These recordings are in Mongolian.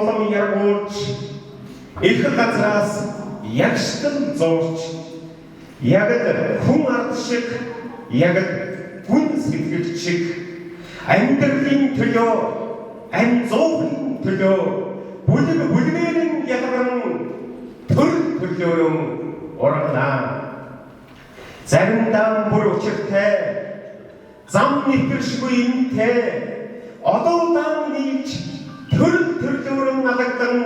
улам яргуулж, их газраас ягштал зуурч, яг л хүн ард шиг, яг л гүн сэтгэлч шиг амьдралын төлөө, ам зуухын төлөө бүлэг бүлгээр нь ялгарн төр төрлөөрөн ургана. Заримдаа бүр учиртай, зам нэвтэршгүй юмтэй, одоодан нийлж төрөл төрлөөрөн алагдан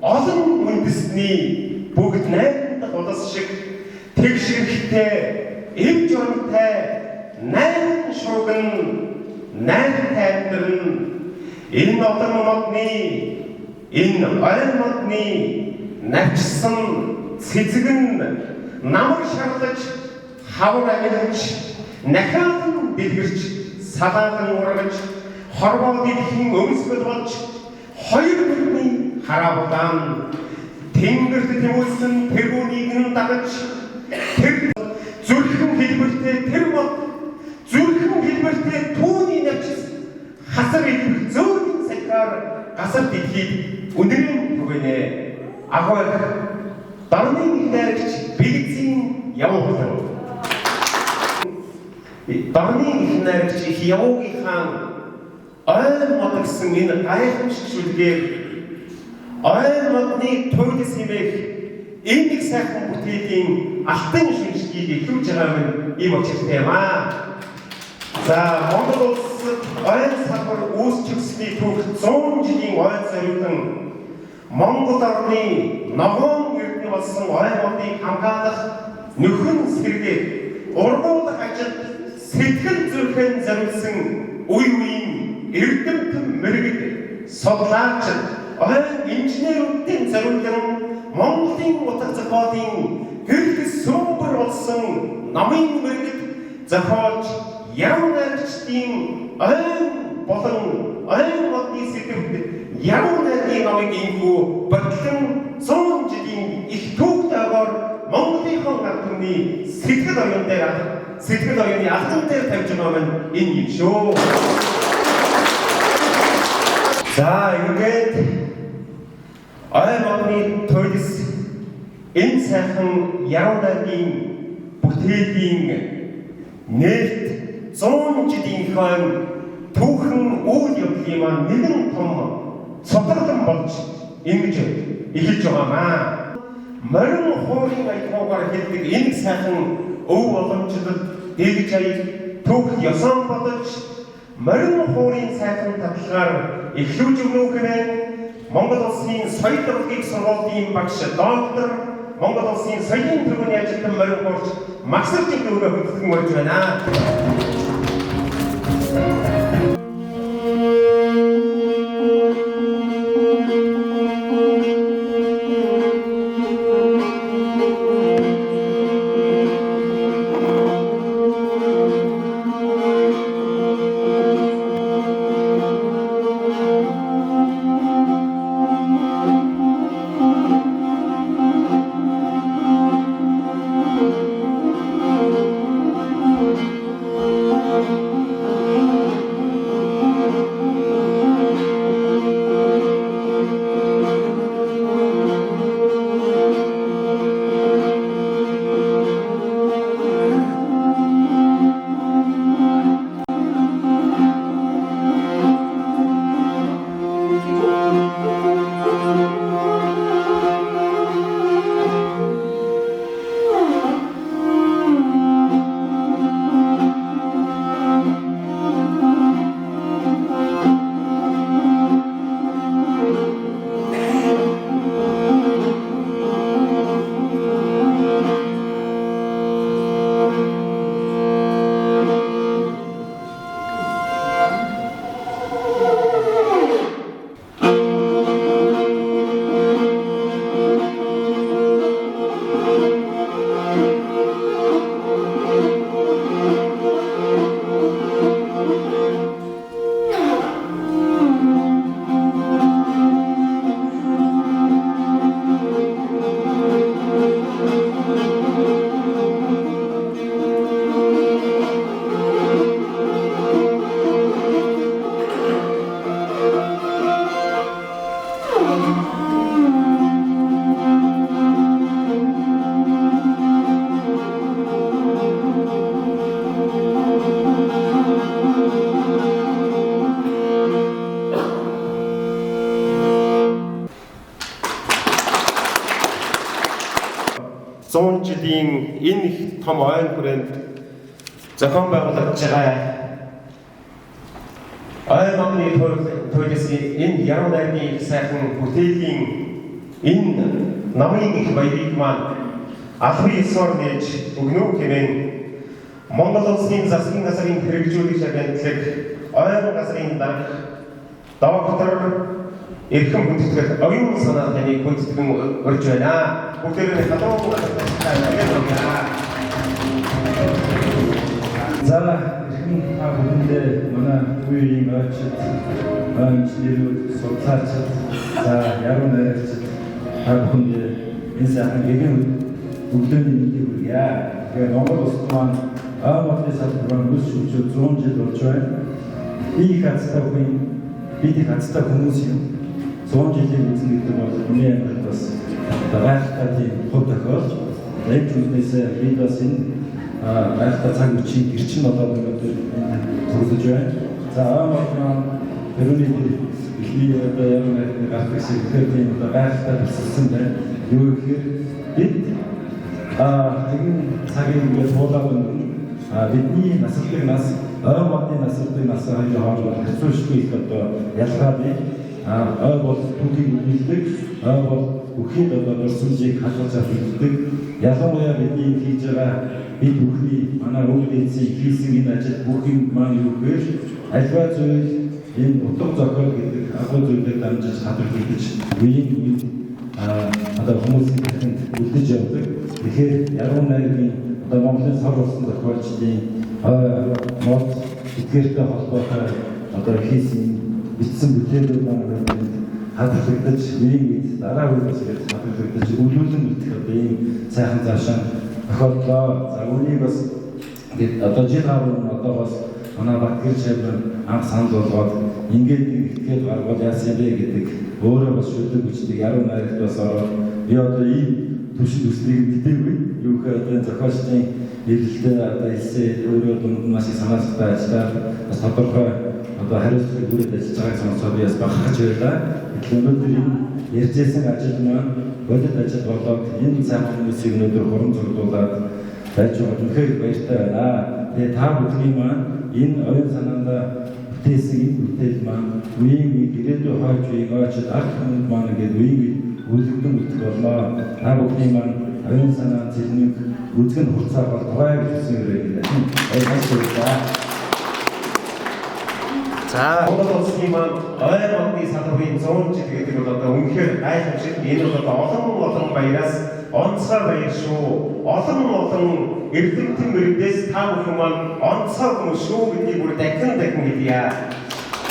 олон үндэсний бүгд найрамдах улс шиг тэгш эрхтэй, эв журамтай, найран шууган, найртай амьдран. Энэ олон модны, энэ ой модны навчсан цэцэг нь намар шарлаж, хавар амилж, нахиалан дэлгэрч, салаадан ургаж, хорвоо дэлхийн өмсгөл болж, хоёр бидний хараа будаан тэнгэрт тэмүүлсэн тэргүүнийг нь дагаж, тэр зүрхэн хэлбэртэй тэр мод, зүрхэн хэлбэртэй түүний навчис хасар илбэг зөөлөн сахиар гасар дэлхийд өндрийн түгэнэ. Агуу дорны их найрагч бэлэгзийн явуулан. Дорны их найрагч их явуугийнхаа ой мод гэсэн энэ гайхамшиг шүлгээр ой модны туйлс хэмээх энэ нэг сайхан бүтээлийн алтан шүнжгийг илүүж байгаа юм ийм учиртай юм аа. За, Монгол улсад ойн салбар үүсчихсэний түүх 100 жилийн ойн зориулан Монгол орны ногоон эрдэнэ болсон ой модыг хамгаалах, нөхөн сэргээх, ургуулах ажилд сэтгэл зүрхэн зориулсан үе үеийн эрдэмтэн мэргэд судлаачид, ойн инженерүүдийн зориулан Монголын утга зохиолын гэрэл сүмбэр болсон номын мэргэд зохиолч яруу найрагчдын ойн болон ойн модны сэдэвт яруу найргийн номыг энэхүү бодлон 100 жилийн их түүхтэйгээр Монголынхон ард түмний сэтгэл оюун дээр, сэтгэл оюуны алган дээр тавьж байгаа нь энэ юм шүү. За, ингээд ой модны туйлс энэ сайхан яруу найргийн бүтээлийн нээлт 100 жилийн хойно түүхэн үйл явдлын маань нэгэн том цутгалан болж ингэж эхэлж байгаамаа. Морин хуурын аялгаугаар хэлдэг энэ сайхан өв боломжлол дэгж аяг түүх ёсон бодож морин хуурын сайхан таталгаар эхлүүлж өгнө хэмээн Монгол улсын соёл урлагийн сургуулийн багш доктор, Монгол улсын соёлын тэргүүний ажилтан морин хуурч Магсарч өгнөгөө хөтлөн урьж байна. энэ их том ойн хүрээнд зохион байгуулагдж байгаа ой модны туйлын энэ яруу найргийн их сайхан бүтээлийн энэ намын их баярыг маань албан ёсоор нээж өгнө хэмээн Монгол улсын засгийн газрын хэрэгжүүлэгч агентлаг ойн газрын дарга доктор эрхэм хүндэтгэл оюун санаа таныг хүндэтгэн урьж байна. Бүгдээрээ халуун алдартай баярлалаа. За, эрхэм та бүхэндээ, манай үеийн ойчид, инженерүүд, судлаачид, за яруу найрагчид та бүхэндээ энэ сайхан гэгэн өглөөний мэндийг хүргье. Тэгэхээр Монгол улсад маань ой модны салбар маань өс шүлжээ 100 жил болж байна. Би их азтай хүн, бид их азтай хүмүүс юм. 100 жилийн үзнэ гэдэг бол миний амьдралд бас гайхалтай тийм хувь тохиолдол. Энэ зүйлнээс бид бас энэ гайхалтай цаг үеийн гэрчин болоод өнөөдөр энэ төрлөж байна. За, ой мод маань тэрүүний эхний одоо яруу найрны гардаг шиг тэгэхээр тийм одоо гайхалтай бэлсэлсэн байна. Юу гэхээр бид нэгэн цагийн ингээд туулаад өнгөрнө. Бидний насалдаг нас, ой модны насалдаг нас хоёрын хооронд бол харьцуулшгүй их одоо ялгаа бий. Ой бол түүхийг өгүүлдэг, ой бол бүхийд одоо дурсамжийг хадгалж авдаг. Ялангуяа бидний хийж байгаа, бид бүхний манай өвөг дээдсийн хийсэн энэ ажил бүх юм маань юу гэхээр альва зүйл энэ утга зохиол гэдэг агуу зүйлээр дамжиж хадгалагдаж үеийн үед одоо хүмүүсийн тархинд үлдэж явдаг. Тэгэхээр яруу найргийн одоо Монголын сор болсон зохиолчдын ой мод эдгээртэй холбоотой одоо хийсэн бичсэн бүтээлүүд маань хадгалагдаж үеийн үед дараа үе бас ингэж хадгалагдаж өвлүүлэн үлдэх одоо ийм сайхан завшаан тохиолдлоо. За, үүнийг бас одоо жил гаруй одоогоос манай Батгэр шавь анх санал болгоод ингээд нэг этгээд гаргавал яасан бэ гэдэг өөрөө бас шүлэг бичдэг, яруу найрагт бас ороод би одоо ийм түвшинд өснийг мэдээгүй. Юу гэхээр одоо энэ зохиолчдын эвлэлдээ одоо эссе өөрөө дунд нь маш их санаачлалтай ажиллаад бас тодорхой одоо хариуцлагыг бүрээд ажиллаж байгааг сонсоод би бас бахархаж байлаа. Гэтэл өнөөдөр энэ ярьжсэн ажил маань бодит ажил болоод энэ сайхан хүмүүсийг өнөөдөр хурам зурдуулаад байж байгаа үнэхээр баяртай байна. Тэгээ та бүхний маань энэ оюун санаандаа бүтээсэн энэ бүтээл маань үеийн үед ирээдүйн хойч үеийн ойчид ард түмэнд маань ингээд үеийн үед үлэгдэн үлдэх болноо. Та бүхний маань оюун санаа цэлмэг үзэг нь хурцаа болтугай гэж хүсэн өрөө. Баярлалаа. За, Монгол улсын маань ой модны салбарын 100 жил гэдэг бол одоо үнэхээр гайхамшиг. Энэ бол одоо олон олон баяраас онцгой баяр шүү. Олон олон эрдэмтэн мөрөдөөс та бүхэн маань онцгой хүмүүс шүү гэдгийг бүр дахин дахин хэлье.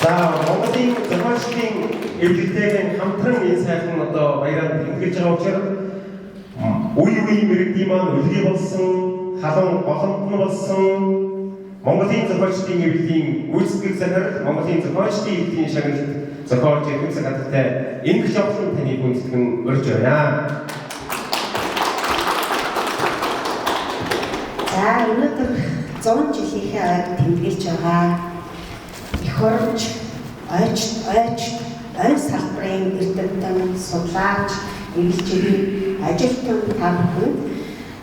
За, Монголын зохиолчдын эвлэлтэйг хамтран энэ сайхан одоо баяраар тэмдэглэж байгаа учраас үе үеийн мэргэдийн маань үлгий болсон, халуун голомт нь болсон Монголын зохиолчдын эвлэлийн гүйцэтгэх захирал, Монголын зохиолчдын эвлэлийн шагналт зохиолч Эрхэм гадартай Ингэх явдлын таныг хүндэтгэн урьж байна. За, өнөөдөр 100 жилийнхээ ойг тэмдэглэж байгаа эх оронч, ойч, ойч, ой салбарын эрдэмтэн, судлаач, эвлэлчийн ажилтан та бүхэнд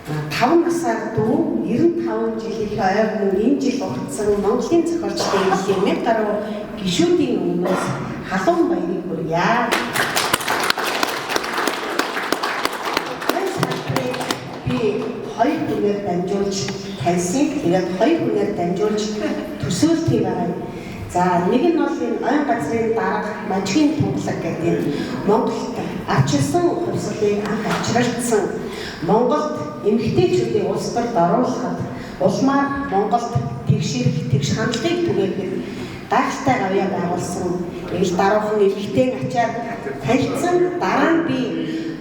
5 насаар дүү 95 жилийнхээ ойг нь энэ жил уртсан Монголын зохиолчдын эвлэлийн 1000 гаруй гишүүдийн өмнөөс халуун баярыг хүргье. Ой салбарыг би хоёр хүнээр дамжуулж таньсан. Тэгээд хоёр хүнээр дамжуулж төсөөлтий байгаа юм. За, нэг нь бол энэ ойн газрын дарга Мажгийн тунгалаг гэдэг энэ Монголд арчилсан хувьсгалыг анх авчралцсан, Монголд эмэгтэйчүүдийг улс төрд оруулахад, улмаар Монголд тэгшэрх, тэгш хандлагыг түгээхэд гайхалтай гавьяа байгуулсан ил даруухан эмэгтэй ачаар танилцсан. Дараа нь би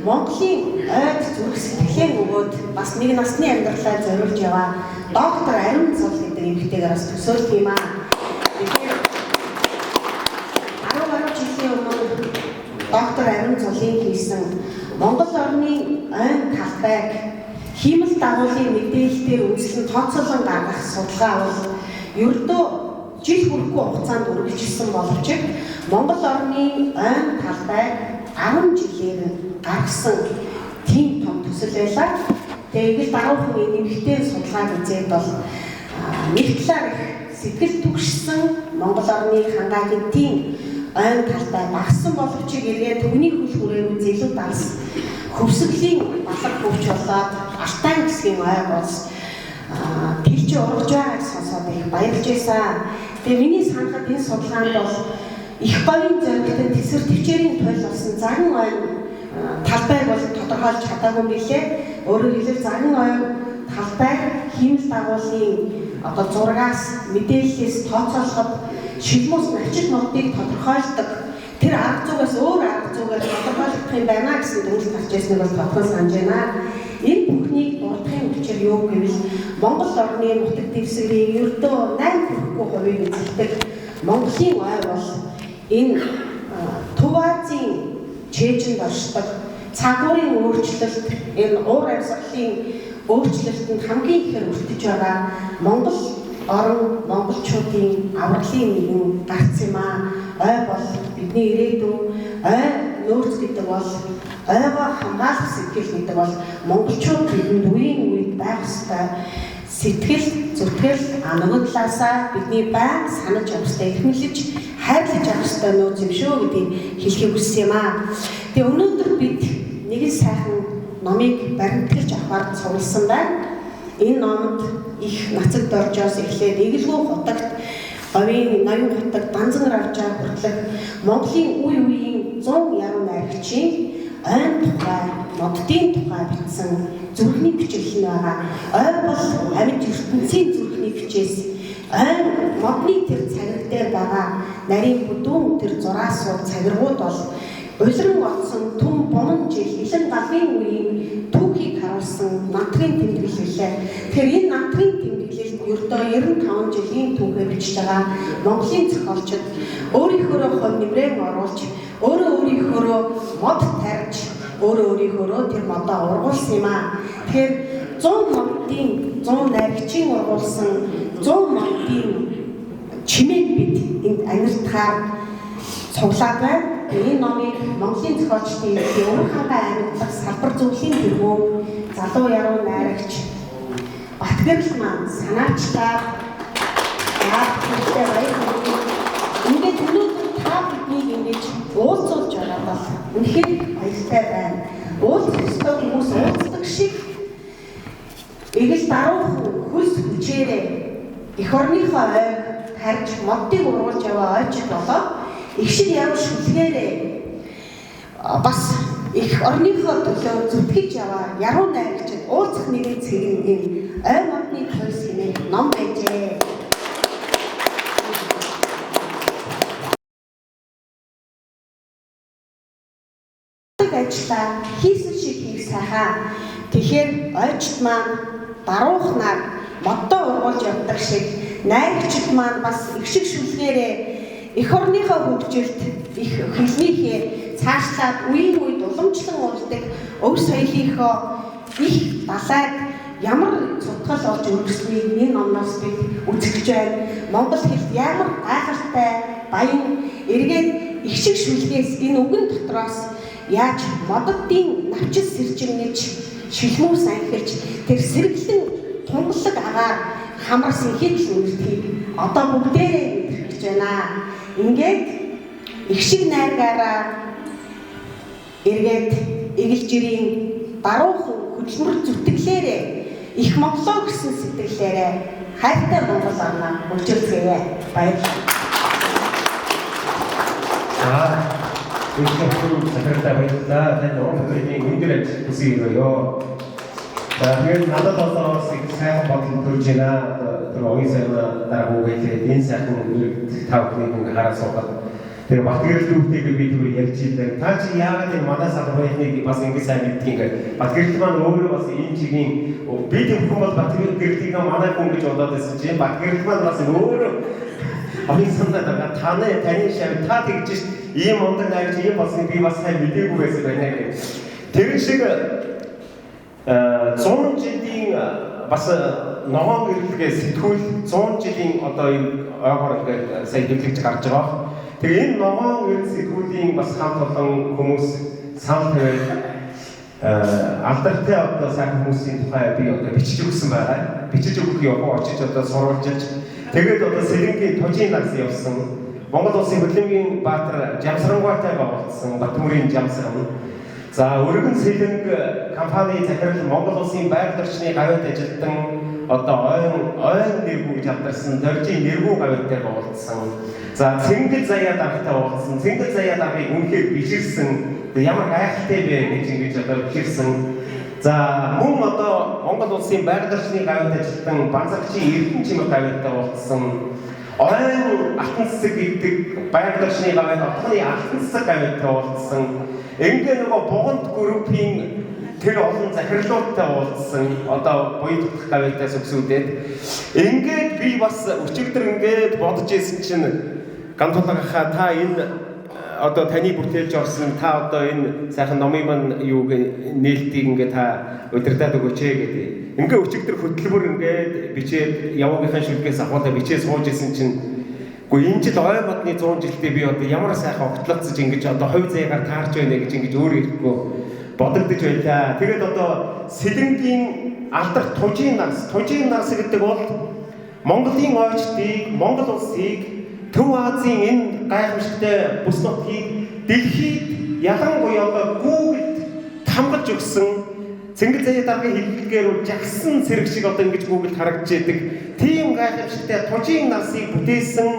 Монголын ойд зүрх сэтгэлээ өгөөд бас нэг насны амьдралаа зориулж яваа доктор Ариун Цул гэдэг эмэгтэйгээр бас төсөөлт юм аа. Тэгэхээр 10 гаруй жилийн өмнө доктор Ариун Цулын хийсэн Монгол орны ойн талбайг хиймэл дагуулын мэдээлэлээр үндэслэн тооцоолон гаргах судалгаа бол ердөө жил хүрэхгүй хугацаанд үргэлжилсэн боловч Монгол орны ойн талбайг 10 жилээр гаргасан тийм том төсөл байлаа. Тэгээ эгэл даруухан энэ эмэгтэй судалгааг үзээд бол нэг талаар их сэтгэл түгшсэн Монгол орны хангаа гэнтийн ойн талбай багассан боловч эргээд түүний хөл хүрээгүй зэлүүд далс хөвсгөлийн балар хөвч болоод Алтан хэсгийн ой болс тэлж ургаж байгааг сонсоод их баярлж байсан. Тэгээ миний санахад энэ судалгаанд бол их говийн зоригтой тэсвэр төвчээрийн туйл болсон заган ойн талбайг бол тодорхойлж чадаагүй юм билээ. Өөрөөр хэлбэл заган ойн талбай хиймэл дагуулын одоо зургаас мэдээллээс тооцоолоход шилмүүс навчит модыг тодорхойлдог тэр арга зүйгээс өөр арга зүгээр тодорхойлогдох юм байна гэсэн дүгнэлт гарч ирснийг бол тодхон санаж байна. Энэ бүхнийг дурдахын учир юу гэвэл Монгол орны нутаг дэвсгэрийн ердөө 8 хүрэхгүй хувийг эзэлдэг Монголын ой бол энэ Төв Азийн чэйжинд оршдог цагуурын өөрчлөлт, энэ уур амьсгалын өөрчлөлтөнд хамгийн ихээр өртөж байгаа Монгол орон монголчуудын авралын нэгэн гарц юм аа. Ой бол бидний ирээдүйн, ой нөөц гэдэг бол ойгоо хамгаалах сэтгэл гэдэг бол монголчууд бидэнд үеийн үед байх ёстой сэтгэл, зүтгэл, нөгөө талаасаа бидний байнга санаж явах ёстой, эрхэмлэж хайрлаж явах ёстой нөөц юм шүү гэдгийг хэлхийг хүссэн юм аа. Тэгээ өнөөдөр бид нэгэн сайхан номыг баримталж авахар цугласан байна. Энэ номод их Нацаг доржоос эхлээд Эгэлгүү хутагт, Говийн ноён хутаг, Данзан равжаа хүртэлх Монголын үе үеийн 100 яруу найрагчийн ойн тухай, моддын тухай бичсэн зүрхний бичиглэл нь байгаа. Ой бол амьд ертөнцийн зүрхний бичээс ойн модны тэр цагираг дээр байгаа нарийн бүдүүн тэр зураасууд цагиргууд бол улиран отсон түн бомон жил илэн галын үеийн түүхийг харуулсан намтрын тэмдэглэл билээ. Тэгэхээр энэ намтрын тэмдэглэлд ердөө 95 жилийн түүхээ бичиж байгаа Монголын зохиолчид өөрийнхөөрөө хувь нэмрээ оруулж, өөрөө өөрийнхөөрөө мод тарьж, өөрөө өөрийнхөөрөө тэр модоо ургуулсан юм аа. Тэгэхээр 100 модын 100 найрагчийн ургуулсан 100 модын чимээг бид энд анирдахаар цуглаад байна. Энэ номыг Монголын зохиолчдын Өвөр хангай аймаг дахь салбар зөвлөлийн тэргүүн залуу яруу найрагч Батгэрэл маань санаачлаад яах баяр хүргэе. Ингээд өнөөдөр та биднийг ингэж уулзуулж байгаа бол үнэхээр баяртай байна. Уулзах ёстой хүмүүс уулздаг шиг эгэл даруухан хөлс хүчээрээ эх орныхоо ойг тарж модыг ургуулж яваа ойчид болоод их шиг яруу шүлгээрээ бас эх орныхоо төлөө зүтгэж яваа яруу найрагчид уулзах нэгэн цэг нь энэ ой модны туйс хэмээх ном байжээ. Ажлаа хийсэн шиг хийх сайхан. Тэгэхээр ойчд маань даруухнаар моддоо ургуулж явдаг шиг найрагчид маань бас их шиг шүлгээрээ эх орныхоо хөгжилт, их хэлнийхээ цаашлаад үеийн үед уламжлан уралдаг өв соёлынхоо их далайд ямар цутгал олж өргөснийг энэ номноос бид үзэж байна. Монгол хэлд ямар гайхалтай баян эргээд их шиг шүлгээс энэ үгэн дотроос яаж моддын навчил сэржингэж шилмүүс анхирч тэр сэргэлэн тунгалаг агаар хамарсан хит үнэртгийг одоо бүгдээрээ мэдэрч байна. Ингээд их шиг найргаараа эргээд эгэл жирийн даруухан хөдөлмөр зүтгэлээрээ их Монголоо гэсэн сэтгэлээрээ хайртай Монгол орноо хөгжүүлцгээе. Баярлалаа. За, их захиралтай баярлалаа. Танд уран бүтээлийн өндөр ажил хүсье өрөөе. За, тэгээд надад болоо бас их сайхан бодол төрж байна. Тэр оюун сайнаа дараа хүүгээ энэ сайхан иргэд та бүхнийг ингээ хараад суугаад тэр Батгэрэл дүүтэйгээ би түр ярьж ийлээ. Та чи яагаад энэ манай салбарынхныг бас ингэ сайн мэддэг ингээ. Батгэрэл маань өөрөө бас энэ чигийн би тэр хүн бол Батгэрэлийг манай хүн гэж бодоод байсан чинь Батгэрэл маань бас өөрөө оюун санаа дараа таны шав та тэгж ш ийм мундаг найрч ийм болсныг би бас сайн мдээгүй байсан байна гэх. Тэр шиг 100 жилийн бас ногоон гэрлэгээ сэтгүүл 100 жилийн одоо энэ ойгоор ингээд сая хэвлэгж гарч байгаа. Тэгээ энэ ногоон гэрэл сэтгүүлийн бас хамт олон хүмүүс санал тавиад Алдартай одоо сайхан хүмүүсийн тухай би одоо бичиж өгсөн байгаа. Бичиж өгөх явах очиж одоо сурвалжилж тэгээд одоо Сэлэнгийн Тужийн нагс явсан. Монгол улсын хөдөлмөрийн баатар Жамсрангуйтай байгуулсан Батмөрийн Жамсран. За өргөн Сэлэнг компани захирал Монгол улсын байгаль орчны гавьяат ажилтан одоо ойн нэргүй гэж алдарсан Доржийн нэргүй гавьяаттай уулзсан. За Цэнгэл заяа даргатай уулзсан. Цэнгэл заяа даргыг үнэхээр биширсэн. Ямар гайхалтай бэ гэж ингэж одоо биширсэн. За мөн одоо Монгол улсын байгаль орчны гавьяат ажилтан Банзарчийн Эрдэнэ чимэг гавьяаттай уулзсан. Ойн алтан цэцэг гэдэг байгаль орчны гавьяат отгоны алтан цэцэг гавьяаттай уулзсан. Ингээ нөгөө бугант группийн тэр олон захирлуудтай уулзсан. Одоо буян тутах гавьяатаас өксүүдэд ингээд би бас өчигдөр ингээд бодож исэн чинь Гантулгахаа та энэ одоо таны бүтээлж орсон та одоо энэ сайхан номын маань юуг нээлтийг ингээд та удирдаад өгөөч ээ гэдэг. Ингээ өчигдөр хөтөлбөр ингээд бичээд явуугийнхаа шүлгээс ахуулаа бичээ сууж исэн чинь үгүй энэ жил ой модны 100 жилдээ би одоо ямар сайхан огтлолцож ингэж одоо хувь заяагаар таарч байна гэж ингэж өөр ирэхгүй бодогдож байлаа. Тэгээд одоо Сэлэнгийн алдарт Тужийн нарс, Тужийн нарс гэдэг бол Монголын ойчдыг, Монгол улсыг, Төв Азийн энэ гайхамшигтай бүс нутгийг дэлхийд ялангуяа одоо Google-д тамгаж өгсөн Цэнгэл заяа даргын хэллэгээр бол жагсан цэрэг шиг одоо ингэж Google-д харагдаж идэг. Тийм гайхамшигтай Тужийн нарсыг бүтээсэн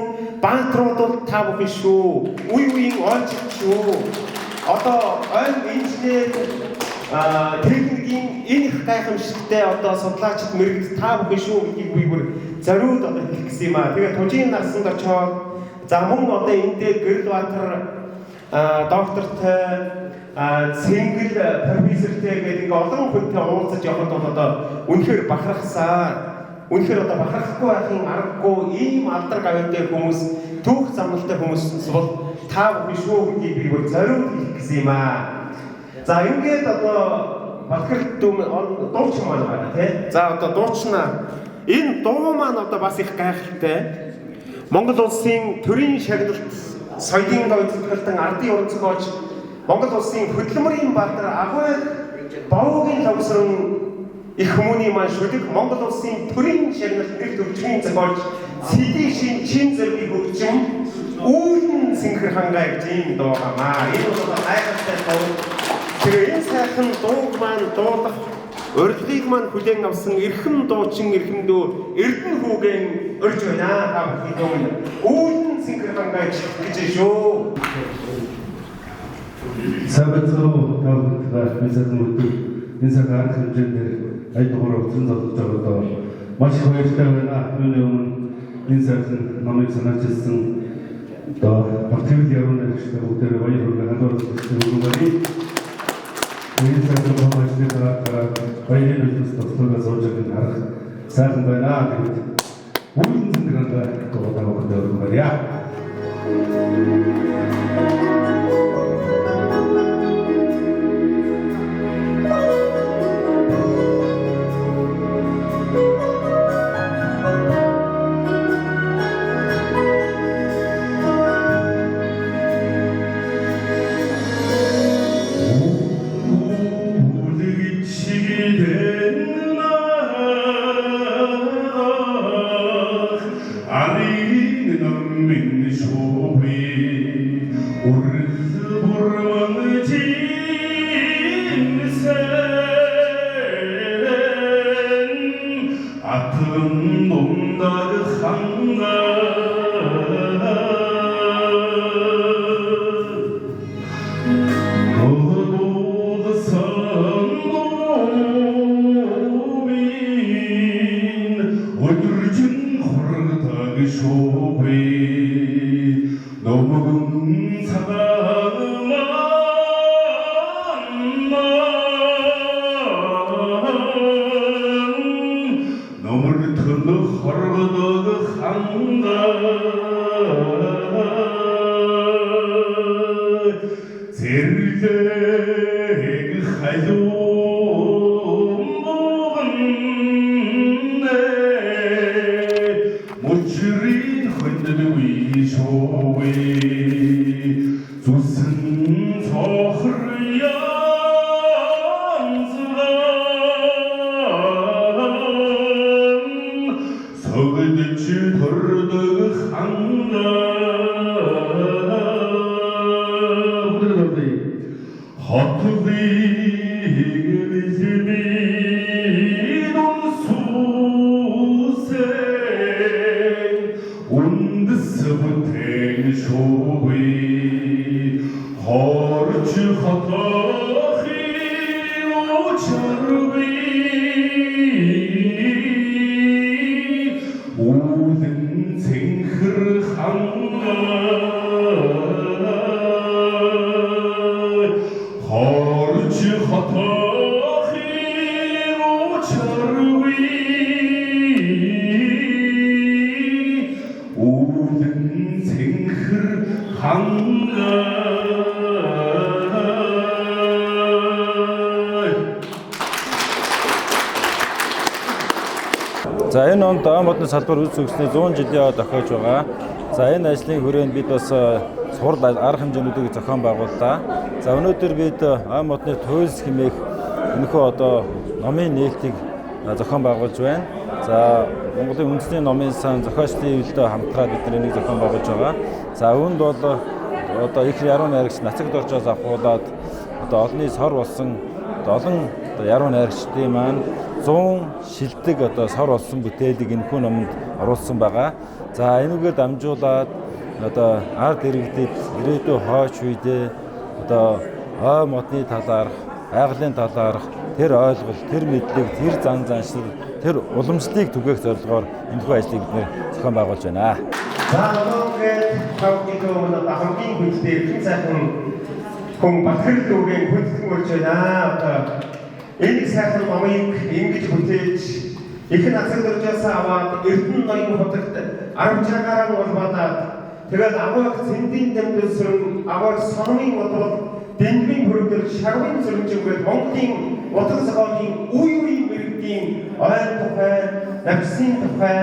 баатрууд бол та бүхэн шүү. Үе үеийн ойчд шүү. Одоо ойн инженер техникийн энэ их гайхамшигтай одоо судлаачид мэрэгд та бүхэн шүү гэдгийг би бүр зориуд одоо хэлэх гэсэн юм аа. Тэгээд Тужийн нарсанд очоод за мөн одоо энэ дээр Гэрэлбаатар доктортой Цэнгэл профессортэй гэдэг ингээ олон хүнтэй уулзаж явхад бол одоо үнэхээр бахархсан. Үнэхээр одоо бахархахгүй байхын аргагүй ийм алдар гавьяатай хүмүүс, түүх замналтай хүмүүс бол та бүхэн шүү гэдгийг би бүр зориуд хэлэх гэсэн юм аа. За ингээд одоо Батгэр дүм дуучин маань байна тий. За одоо дуучнаа. Энэ дуу маань одоо бас их гайхалтай. Монгол улсын төрийн шагналт соёлын говь зүтгэлтэн ардын уран зохиолч Монгол улсын хөдөлмөрийн баатар Агуй Бовгийн логсрон их хүмүүний маань шүлэг Монгол улсын төрийн шагналт нэр төвчрийн зохиолч Сэдийн чин зэргийг хөгжим Үүлэн цэнхэр хангай гэж ийм дуу гамаа. Энэ бол гайхалтай дуу. Тэгээ энэ сайхан дууг маань дуулах урилгыг маань хүлээн авсан эрхэм дуучин эрхэмдүү Эрдэнэ хүүгэн урьж байна. Та бүхний өмнө Үүлэн цэнхэр хангай гэж шүү. Сайн байцгаана уу? Та бүхэнд энэ сайхан өдөр энэ сайхан арга хэмжээгээр аяд дугаар утсан зовлож байгаа маш их баяртай байна. Юуны өмнө энэ сайхан номыг санаачилсан одоо Батгэрэл яруу найрагчтай бүгдээрээ баяр хүргэе хандуулах гэсэн үг байна. Энэ сайхан том ажлын дараа баярын төлөөс тослогоо сууж байгааг харах сайхан байна. Тэгээд үүлэн цэнхэр хангай дуу та бүхэндээ өргөмөрье. Хорж төрдөг хангай хотыг үнсүсэ үндэс бүтээн шүүй хорж хотохын учиргүй үлэн цэнхэр хангай хорж хотохын учиргүй үлэн цэнхэр хангай. За энэ онд ой модны салбар үс өгсөний 100 жилийн ой тохиож байгаа. За энэ ажлын хүрээнд бид бас сурал арга хэмжээнүүдийг зохион байгууллаа. За өнөөдөр бид ой модны туйлс хэмээх энэхүү одоо номын нээлтийг зохион байгуулж байна. За Монголын үндэсний номын сан зохиолчдын ивэлтэй хамтраад бид нар энийг зохион байгуулж байгаа. За үүнд бол одоо их яруу найрагч Нацаг Доржоос авахуулаад одоо олонний сор болсон одоо олон одоо яруу найрагчдын маань 100 шилдэг одоо сор болсон бүтээлийг энэхүү номонд оруулсан байгаа. За энүүгээр дамжуулаад одоо ард иргэдэд ирээдүйн хойч үедээ одоо ой модны талаарх, байгалийн талаарх тэр ойлголт, тэр мэдлэг, тэр зан заншил, тэр уламжлалыг түгээх зорилгоор энэхүү ажлыг бид нэр зохион байгуулж байна. За одоо тавхын өмнө хамгийн хүндтэй эрхэм сайхан хүн Батхэр дүүгийн хүндэтгэн урьж байна. Одоо энэ сайхан номыг ингэж бүтээж их Нацаг Доржоос аваад Эрдэнэ ноён хотогт 16 гаруй улбаадаад тэгэл аваад цэндийн дэмдэлсрэн аваад сономын бодлол дэндвийн хөрөгдөл шарвын зөрөнжингээд Монголын утга зохиолын үе үеийн мэргэдийн ой тухай, навсын тухай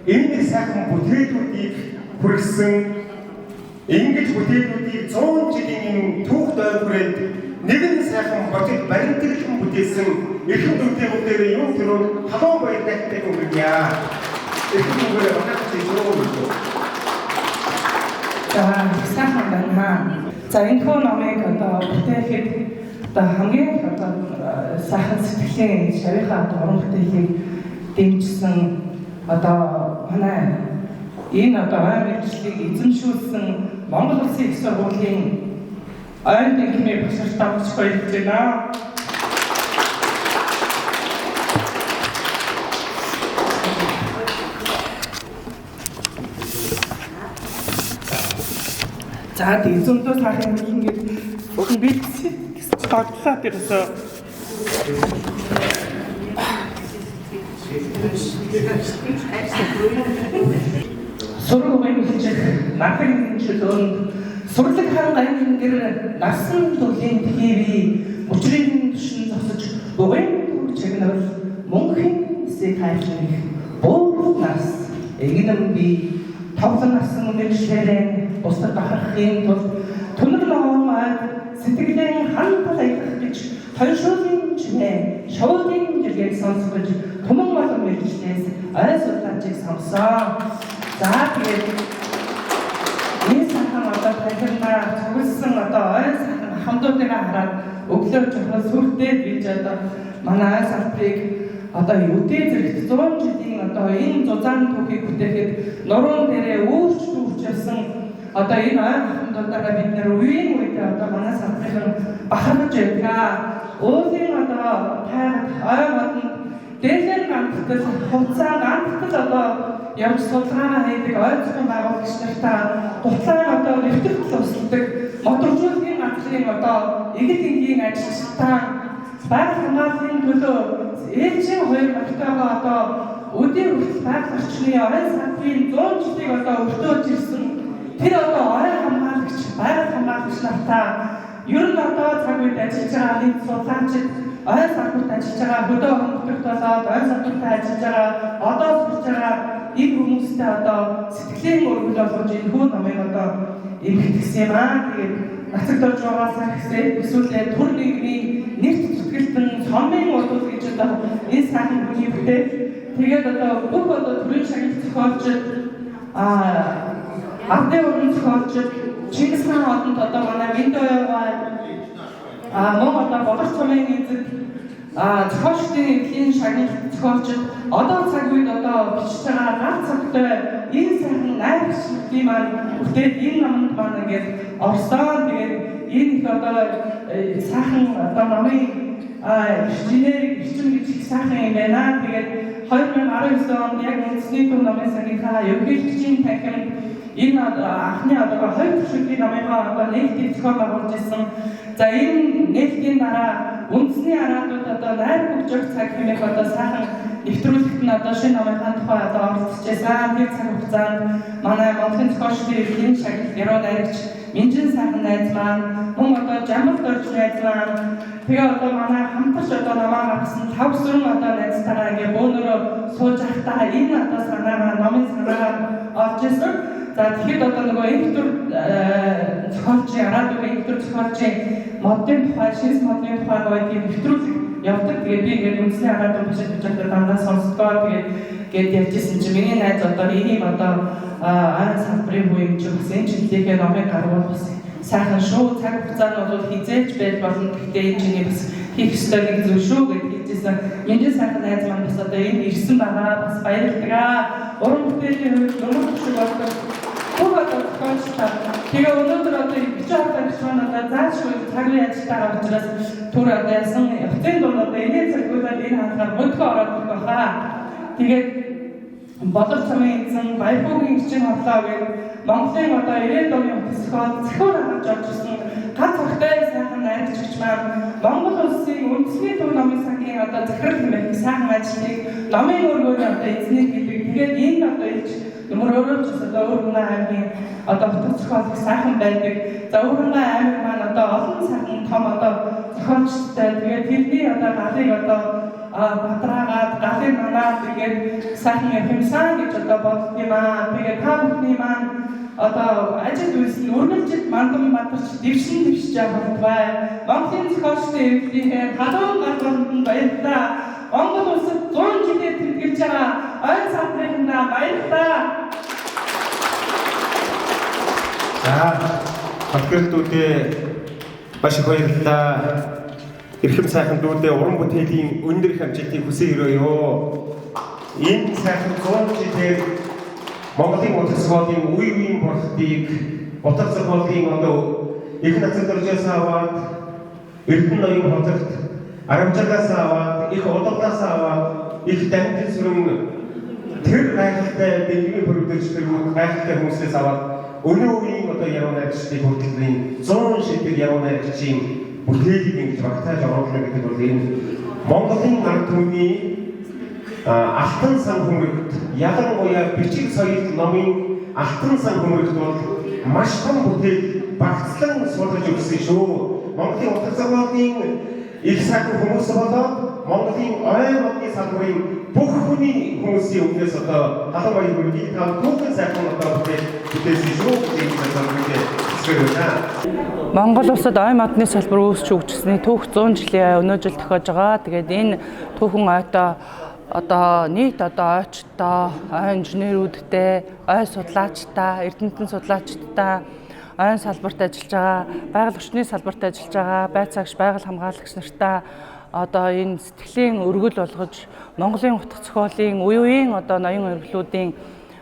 энэ сайхан бүтээлүүдийг хүргэсэн ингэж бүтээлүүдийг 100 жилийн юм түүх дойр хүрээд нэгэн сайхан бодит баримтаглан бүтээсэн эрхэм дүүтэй бүгдээрээ юм тэрүү халуун баяртай өнгөрье. Эрхэм дүүгээрээ баталж шүү. За сайхан байна. За энэхүү номыг одоо бүтээхэд одоо хамгийн одоо сайхан сэтгэлийн шавийнхаа одоо уран бүтээлийг дэмжсэн одоо манай энэ одоо ой мэргэжлийг эзэмшүүлсэн Монгол Улсын их сургуулийн ойн танхимын багш нарт баярлж байна. За тийм зөндөө сайхан юм ингээд бүхэн бэлдсэн гэсэн чи тоглолоо тэрсээ. Сураг угын хичээх нахан чөлөөнд сурлаг хан гайн гэр насан туршийн тхиви мөчрийн түшин зогсож бугын төв чагнал мөнхийн эсийг хайрсан их бөөр нас эгнэм би тавлан насан мэрэгчлэрэн бусдад бахархахын тулд түнэг ногоон айд сэтгэлэн хан тал аялах гэж тойшуулын чимээ шоудын жиргэг сонсгож түмэн болон мэрэгчлээс ой судлаачийг сонгосон. За тэгээд энэ сайхан одоо танхимдаа цугласан одоо ой сайхан ахмадуудыг хараад өглөө жоохон сүртэй бийж одоо манай ой салбарыг одоо үдээ зэрэгт 100 жилийн одоо энэ зузаан түүхийг бүтээхэд нуруунд дээрээ үүрч дүүрч явсан одоо энэ ой ахмадуудаараа бид нэр үеийн үед одоо манай салбарын бахархаж байдаг. Уулын одоо тайгад ой модонд дээлэр гамтгал хуцаа гамтгал одоо явж судалгаагаа хийдэг ой зохион байгуулагч нартаа гутлаа одоо нэвтрэх тусалдаг моторжуулгын газрын одоо эгэл энгийн ажилчдаа байгаль хамгааллын төлөө ээлжийн хоёр багтайгаа одоо өдий хүртэл байгаль орчны ой салбарын 100 жилийг одоо өртөөж ирсэн тэр одоо ой хамгаалагч байгаль хамгаалагч нартаа ер нь одоо цаг үед ажиллаж байгаа нийт судлаачид ой салбарт ажиллаж байгаа хөдөө орон нутагт болоод ой салбарт ажиллаж байгаа одоо сурч байгаа энэ хүмүүстэй одоо сэтгэлийн өргөл болгож энэ хүү номыг одоо эмхтгсэн юм аа. Тэгээд Нацаг Доржоогоос ихсээ эсвэл төр нийгмийн нэрт зүтгэлтэн сомын удвал гэж одоо энэ сайхан хүний бүтээл. Тэгээд одоо бүх одоо төрийн шагнал зохиолчид ардын уран зохиолчид Чингис хаан одонд одоо манай Миндоёгой мөн одоо Болор цомын эзэд зохиолчдын эвлийн шагнал зохиолчид одоо цаг үед одоо бичиж байгаа гал цагтай энэ сайхан найрагчдын маань бүтээл энэ номонд маань ингээд орсон. Тэгээд энэ их одоо сайхан одоо номын инженерик эрчим гэж их сайхан юм байна. Тэгээд 2019 онд яг үндэсний төв номын сангийнхаа ерөнхийлөгчийн танхимд энэ анхны одоо хоёр түвшингийн номынхаа одоо нээлтийг зохион байгуулж ирсэн. За энэ нээлтийн дараа үндэсний араадууд одоо найр хөгжих цаг хэмээх одоо сайхан нэвтрүүлэгт нь одоо шинэ номынхаа тухай одоо оролцож байсан. Тэр цаг хугацаанд манай Монголын зохиолчдын эвлийн шагнал яруу найрагч Минжин сайхан найз маань, мөн одоо Жамбал дорж найз маань, тэгээ одоо манай хамтарч одоо намаа гаргасан тав сүрэн одоо найзтайгаа ингээ бөөнөрөө сууж байхдаа энэ одоо санаагаа номын санаагаа олж ирсэн. За тэгэхэд одоо нөгөө энэ төр зохиолчийн араадуугийн энэ төр зохиолчийн модын тухай, шинс модын тухай гоё тийм нэвтрүүлэг явдаг. Тэгээд би ингээд үндэсний араадуу бишид гэж одоо дандаа сонсдгоо. Тэгээд гээд ярьж исэн чинь миний найз одоо ийм одоо айн салбарын хүү юм чи бас энэ чиглэлийнхээ номыг гаргуул бас сайхан шүү. Цаг хугацаа нь бол хизээж байж болно. Гэхдээ энэ чиний бас хийх ёстой нэг зүйл шүү гэж хэлжсэн. Миний сайхан найз маань бас одоо энд ирсэн байгаа. Бас баярлалаа. Уран бүтээлийн хувьд нөмөр шиг болдог. Бүх одоо зохиолчтой. Тэгээ өнөөдөр одоо бичиг хатаа гэж маань одоо заашгүй цаг үеийн ажилтайгаа учраас түр одоо ясан явцын дунд одоо энэ цагуудад энэ хандгаар мөдгөө ороод ирэх баха. Тэгээд Болор цамын эзэн Баярхүүгийн хичин хорлоо гээд Монголын одоо 90-ад оны зохиол зохиол харж орж ирсэн гац огтой сайхан найрагч маань Монгол улсын үндэсний төв номын сангийн одоо захирал хэмээх сайхан ажлыг номын өргөөний одоо эзнийг гэдэг. Тэгээд энэ одоо илж нөмөр өөрөө ч одоо Өвөрхангай аймгийн одоо утга зохиол их сайхан байдаг. За Өвөрхангай аймаг маань одоо олон сайхан том одоо зохиолчтой. Тэгээд тэрний одоо галыг одоо бадраагаад галын манаа тэгээд сайхан явсан гэж одоо бодд юм аа. Тэгээд та бүхний маань одоо ажил үйлс нь үргэлжид мандан бадарч дэвшин дэвшиж явах болтугай. Монголын зохиолчдын эвлэлийнхээ халуун гарганд нь баярлалаа. Монгол улсад 100 жилээр тэмдэглэж байгаа ойн салбарынхандаа баярлалаа. За батгэрэлтүүдээ маш их баярлалаа. Эрхэм сайхан дүүдээ уран бүтээлийн өндөр их амжилтыг хүсэн өрөөё. Энэ сайхан 100 жилээр Монголын утга зохиолын үе үеийн бурхтыг утга зохиолын одоо их нацаг дөржөөс аваад Эрдэнэ ноён хотогт Арамжаагаас аваад их удалдаас аваад их дамжин сүрэн тэр гайхалтай дэлгэрийн пүрэвдэгч тэр гайхалтай хүмүүсээс аваад өнөө үеийн одоо яруу найрагчдыг хүртэл 100 шидэр яруу найрагчийн бүтээлийг ингэж багтааж оруулна гэдэг бол энэ Монголын ард түмний алтан сан хөмрөгт ялангуяа бичиг соёл номын алтан сан хөмрөгт бол маш том бүтээл багцлан суулгаж өгсөн шүү. Монголын утга зохиолын их сайхан хүмүүс болоод Монголын ой модны салбарын бүх хүний хүмүүсийн өмнөөс одоо халуун баяр хүргэе. Та түүхэн сайхан одоо бүтээл бүтээсэн шүү гэж одоо хэлсээр байна. Монгол улсад ой модны салбар үүсч хөгжсөний түүх 100 жилийн өнөө жил тохиож байгаа. Тэгээд энэ түүхэн ойтой одоо нийт одоо ойчтой, ой инженерүүдтэй, ой судлаачтай, эрдэмтэн судлаачдтай, ойн салбарт ажиллаж байгаа, байгаль орчны салбарт ажиллаж байгаа, байцаагч, байгаль хамгаалагч нартай одоо энэ сэтгэлийн өргөл болгож Монголын утга зохиолын үе үеийн одоо ноён өргөлүүдийн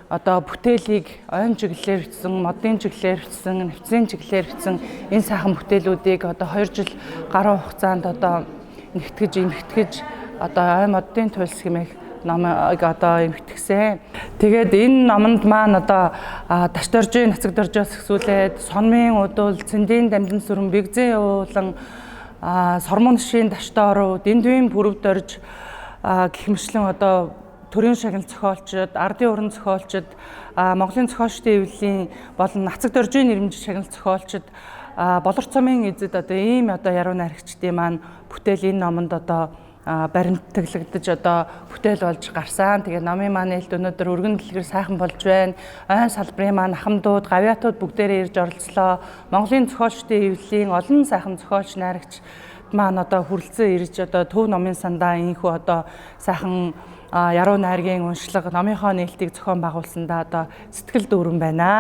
одоо бүтээлийг ойн чиглэлээр бичсэн, модын чиглэлээр бичсэн, нэвцийн чиглэлээр бичсэн энэ сайхан бүтээлүүдийг одоо 2 жил гаруй хугацаанд одоо нэгтгэж, эмхтгэж одоо ой модын туйлс хэмээх номыг одоо эмхтгэсэн. Тэгээд энэ номонд маань одоо Ташдоржийн Нацаг доржоос эхлүүлээд Сонмын удуул, Цэндийн дамжин сүрэн, Бэгзэн уулан, Сормон шийн Таштооруу, Дэндвийн Пүрэв дорж гэх мэтлэн одоо төрийн шагнал зохиолчид, ардын уран зохиолчид, Монголын зохиолчдын эвлэлийн болон Нацаг доржийн нэрмж шагнал зохиолчид, Болор цомын эзэд одоо ийм одоо яруу найрагчдын маань бүтээл энэ номонд одоо баримтаглагдаж одоо бүтээл болж гарсан. Тэгээ номын маань нээлт өнөөдөр өргөн дэлгэр сайхан болж байна. Ойн салбарын маань ахмадууд, гавьяатууд бүгдээрээ ирж оролцлоо. Монголын зохиолчдын эвлэлийн олон сайхан зохиолч найрагч маань одоо хүрэлцэн ирж одоо төв номын сандаа ийхүү одоо сайхан Яруу найргийн уншлага, номынхоо нээлтийг зохион байгуулсандаа одоо сэтгэл дүүрэн байна.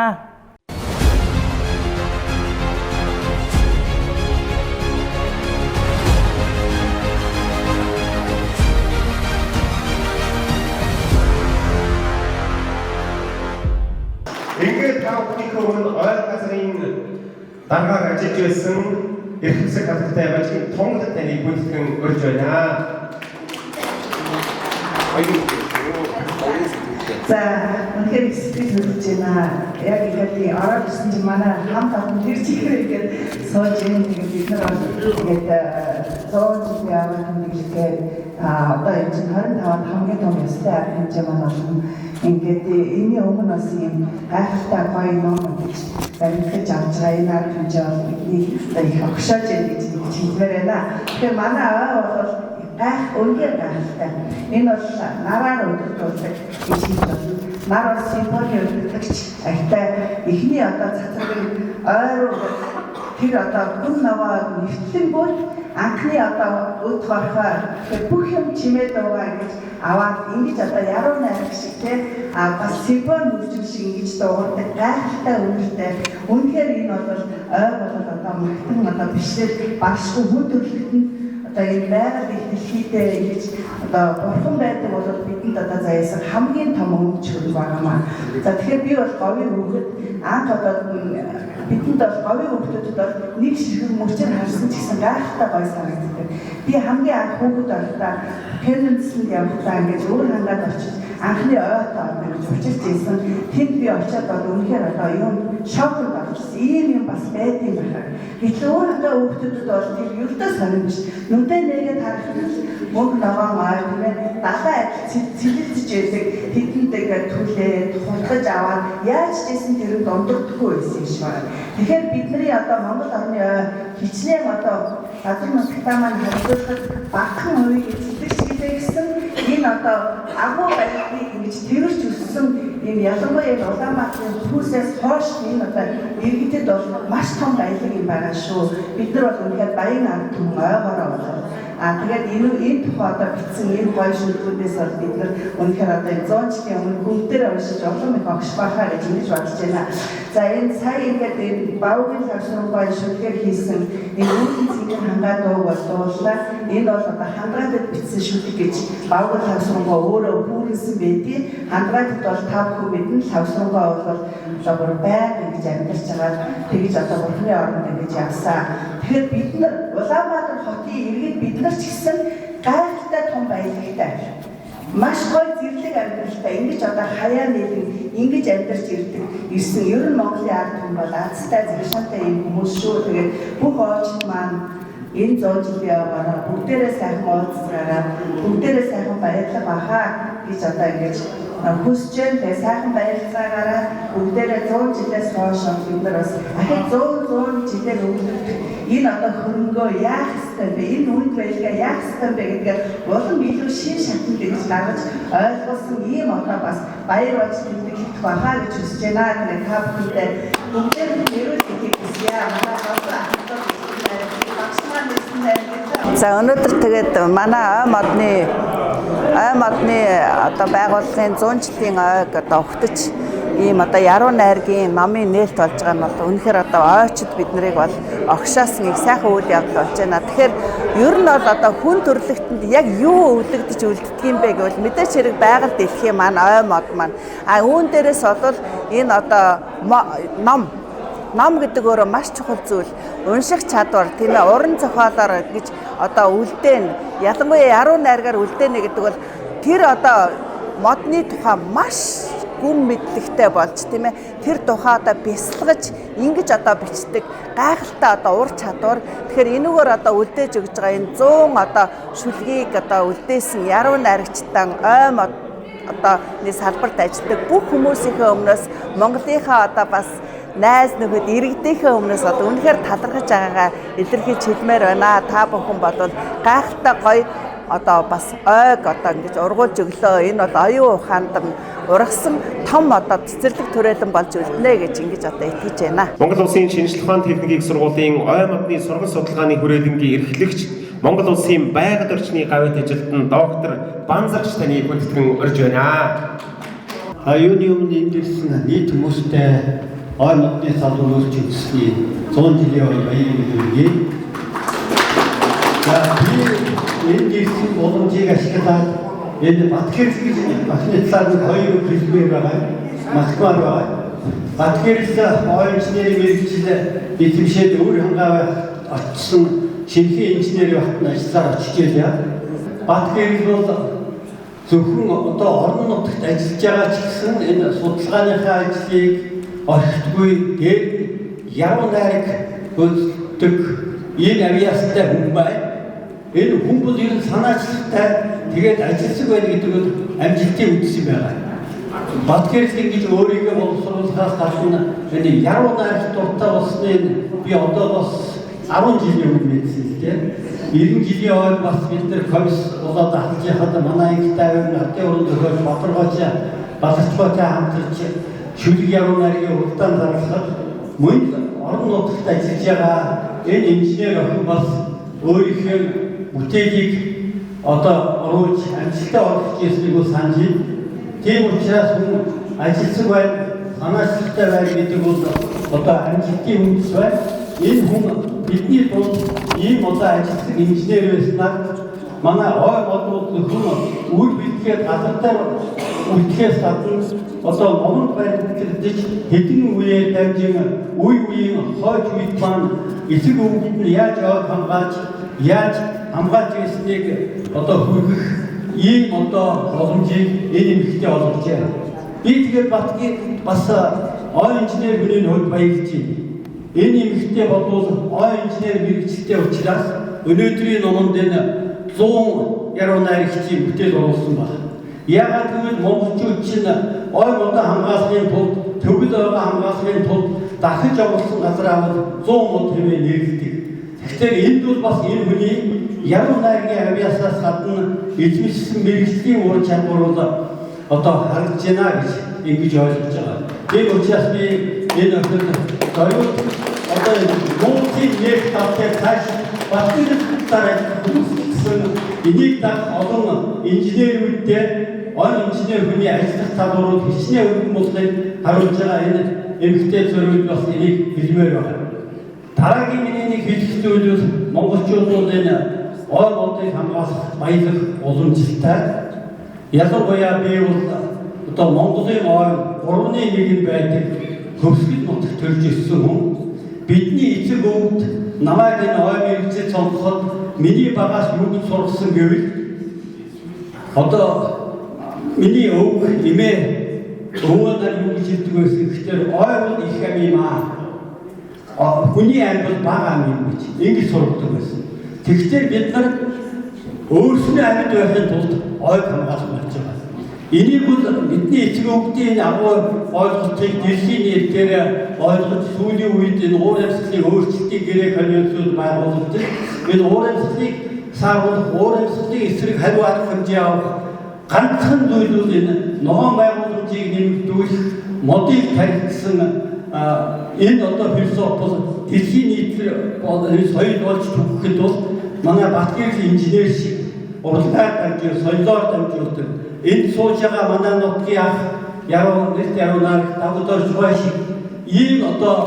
Ингээд та бүхнийхээ өмнө ой газрын даргаар ажиллаж байсан эрхэмсэг хатагтай бажгийн тунгалаг таныг хүндэтгэн урьж байна. За, үнэхээр их сэтгэл хөдлөж байна. Яг ингээд би ороод ирсэн чинь манай хамт олон тэр чигээр ингээд сууж ийн. Тэгээд бид нар бол ингээд 100 жилийн аваад тэмдэглэхээр одоо энэ чинь 25-нд хамгийн том ёслолын арга хэмжээ маань болно. Ингээд энэний өмнө бас ийм гайхалтай гоё ном гэж баримтлаж авч байгаа энэ арга хэмжээ бол бидний одоо их огшоож байна гэж нэг хэлмээр байна. Тэгэхээр манай ой бол үнэхээр гайхалтай. Энэ бол нараар удирдуулдаг гэж хэлж болно. Нар бол симфони удирдагч. Ахтай эхний одоо цацрагийн ой руу тэр одоо хүн наваа нэвтлэнгүүт анхны одоо өд хорхой тэгэхээр бүх юм чимээ дуугаа ингэж аваад ингэж одоо яруу найраг шиг те бас симфони хөгжим шиг ингэж дуугардаг гайхалтай үнэртэй. Үнэхээр энэ бол ой бол одоо магтан одоо бишлэл баршгүй хүн төрөлхтөнд одоо энэ байгаль их дэлхийдээ ингэж одоо бурхан байдаг бол бидэнд одоо заяасан хамгийн том өмч хөрөнгө байгаамаа. За тэгэхээр би бол говийн хүүхэд анх одоо бидэнд бол говийн хүүхдүүдэд бол нэг ширхэг мөчөр харсан ч гэсэн гайхалтай гоё санагддаг. Би хамгийн анх хүүхэд байхдаа Пенэнсэнд явахдаа ингэж өөр хангаад очиж анхны ойтой одоо ингэж учирч ирсэн. Тэнд би очиад бол үнэхээр одоо юм шоконд орчихсон. Ийм юм бас байдсан байна. Гэтэл өөр хангаа хүүхдүүдэд бол тэр ердөө сонирн биш. Нүдээ нээгээд харахад л мөнх ногоон ой тийм ээ далайн адил цэлэлдэж байдаг. Тэдэнд ингээд түлээд хутгаж аваад яаж ч байсан тэрэнд дундагдахгүй байсан юм шиг байна. Тэгэхээр бидний одоо Монгол орны ой хичнээн одоо газар нутагтаа маань харьцуулахад багахан хувийг эзэлдэг ч гэлээ гэсэн энэ одоо агуу барилгыг ингэж тэрвэрч өссөн энэ ялангуяа энэ Улаанбаатарын хүүсээс хойш энэ одоо иргэдэд бол маш том баялаг юм байгаа шүү. Бид нар бол үнэхээр баян ард түмэн ойгоороо болоо. Тэгээд энэ тухай одоо бичсэн энэ гоё шүлгүүдээс бол бид нар үнэхээр одоо энэ 100 жилийн өмнө бүгдээрээ уншиж улам их огших байхаа гэж ингэж бодож байна. За энэ сая ингээд энэ Бавгийн лавшрангуй шүлгээр хийсэн энэ үүдэн цэнгэн хангаа дууг бол дууллаа. Энэ бол одоо хандгаатад бичсэн шүлэг гэж Бавгийн лавшрангуй өөрөө хүүрнсэн байдгийг. Хандгаатад бол та бүхэн мэднэ, лавшрангуй бол одоо бүр байг ингэж амьдарч байгаа. Тэгж одоо бурхны оронд ингэж явсан. Тэгэхээр бид нар Улаанбаатар хотын иргэд бид нар ч гэсэн гайхалтай том баялагтай. Маш гоё зэрлэг амьдралтай ингэж одоо хаяа нийлэн ингэж амьдарч ирдэг. Ирсэн ер нь Монголын ард түмэн бол азтай зэршантай юм хүмүүс шүү. Тэгээд бүх ойчд маань энэ 100 жилийн яваараа бүгдээрээ сайхан уулзгаараа бүгдээрээ сайхан баярлах баха гэж одоо ингэж хүсэж байна. Тэгээд сайхан баярлцаагаараа бүгдээрээ 100 жилээс хойш бид нар бас ахин 100 жилээр өнгөрөх энэ одоо хөрөнгөө яах ёстой бэ? Энэ үнд баялгаа яах ёстой бэ гэдгээр улам илүү шин шатнд гэж гаргаж ойлгуулсан ийм одоо бас баяр болж тэмдэглэх баха гэж хүсэж байна. Тэгээд та бүхэндээ бүгдээр нь эрүүл мэндийг хүсье. Манай болсон ахлах багш маань ирсэн байна. За өнөөдөр тэгээд манай ой модны одоо байгууллагын 100 жилийн ойг одоо угтаж ийм одоо яруу найргийн номын нээлт болж байгаа нь бол үнэхээр одоо ойчд бид нарыг бол огшоосон их сайхан үйл явдал болж байна. Тэгэхээр ер нь бол одоо хүн төрөлхтөнд яг юу өвлөгдөж үлддэг юм бэ гэвэл мэдээч хэрэг байгаль дэлхийн маань ой мод маань. А үүн дээрээс бол энэ одоо ном гэдэг өөрөө маш чухал зүйл. Унших чадвар, тийм ээ, уран зохиолоор гэж одоо үлдээн, ялангуяа яруу найргаар үлдээнэ гэдэг бол тэр одоо модны тухай маш гүн мэдлэгтэй болж, тийм ээ, тэр тухай одоо бясалгаж ингэж одоо бичдэг гайхалтай одоо ур чадвар. Тэгэхээр энүүгээр одоо үлдээж өгж байгаа энэ 100 одоо шүлгийг одоо үлдээсэн яруу найрагчтай ой мод одоо нэг салбарт ажилладаг бүх хүмүүсийнхээ өмнөөс Монголынхаа одоо бас найз нөхөд иргэдийнхээ өмнөөс одоо үнэхээр талархаж байгаагаа илэрхийлж хэлмээр байна. Та бүхэн бол гайхалтай гоё одоо бас ойг одоо ингэж ургуулж өглөө. Энэ бол оюун ухаанд нь ургасан том одоо цэцэрлэг төрөлн болж үлднэ гэж ингэж одоо итгэж байна. Монгол Улсын шинжлэх ухааны техникийн сургуулийн ой модны сургал судалгааны хүрээлэнгийн эрхлэгч Монгол улсын байгаль орчны гавьяат ажилтан доктор Банзарч таныг хүндэтгэн урьж байна. Юуны өмнө энд ирсэн нийт хүмүүстэй ой модны салбар үүсч өгсөний 100 жилийн ой баярыг хүргэе. За би энд ирсэн боломжийг ашиглаад энэ Батгэрэл гэж бахны талаар нэг хоёр үг хэлмээр байгаа. Москваар байгаа. Батгэрэл ой инженерийн мэргэжил эзэмшээд өөр хангаа очсон шинэхэн инженерийн багт ажиллаар очиж байлаа. Батгэрэл бол зөвхөн одоо орон нутагт ажиллаж байгаа ч гэсэн энэ судалгааныхаа ажлыг орхитгүй дээр яруу найраг хөндлөдөг энэ авьяастай хүн байна. Энэ хүн бол ер нь санаачлагтай тэгээд ажилсаг байна гэдэг нь амжилтын үндэс юм байна. Батгэрэл ингэж өөрийгөө боловсруулахаас гадна энэ яруу найрагт дуртай болсныг би одоо бас 10 жилийн өмнө мэдсэн л дээ. 90 жилийн ойр бас бид нар комисс болоод ахалж яхад манай анги тайван хотын уран зохиолч Бадаргооч Баларчгоотой хамтарч шүлэг яруу найргийн уралдаан зарлахад мөн орон нутагт ажиллаж байгаа энэ инженер охин бас өөрийнхөө бүтээлийг одоо оруулж амжилттай оруулж ирснийг бол санаж байна. Тийм учраас хүн ажилсаг байна, санаачлагтай байна гэдэг бол одоо амжилтын үндэс байна. Энэ хүн бидний дунд ийм одоо ажилтдаг инженер байснаар манай ой моднууд зөвхөн үр бэлтгээд газар дээр үлдэхээс гадна одоо номонд баримтлагдаж хэдэн үеэр дамжин үе үеийн хойч үед маань эцэг өвгөнд нь яаж ой хамгаалж яаж хамгаалж ирснийг одоо хүргэх ийм одоо боломжийг энэ эмэгтэй олгожээ. Би тэгэхээр Батгийг бас ой инженер хүний хувьд баярлж байна. Энэ эмэгтэй болвол ой инженер мэргэжилтэй учраас өнөөдрийн номонд энэ 100 яруу найрагчийн бүтээл оруулсан байна. Яагаад гэвэл монголчууд чинь ой модоо хамгаалахын тулд, төгөл ойгоо хамгаалахын тулд дахиж оруулсан газар авал 100 мод хэмээн нэрлэдэг. Тэгэхээр энд бол бас энэ хүний яруу найргийн авьяасаас гадна эзэмшсэн мэргэжлийн ур чадвар бол одоо харагдаж байна гэж ингэж ойлгож байгаа. Тийм учраас би энэ охин зориуд одоо нууцын нэг талтай цааш Батгэрэл талаар ажиллах хүмүүс гэсэн энийг дагах олон инженерүүдтэй он инженер хүний ажиллах чадварууд хичнээн өргөн болохыг харуулж байгаа энэ эмэгтэй зориуд бас энийг хэлмээр байна. Дараагийн миний нэг хэлэх зүйл бол монголчууд бол энэ ой модыг хамгаалах баялаг уламжлалтай. Ялангуяа би бол одоо Монголын ой 3-ны 1 байдаг хөвсгөл нутагт төрж ирсэн хүн. Бидний эцэг өвд намайг энэ ой мэргэжил сонгоход миний багаас юу гэж сургасан гэвэл одоо миний өвг эмээ өвөө нар юу гэж хэлдэг байсан гэхээр ой бол их ам юм аа. Хүний ам бол бага ам юм гэж ингэж сургадаг байсан. Тэгэхээр бид нар өөрсдөө амьд байхын тулд ойг хамгаалах болж байгаа. Энийг бол бидний эцэг өвгдийн энэ агуу ойлголтыг дэлхийн нийт дээр ойлгож сүүлийн үед энэ уур амьсгалын өөрчлөлтийн гэрээ конвенцүүд байгуулагдаж энэ уур амьсгалыг сааруулах, уур амьсгалын эсрэг хариу арга хэмжээ авах ганцхан зүйл бол энэ ногоон байгууламжийг нэмэгдүүлэх, модыг тархисан энэ одоо философи бол дэлхийн нийтлэл соёл болж түгэхэд бол манай Батгэрэл инженер шиг урлагаар дамжуулах, соёлоор дамжуулдаг. Энд сууж байгаа манай нутгийн ах яруу нэрт яруу найраг Дагудоржгой шиг ийм одоо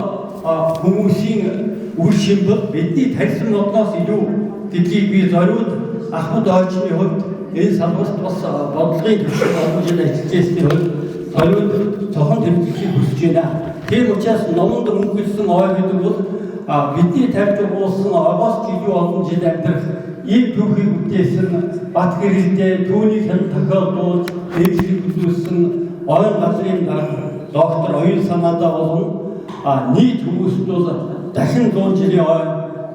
хүмүүсийн үр шим бол бидний тарьсан модноос илүү гэдгийг би зориуд Ахмад ойчны хувьд энэ салбарт бас бодлогын түвшинд олон жил ажиллаж байсны хувьд зориуд цохон тэмдэглэхийг хүсэж байна. Тийм учраас номонд мөнгөлсөн ой гэдэг бол бидний тавьж угуулсан огоос ч илүү олон жил амьдрах ийм түүхийг бүтээсэн Батгэрэлдээ түүнийг хэн тохиолдуулж дэвшлиг үзүүлсэн ойн газрын дарга доктор Оюун санаадаа болон нийт хүмүүст бол дахин 100 жилийн ой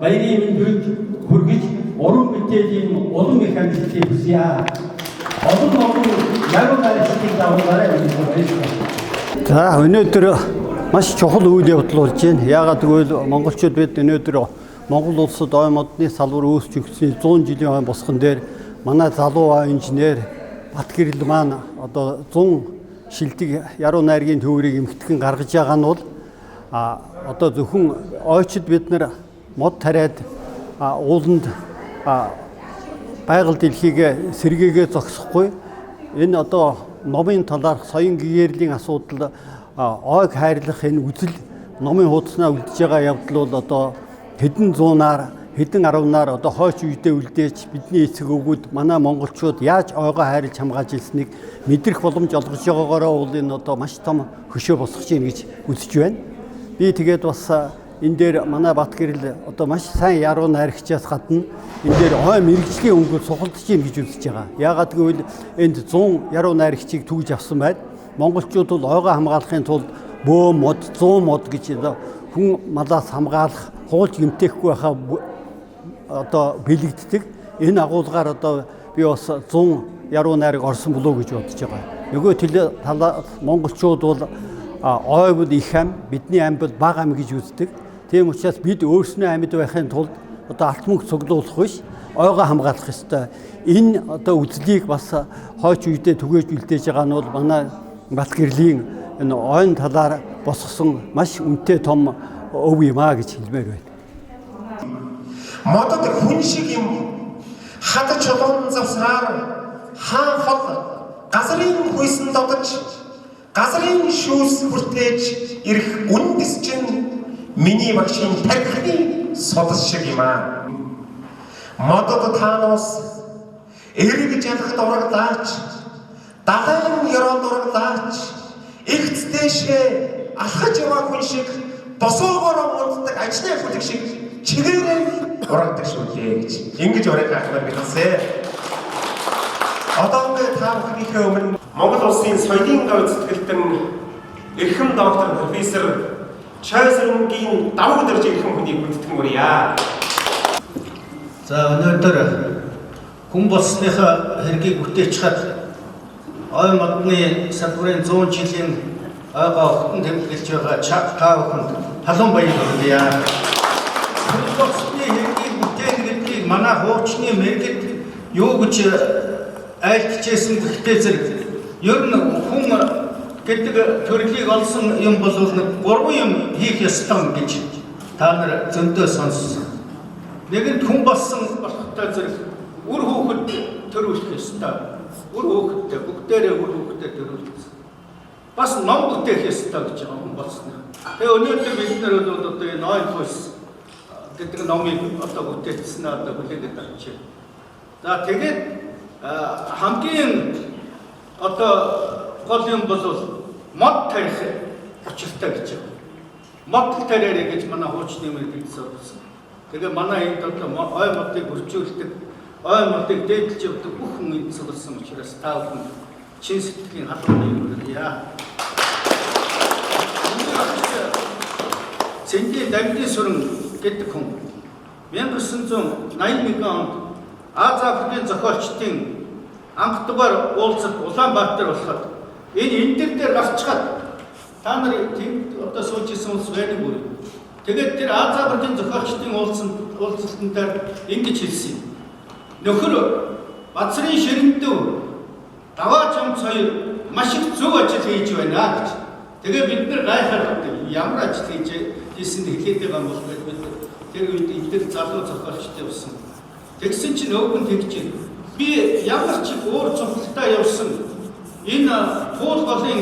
баярын мэнд хүргэж уран бүтээлийн улам их амжилтыг хүсье. Олон олон яруу найрагчдыг дагуулаарай гэж баярлалаа. За өнөөдөр маш чухал үйл явдал болж байна. Яагаад гэвэл монголчууд бид өнөөдөр Монгол улсад ой модны салбар үүсч өгсөн 100 жилийн ой босгон дээр манай залуу ой инженер Батгэрэл маань одоо 100 шилдэг яруу найргийн төврийг эмхтгэн гаргаж байгаа нь бол одоо зөвхөн ойчид бид нар мод тариад ууланд Байгаль дэлхийг сэргээгээ зогсохгүй энэ одоо номын талаарх соён гэгээрлийн асуудал ойг хайрлах энэ үзэл номын хуудаснаа үлдэж байгаа явдал бол одоо хэдэн зуунаар хэдэн аравнаар одоо хойч үедээ үлдээж бидний эцэг өвгүүд манай монголчууд яаж ойгоо хайрлж хамгаалж ирснийг мэдрэх боломж олгож байгаагаараа бол энэ одоо маш том хөшөө босгож ийн гэж үзэж байна. Би тэгээд бас энэ дээр манай Батгэрэл одоо маш сайн яруу найрагчаас гадна энэ дээр ой мэрэгжлийн өнгө сухалдаж ийн гэж үзэж байгаа. Яагаад гэвэл энд 100 яруу найрагчийг түгж авсан байна. Монголчууд бол ойгоо хамгаалахын тулд бөө мод, 100 мод гэж хүн малаас хамгаалах, хуулж гэмтээхгүй байхаа одоо бэлэгддэг. Энэ агуулгаар одоо би бас 100 яруу найраг орсон болов уу гэж бодож байгаа. Нөгөө талаас монголчууд бол ой бол их ам, бидний ам бол бага ам гэж үздэг. Тийм учраас бид өөрснөө амьд байхын тулд одоо алт мөнгө цуглуулах биш, ойгоо хамгаалах ёстой. Энэ одоо үзлийг бас хойч үедээ түгээж үлдээж байгаа нь бол манай Батгэрлийн энэ ойн талаар босгосон маш үнэтэй том өв юм а гэж хэлмээр байна. Модод хүн шиг юм хад чулуун завсраар хаан хол газрын хүйсэн додож газрын шүүс хүртээж ирэх үндэс чинь миний багшийн тархины судас шиг юм аа. Модод таанаас эрг жалхад ураглаач, далайн ёроолд ураглаач, эгц дээшээ алхаж яваа хүн шиг босоогоороо мунддаг ажлын хүлэг шиг чигээрээ урагдаг шүү дээ гэж ингэж ураг ахмаар бичсэн. Одоо ингээд та бүхнийхээ өмнө Монгол улсын соёлын говь зүтгэлтэн эрхэм доктор профессор Чойсрынгийн давуу дэрж эрхэм хүнийг хүндэтгэн урья. За өнөөдөр хүн болсныхаа хэргийг бүтээч хад ой модны салбарын 100 жилийн ойгоо огтон тэмдэглэж байгаа та бүхэнд халуун баяр хүргье. Хүн болсны хэргийг бүтээх гэдгийг манай хуучны мэргэд юу гэж айлтжсэн гэхдээ зэрэг ер нь хүн гэдэг төрлийг олсон юм бол нэг гурван юм хийх ёстой гэж та нар зөндөө сонссон. Нэгэнд хүн болсон болохтой зэрэг үр хүүхэд төрүүлэх ёстой. Үр хүүхэдтэй бүгдээрээ үр хүүхэдтэй төрүүлэх ёстой. Бас ном бүтээх ёстой гэж байгаа хүн болсон. Тэгээ өнөөдөр бид нар бол одоо энэ ой хүйс гэдэг номыг одоо бүтээсэн одоо хүлээгээд авчээ. За тэгээд хамгийн одоо гол юм бол мод тарих учиртай гэж байна. Мод тариарэ гэж манай хуучны мэргэд сурсан. Тэгээ манай энд одоо ой модыг хөрчүүлдэг, ой модыг дээдэлж явдаг бүх хүн энд цугласан учраас та бүхэн чин сэтгэлийн халуун хүргье. Цэндийн Давидын сүрэн гэдэг хүн 1981 онд Аз Африкийн зохиолчдын анх дугаар уулзалт Улаанбаатар болоход энэ эндэр дээр гарчхад та нар тэнд одоо сууж исэн улс байдаг үү? Тэгээд тэр Аз Африкийн зохиолчдын уулзалтан дээр ингэж хэлсэн юм. Нөхөр Бацрын ширэндэв даваа чамц хоёр маш их зөв ажил хийж байна гэж. Тэгээ бид нар гайхаад ямар ажил хийж хийсэн хэлээд байгаа юм бол бид тэр үед эндэр залуу зохиолчтой явсан. Тэгсэн чинь өвгөн нь тэгж би ямар ч их уур цогцолтой явсан энэ туул голын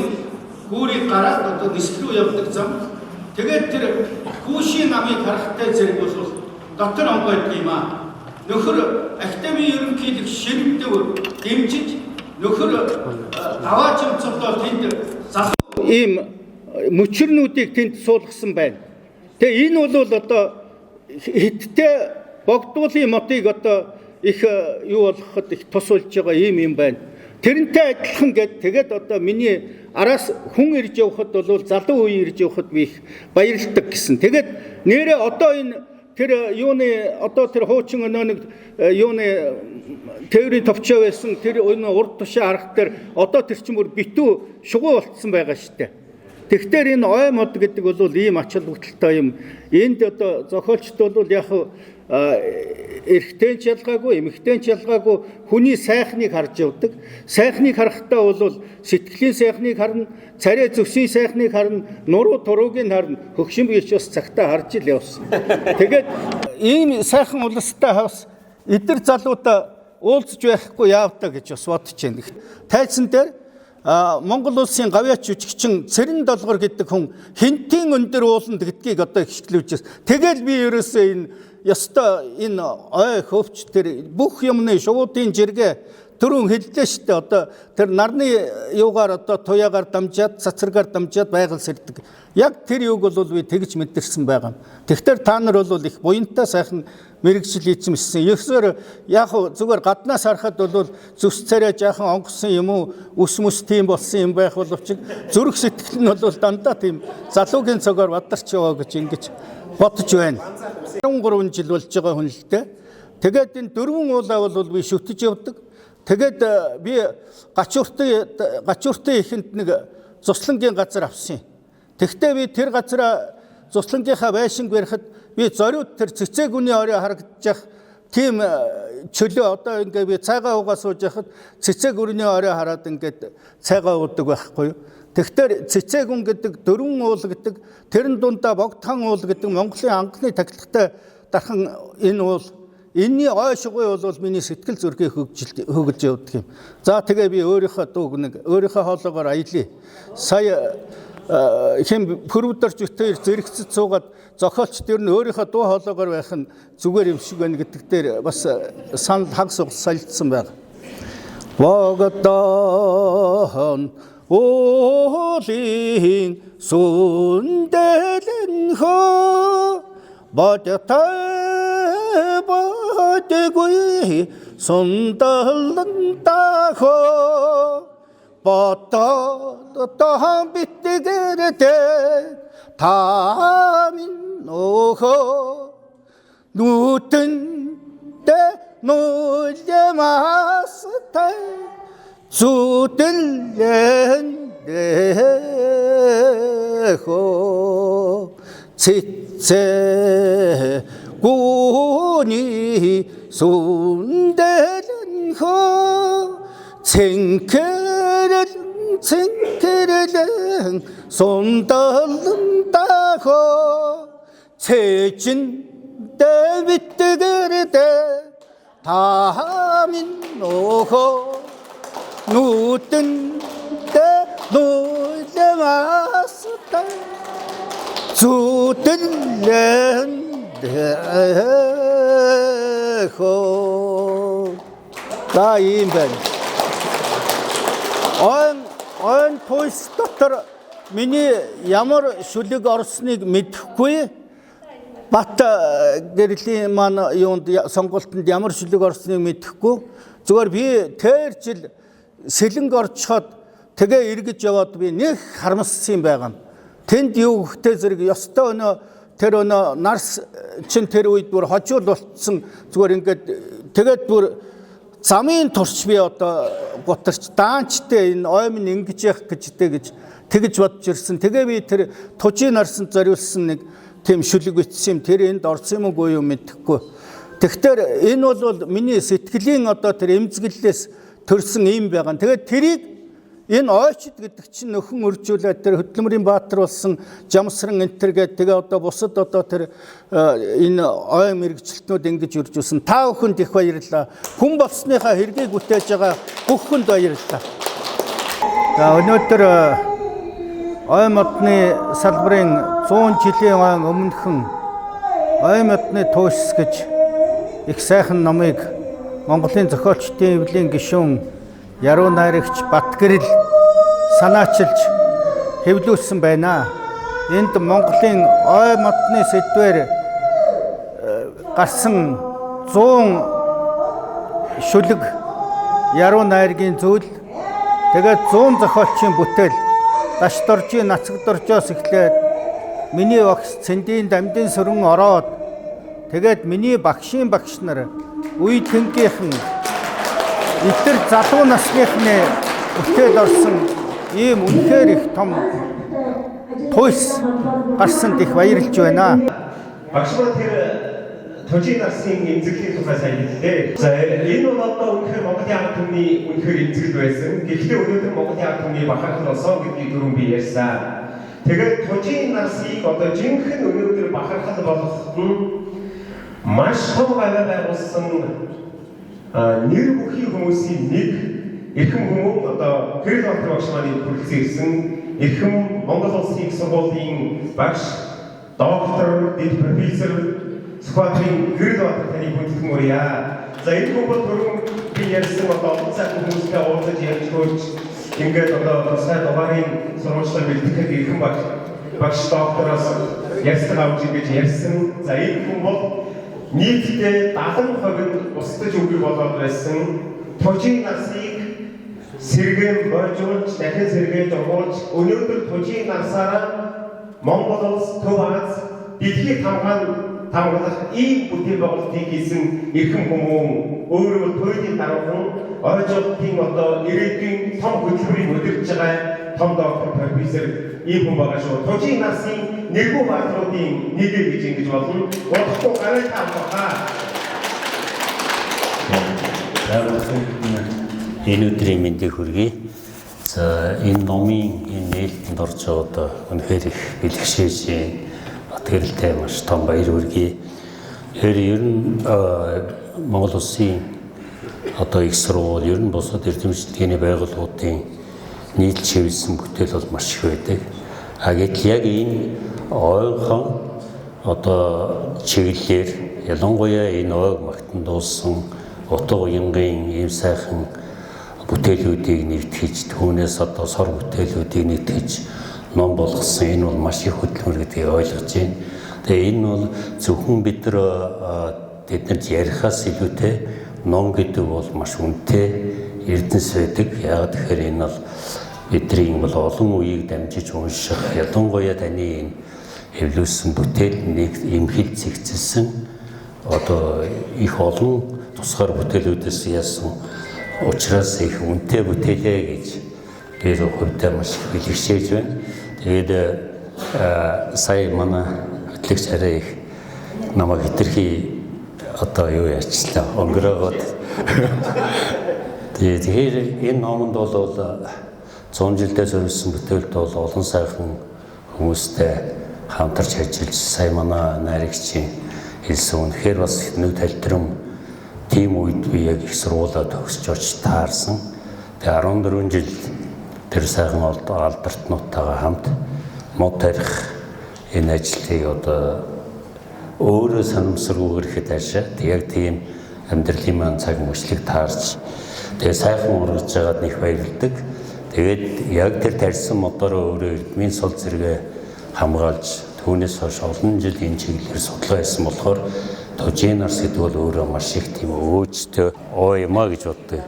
гүүрийг гараад одоо нисэх рүү явдаг зам. Тэгээд тэр хүүшийн намыг харахтай зэрэг бол дотор онгойд юм аа. Нөхөр академийн ерөнхийлөгч ширэндэв дэмжиж нөхөр даваа чимцлоо тэнд залуу ийм мөчрнүүдийг тэнд суулгасан байна. Тэгээ энэ бол одоо хиттэй богдуулын модыг одоо их юу болгоход их тус болж байгаа ийм юм байна. Тэрнтэй адилхан гэд тэгээд одоо миний араас хүн ирж явхад бол залуу үе ирж явхад би их баярлдаг гэсэн. Тэгээд нэрээ одоо энэ тэр юуны одоо тэр хуучин өнөө нэг юуны тээврийн товчоо байсан тэр энэ урд тушаа харах дээр одоо тэр чинь бүр битүү шугуу болцсон байгаа штэ. Тэгэхээр энэ ой мод гэдэг бол ийм ач холбогдолтой юм. Энд одоо зохиолчд бол яг эрэгтэй ч ялгаагүй, эмэгтэй ч ялгаагүй хүний сайхныг харж явдаг. Сайхныг харахтаа бол сэтгэлийн сайхныг харна, царай зөсийн сайхныг харна, нуруу турууг нь харна, хөгшин биеч бас цагтаа харж ил явсан. Тэгээд ийм сайхан улстай хавс Эдгээр залуудаа уулзж байхгүй яавтаа гэж бас бодож байна. Тайзан дээр Монгол улсын гавьяач жүжигчин Цэрэн Долгор гэдэг хүн хинтийн өндөр ууланд гэдгийг одоо ихшгэлж байна. Тэгэл би ерөөсөө энэ ёстой энэ ой хөвч тэр бүх юмны шуудын жиргээ түрүүн хэллээ шүү дээ. Одоо тэр нарны юугаар одоо туяагаар дамжаад цацрагаар дамжаад байгаль сэрдэг. Яг тэр юуг бол би тэгж мэдэрсэн байгаа юм. Тэгэхээр та нар бол их буянтай сайхан мэрэгжил эзэмшсэн. Ерөөсөөр яг зүгээр гаднаас харахад бол зүс царай жаахан онгосон юм уу, үс мүс тийм болсон юм байх боловч зүрх сэтгэл нь бол дандаа тийм залуугийн цогоор бадарч яваа гэж ингэж бодож байна. 13 жил болж байгаа хүн л дээ. Тэгээд энэ дөрвөн уулаа бол би шүтэж явдаг. Тэгээд би гачууртын ихэнд нэг цуслангийн газар авсан юм. Тэгвэл би тэр газараа цуслангийнхаа байшинг барихад би зориуд тэр цэцээгүний орой харагдчих тийм чөлөө одоо ингээ би цайгаа уугаа сууж яхад цэцээгүрний орой хараад ингээд цайгаа уудаг байхгүй юу. Тэгэхээр цэцээгүн гэдэг дөрвөн уул гэдэг тэрэн дундаа богдхан уул гэдэг Монголын анхны тахилгатай дархан энэ уул энэний ой шугуй бол миний сэтгэл зүрхийг хөглөж явдаг юм. За тэгээ би өөрийнхөө дууг нэг өөрийнхөө хоолоогоор аялъя. Сая хэм пүрвдэрч өтөр зэрэгцэд суугаад зохиолч тэр нь өөрийнхөө дуу хоолоогоор байх нь зүгээр юм шиг байна гэдэг дээр бас санал хагас солилцсон байна. Богдон уулын сүндэлэн хөө бодтой бодгүй сундалан тахо бодтой битгэрдэ та минь өхөө нүтэндэ нүлэмастай зүтэлэн дэхөө цэцэ гүний сүндэлэн хөө цэнхэрэл цэнхэрэлэн сундалан дахөө цэжин дэвитгэрдэ та минь өхөө нүтэндэ нүлэмастай зүтэлэн дэхөө. За ийм байна. Ойн туйс дотор миний ямар шүлэг орсныг мэдэхгүй. Бат гэрлийн маань юунд сонголтонд ямар шүлэг орсныг мэдэхгүй. Зүгээр би тэр жил сэлэнг орчход тэгээ эргэж яваад би нэг харамссан юм байгаа. Тэнд юу гэхтэй зэрэг ёстой өнөө тэр өнөө нарс чин тэр үед бүр хожуул болцсон зүгээр ингээд тэгээд бүр замын турш би одоо гутарч даанчтай энэ ой минь ингэж явах гэжтэй гэж тэгж бодож ирсэн. Тэгээ би тэр тужийн нарсанд зориулсан нэг тийм шүлэг бичсэн юм. Тэр энд орсон юм уу юу мэдэхгүй. Тэгэхээр энэ бол миний сэтгэлийн одоо тэр эмзэглэлээс төрсэн юм байгаа. Тэгээд тэрийг энэ ойчд гэдэг чинь нөхөн өржүүлээд тэр хөдөлмөрийн баатар болсон Жамсран энтер гэдэг тэгээ одоо бусад одоо тэр энэ ой мэрэгчлэтнүүд ингэж өржүүлсэн. Та бүхэнд их баярлалаа. Хүн болсныхаа хэргийг бүтээж байгаа бүх хүнд баярлалаа. За өнөөдөр ой модны салбарын 100 жилийн ой өмнөхөн ой модны туушс гэж их сайхан номыг Монголын зохиолчдын эвлийн гишүүн Яруу найрагч Батгэрэл санаачилж хэвлүүлсэн байна. Энд Монголын ой модны сэдвээр гарсан 100 шүлэг яруу найргийн зүйл тэгээд 100 зохиолчийн бүтээл Дашдоржийн Нацагдоржоос эхлээд миний багш Цэндийн Дамдын сүрэн ороод тэгээд миний багшийн багш нар үе тэнгийнхэн эдгээр залуу насныхны бүтээл орсон ийм үнэхээр их том туйс гарсанд их баярлж байна. Багш маань тэр тожийн нарсын эмзэглэлийн тухай сайн хэллээ. За энэ бол одоо үнэхээр Монголын ард түмний үнэхээр эмзэгэл байсан. Гэхдээ өнөөдөр Монголын ард түмний бахархал болсон гэдгийг түрүүн би ярьсан. Тэгээд тожийн нарсыг одоо жинхэнэ өнөөдөр бахархал болгох нь Маш том гавьяа байгуулсан нэр бүхий хүмүүсийн нэг эрхэм хүмүүн одоо Гэрэл Баатар багш маань хүрэлцэн ирсэн. Эрхэм Монгол Улсын их сургуулийн багш, доктор, дэд профессор Сүхбаатарын Гэрэл Баатар таныг хүндэтгэн урья. За, энэ хүн бол түрүүн би ярьсан одоо олон сайхан хүмүүстэй уулзаж ярьж хөөж ингээд одоо тусгай дугаарын сургуучлаар бэлтгэхэд эрхэм багш доктороос ярьсан авч ингэж ярьсан. За, энэ хүн бол нийтдээ 70% нь устдаж үгүй болоод байсан тужийн нарсыг сэргээн бойжуулж, дахин сэргээж ургуулж, өнөөдөр тужийн нарсаараа Монгол улс, Төв Ази, дэлхийг хамгаалах ийм бүтээн байгуулалтыг хийсэн эрхэм хүмүүн, өөрөөр туйлын даруухан ойжуулалтын одоо ирээдүйн том хөтөлбөрийг удирдах байгаа том доктор профессор ийм хүн байгаа шүү. Тужийн нарсын нэргүй баатруудын нэг гэж ингэж болно. Удахгүй гараа таах. Энэ өдрийн мэндийг хүргэе. За, энэ номын энэ нээлтэнд орж байгаа одоо үнэхээр их бэлгшээж Батгэрэлтэй маш том баяр хүргэе. Тэгэхээр ер нь Монгол улсын одоо их сургууль, ер нь бусад эрдэм шинжилгээний байгууллагуудын нийлж хэвлэсэн бүтээл бол маш их байдаг. А гэтэл яг энэ ойнхон одоо чиглэлээр, ялангуяа энэ ойг магтан дуулсан утга уянгийн ийм сайхан бүтээлүүдийг нэгтгэж, түүнээс одоо сор бүтээлүүдийг нэгтгэж ном болгосон энэ бол маш их хөдөлмөр гэдгийг ойлгож байна. Тэгээ энэ бол зөвхөн бид нар тэднэрт ярихаас илүүтэй ном гэдэг бол маш үнэтэй эрдэнэс байдаг. Яг тэгэхээр энэ бол бидний бол олон үеийг дамжиж унших, ялангуяа таны энэ хэвлүүлсэн бүтээл нэг эмхэл зэгцэлсэн одоо их олон тусгаар бүтээлүүдээс яасан учраас их үнэтэй бүтээлээ гэж би хувьдаа маш их бэлгшээж байна. Тэгээд сая манай хөтлөгч арай их намайг хэтэрхий одоо юу яачлаа өнгөрөөгөөд. Тэгэхээр энэ номонд бол 100 жилдээ зориулсан бүтээлд бол олон сайхан хүмүүстэй хамтарч ажиллаж, сая манай найрагчийн хэлсэн үнэхээр бас нэг талтрам тийм үед би яг их сургуулаа төгсөж очиж таарсан. Тэгээ 14 жил тэр сайхан алдартнуудтайгаа хамт мод тарих энэ ажлыг одоо өөрөө санамсаргүйгээр ихэд хаашаа яг тийм амьдралын маань цаг мөчлөг таарч тэгээ сайхан ургаж байгаад нэг баярлдаг. Тэгээд яг тэр тарьсан модороо өөрөө эрдмийн сул зэрэгэ хамгаалж түүнээс хойш олон жил энэ чиглэлээр судалгаа хийсэн болохоор тужийн нарс гэдэг бол өөрөө маш их тийм өөжтэй ой юм а гэж боддог.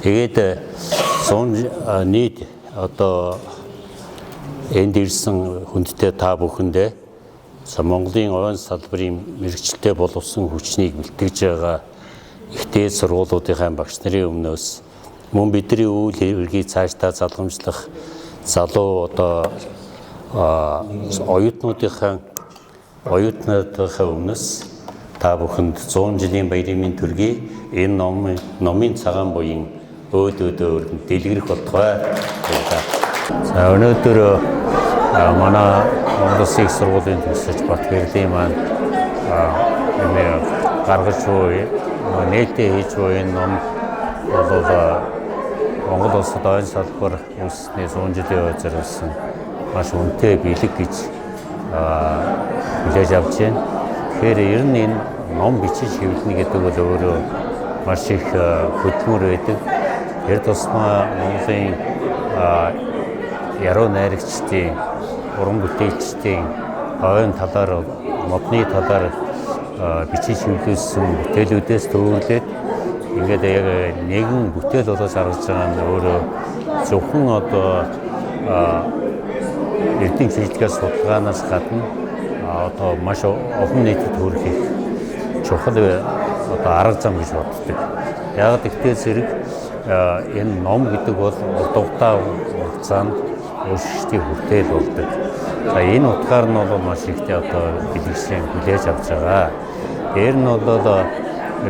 Тэгээд 100 нийт одоо энд ирсэн хүндтэй та бүхэндээ Монголын ойн салбарын мэргэжилтэй боловсон хүчнийг бэлтгэж байгаа их дээд сургуулиудынхаа багш нарын өмнөөс мөн бидний үйл хэргийг цаашдаа залгамжлах залуу одоо оюутнуудынхаа өмнөөс та бүхэнд 100 жилийн баярын мэнд төргий. Энэ номын цагаан буян өөд өдөө дэлгэрэх болтугай. За, өнөөдөр манай Монгол Улсын их сургуулийн төгсөж Батгэрлийн маань гаргаж буй нээлттэй хийж буй энэ ном бол Монгол улсад ойн салбар үүссэний 100 жилийн үед зориулсан маш үнэтэй бэлэг гэж хүлээж авч байна. Тэгэхээр ер нь энэ ном бичиж хэвлэнэ гэдэг бол өөрөө маш их хөдөлмөр байдаг. Тэр тусмаа Монголын яруу найрагчдын, уран бүтээлчдийн ойн талаар, модны талаар бичиж хэвлүүлсэн бүтээлүүдээс төвөрлөөд ингээд яг нэгэн бүтээл болоод гаргаж байгаа нь өөрөө зөвхөн одоо эрдэм шинжилгээ судалгаанаас гадна одоо маш олон нийтэд хүрэх их чухал одоо арга зам гэж боддог. Яг тэгтэл зэрэг энэ ном гэдэг бол урт хугацаанд өөрчлөлтийн хүртэл болдог. За, энэ утгаар нь бол маш ихтэй одоо бэлгэшин хүлээж авч байгаа. Тэр нь бол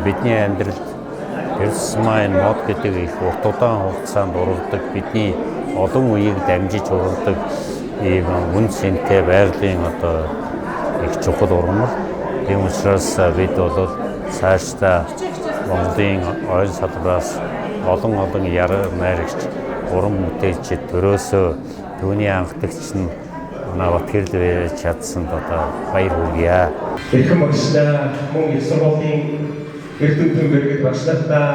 бидний амьдралд тэр тусмаа энэ мод гэдэг их урт удаан хугацаанд ургадаг, бидний олон үеийг дамжиж ургадаг ийм үн цэнтэй байгалийн одоо их чухал ургамал. Тийм учраас бид бол цаашдаа Монголын ойн салбараас олон олон яруу найрагч, уран бүтээлчид төрөөсөө түүний анхдагч нь манай Батгэрэл байж чадсанд одоо баяр хүргье. Эрхэм багшдаа, мөн их сургуулийн эрдэмтэн мэргэд багш нартаа,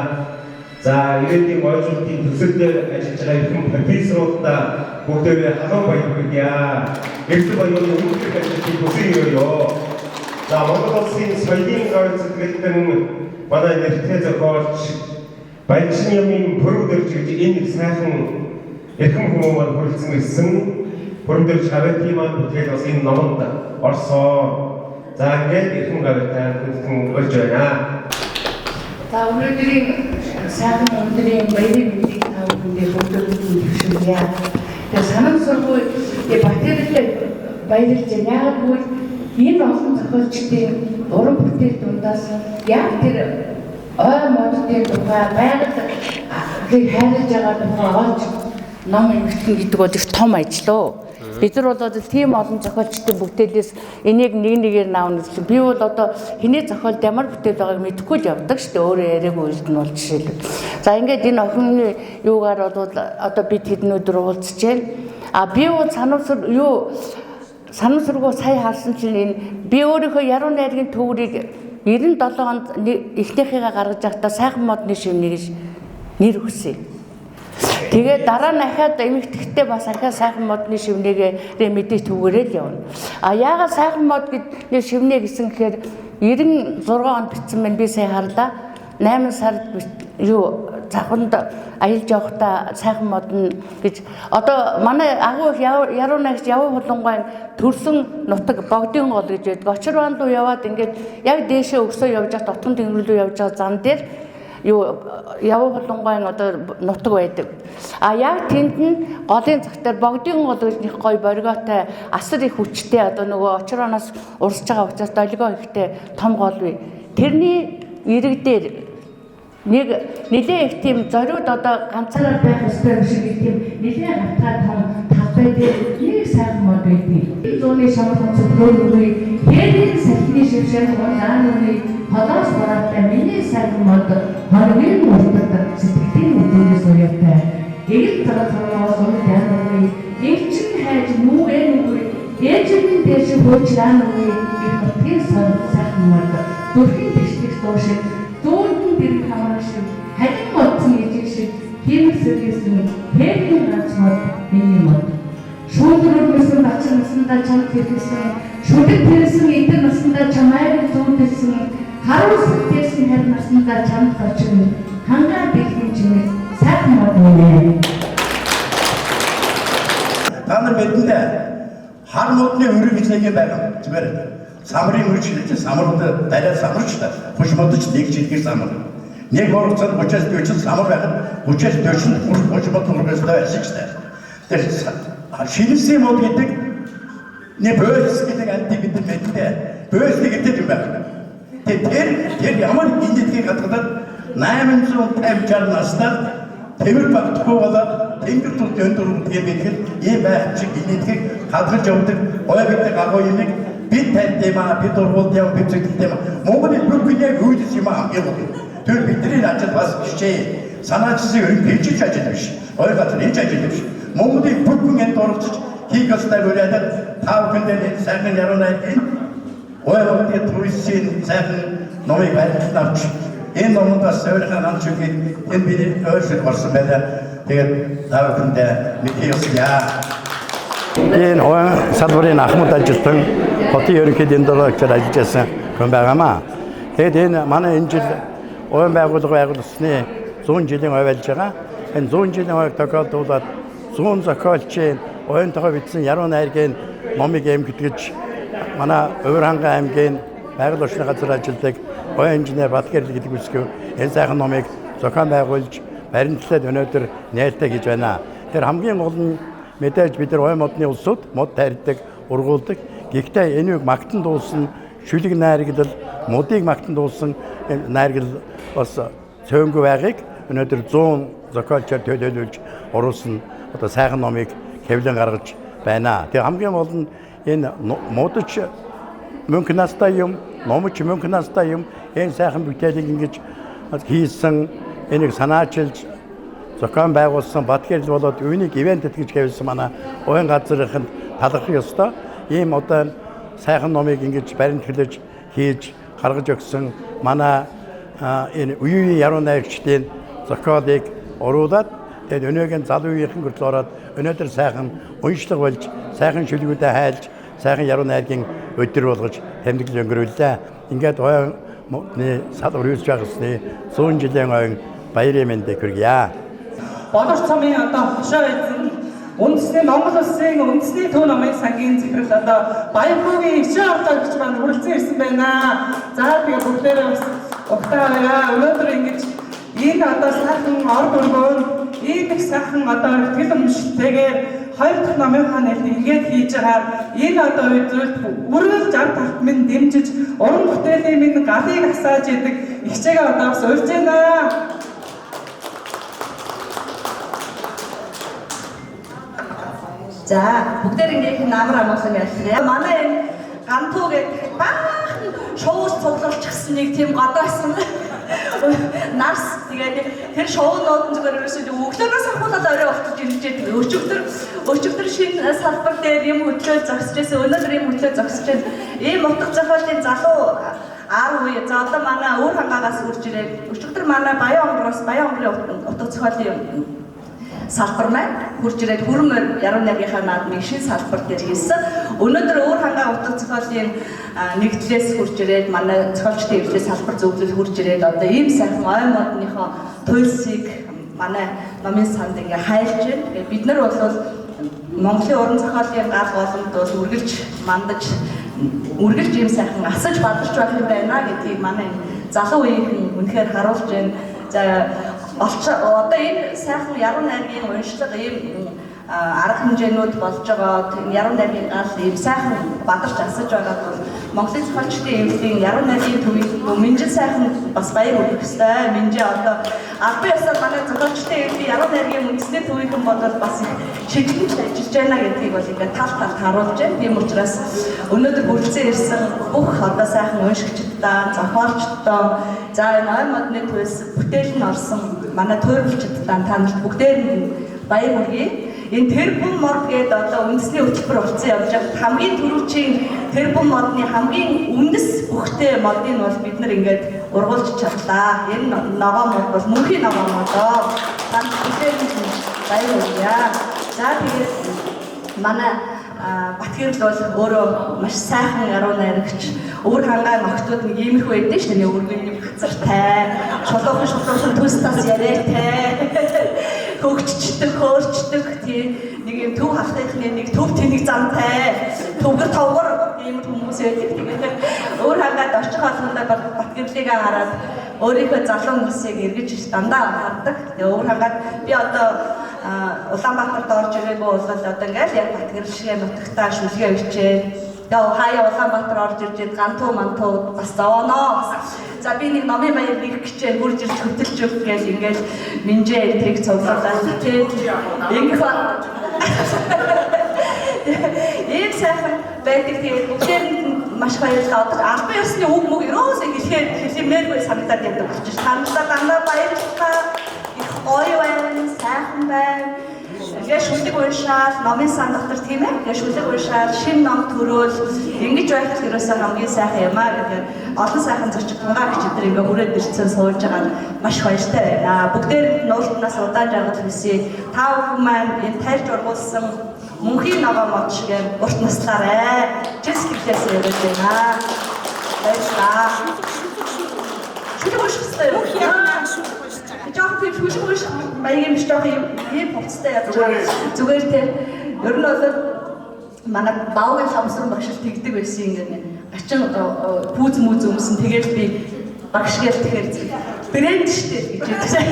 за ирээдүйн ойжуулалтын төсөл дээр ажиллаж байгаа эрхэм профессорудаа бүгдээрээ халуун баяр хүргье. Эрдэм оюуны үүрэг ажилтныг хүсэн өрөө. За Монгол улсын соёлын гол зүтгэлтэн манай нэртэй зохиолч Баянчин ямын пүрэв дэрж гэж энэ их сайхан эрхэм хүмүүс маань хүрэлцэн ирсэн. Пүрэв дэрж гавьяатын маань бүтээл бас энэ номонд орсон. За ингээд эрхэм гавьяатай хүндхэн урьж байна. За өнөөдрийн сайхан өдрийн баярын мэндийг та бүхэндээ бүгдэнд төвшүүлье. Тэгээ санам сургууль Батгэрэл баярлж байна. Яагаад гэвэл энэ олон зохиолчдын уран бүтээл дундаас яг тэр ой модын тухай, байгалийг хайрлаж байгаа тухай олж ном эмхтэн гэдэг бол их том ажил оо. Бид нар бол тийм олон зохиолчдын бүтээлээс энийг нэг нэгээр наавна гэсэн. Би бол одоо хэний зохиолд ямар бүтээл байгааг мэдэхгүй л явдаг шүү дээ. Өөрөө яриаггүй үлдэн бол жишээлбэл. За ингээд энэ охины юугаар бол одоо бид хэдэн өдөр уулзж байна. А би бол санамсар юу санамсаргүй сая харсан чинь энэ би өөрийнхөө яруу найргийн төврийг 97 онд эхнийхийгээ гаргаж байхдаа сайхан модны шивнэ гэж нэр өгсөн. Тэгээд дараа нь ахаад эмэгтэйхтэй бас ахаа сайхан модны шивнэгээ мэдээж түгээрээ л явна. А яагаад сайхан мод гэд нэр шивнэ гэсэн гэхээр 96 онд бичсэн байна, би сая харлаа. 8 сард юу завханд аялж явахдаа сайхан модно гэж одоо манай агуу их яруу найрагч Явуу Хулангайн төрсөн нутаг Богдын гол гэж байдаг. Очирван руу яваад ингээд яг дээшээ өсөө явж байхад Отгон тэнгэр рүү явж байгаа зам дээр юу Явуу Хулангайн одоо нутаг байдаг. А яг тэнд нь голын цагтаар Богдын гол гэж нэг гой борготой асар их хүчтэй одоо нөгөө Очирванаас урсж байгаа учраас долгио ихтэй том гол бий. Тэрний ирэг дээр нэг нэлээ их тийм зориуд одоо ганцаараа байх ёстой юм шиг тийм нэлээ гатгаа том талбай дээр нэг сайхан мод байдгийг. Зууны шамар хонцог нүрээ хэрийн салхины шившээн улаан нүрээ холоос бараатай миний сайхан мод хоногийн уртад сэтгэлийн өдрөөс уяатай. Эгэл цагаан цамаас унтаа нүрээ эгчин хайж нүгэн нүрээ ээжийн дээш хөөчлаа нүрээ их нутгийн сон сайхан мод зүрхийн тэгшлэх дуу шиг зүүндэн дэрэг хамрах шиг халин модсон ижиг шиг хиймэл сэргээсэн хэргийн ганц мод миний мод. Шүүдрүүд мэсэн бачин насандаа чамд хэрхэсэн, шүлэг тэрсэн эдэр насандаа чамайг зүүдэлсэн, харуулсан тэрсэн харь насандаа чамд зочин, хангаа дэлхийн чимээ сайхан мод минь. Та нар бидэндээ хар модны өрөө гэж нэг юм байгаа. Зүгээр. Самрын өрч гэж самрууд дариа самарч та. Хуш модч нэг жилгээр самар. Нэг хугацаанд 30-аас 40 самар байхад 30-аас 40 хуш мод хүрэх ёстой байсан ч та. Тэр шинэсийн мод гэдэг нэг бөөс гэдэг антик гэдэг мэдтэй. Бөөс гэдэг юм байна. Тэр тэр ямар инээдгийг хадгалаад 850 60 настай тэмэр багтахгүй болоод тэнгэр тул өндөр үнэтэй байдаг ийм байх шиг инээдгийг хадгалж явдаг ой гэдэг агуу юмыг бид танд юм аа, бид ургуулд юм, бид зүтгэл юм. Монголын бүх хүний үйлс юм аа хамгийн гол. Тэр бидний ажил бас жишээ. Санаачсан ерөнхийдөө ажил биш. Ой газар энэ ажил биш. Монголын бүх хүн энд оролцож хийх ёстой уриалаад та бүхэндээ энэ сайхан яруу найргийн ой хотын туристийн сайхан номыг баримтлан авч энэ номонд бас өөрийнхөө ганц үгийг энэ бидний ойршил орсон байлаа. Тэгээд та бүхэндээ мэдхий ёстой. Энэ ой салбарын ахмад ажилтан хотын ерөнхийд эндологчоор ажиллаж байсан хүн байгаамаа. Тэгээд энэ манай энэ жил уян байгууллага байгуулсны 100 жилийн ой болж байгаа. Энэ 100 жилийн ойг тохиолдуулаад 100 зохиолчийн оюун тогоо бичсэн яруу найргийн номыг эмгэгдэж манай Өвөр-Хангай аймгийн байгаль орчны газар ажилладаг оюун инженер Батгэрэл гэдэг үсгэв энэ сайхан номыг зохион байгуулж баримтлаад өнөөдөр нээлттэй хийж байна. Тэр хамгийн гол нь мэдээж бид нар оюун модны улсууд мод тарьдаг, ургуулдаг. Гэхдээ энийг магтан дуулсан шүлэг найрагдлал, модыг магтан дуулсан найрагдлал бас цөөнгүй байгааг өнөөдөр 100 зохиолчоор төлөөлүүлж оруулсан одоо сайхан номыг хэвлэн гаргаж байна. Тэгээ хамгийн гол нь энэ модч Мөнх настай юм, номч мөнх настай юм. Энэ сайхан бүтээлийг ингэж хийсэн, энийг санаачилж зохион байгуулсан Батгэрэл болоод үүнийг ивент гэж хэвлсэн манай уян газрынханд талархах ёстой. Ийм одоо сайхан номыг ингэж баримтгэлж хийж гаргаж өгсөн манай энэ үеийн яруу найрагчдын зохиолыг оруулаад тэгээд өнөөгийн залуу үеийнхэн хүртэл ороод өнөөдөр сайхан уншлага болж, сайхан шүлгүүдээ хайлж, сайхан яруу найргийн өдөр болгож тэмдэглэл өнгөрүүллээ. Ингээд оюун салбар үүсэж байгуулсны 100 жилийн оюун баярын мэндийг хүргье. Болор цомын одоо хошоо эзэн үндэсний Монгол улсын үндэсний төв номын сангийн захирал одоо Баянхүүгийн ичээ ордоо гэж маань хүрэлцэн ирсэн байна. За тэгээ бүгдээрээ бас угтаа байгаа. Өнөөдөр ингэж энэ одоо сайхан орд өргөөн ийм их сайхан одоо ихтгэл өмчлөлтэйгээр хоёр дахь номынхаа нээлтийг ингээд хийж байгаа. Энэ одоо үе зүйлд үргэлж ард тавт минь дэмжиж, уран бүтээлийн минь галыг асааж идэг ихчээгээ одоо бас урьж байна. За бүгдээр ингээ их намар амгалан яллаа. Манай энэ гантуу гэдэг баахан шоуус цуглуулчихсан нэг тийм гадаасан нарс тэгээд тэр шоунууд нь зүгээр ерөөсөө өглөөнөөс ахуулаад орой болтож ирж байдаг. Өчигдөр шинэ салбар дээр юм хөтлөө зогсож байсан. Өнөөдөр юм хөтлөө зогсож байна. Ийм утга зохиолын залуу 10 үе. За одоо манай өвөр хангаагаас үрж ирээд өчигдөр манай Баян онгороос Баян онгорын утга зохиолын салбар маань хурж ирээд хүрмээр яруу найргийнхаа наадмыг шинэ салбар дээр хийсэн. Өнөөдөр өвөр хангаа утга зохиолын нэгдлээс хурж ирээд манай зохиолчдын эвлэл салбар зөвлөл хурж ирээд одоо ийм сайхан ой модныхоо туйлсыг манай номын санд ингээ хайлж байна. Тэгээд бид нар бол Монголын уран зохиолын гал боломд бол үргэлж мандаж үргэлж ийм сайхан асаж бадарч байх юм байна гэдгийг манай залуу үеийнхэн үнэхээр харуулж байна. За одоо энэ сайхан яруу найргийн уншлага ийм арга хэмжээнүүд болж байгаа яруу найргийн гал ийм сайхан бадарч асаж байгаад бол Монголын зохиолчдын эвлэлийн яруу найргийн төвийн Минжин сайхан бас баяр хүргэх ёстой. Минжин одоо албан ёсоор манай зохиолчдын эвлэлийн яруу найргийн үндэсний төвийнхэн бол бас их чиглэлд ажиллаж байна гэдгийг бол ингээд тал талд харуулж байна. Тийм учраас өнөөдөр хүрэлцэн ирсэн бүх одоо сайхан уншигчдаа, зохиолчдоо, за энэ ой модны туйлс бүтээл нь орсон манай туйрлчдаа та нарт бүгдээр нь баяр хүргэе. Энэ тэрбум мод гэдэг одоо үндэсний хөтөлбөр болсон явж байгаа. Хамгийн түрүүчийн тэрбум модны хамгийн үндэс бүхтэй модыг бол бид нар ингээд ургуулж чадлаа. Энэ ногоо мод бол мөнхийн ногоо модоо. Та бүгдээр нь баяр хүргье. За тэгээд манай Батгэрэл бол өөрөө маш сайхан яруу найрагч. Өвөр хангаан охтууд нэг иймэрхүү байдаг шүү дээ. Өргөн юм хацартай, шулуухан төс тас яриатай, хөгжчдөг, хөөрчдөг тий нэг юм төв халахынхны нэг төв тэнэг замтай, төвгөр товгор ийм хүмүүс байдаг. Тэгээд өвөр хангаад очих болгондоо Батгэрлийг хараад өөрийнхөө залуу насыг эргэж дандаа хардаг. Тэгээд өвөр хангаад би одоо Улаанбаатарт орж ирээгүй бол одоо ингээл яг Батгэрэл шиг нутагтаа шүлгээ бичээд тэгээ хаяа Улаанбаатар орж ирж гээд гантуу мантуу бас зовооноо. За би нэг номын баяр нэрх гэчээр хурж ирж хөтөлж өг гээл ингээл минжээ энтрийг цуглуулаад тий ингэх ийм сайхан байдаг. Тэгээд бүгдээр нь маш баярлалаа. Одоо албан ёсны үг мөг ерөөсөө хэлэхээр хэлмээргүй санагдаад явдаг болчих. Та дандаа баярлалаа. Их гоё байна, сайхан байна. Тэгээ шүлэг уншаал, номын сан дотор тийм ээ. Тэгээ шүлэг уншаал, шинэ ном төрөөл ингэж байх л ерөөсөө хамгийн сайхан юм аа гэдэг олон сайхан зочин тунгаа гэж өдр ингээ хүрээд ирсэн сууж байгаа нь маш баяртай байна. Бүгдээр нуултнаас удаан жаргал хүсье. Та бүхэн маань энэ тайлж ургуулсан мөнхийн ногоо мод шиг урт наслаарай. Чин сэтгэлээс яриад байна. Баярлалаа. Шүлэг унших хэрэгтэй юу? Шүлэг уншиж байгаа. Жохон тийм шүлэг унших маягийн биш жохон ийм хувцастай яаж байгаа. Зүгээр те. Ер нь бол манай баавын хамсран багш л тэгдэг байсан ингээд ачин пүүз мүүз өмсөн тэгэл би багш гээл тэгэхээр брэнд штэ гэж хэлсэн.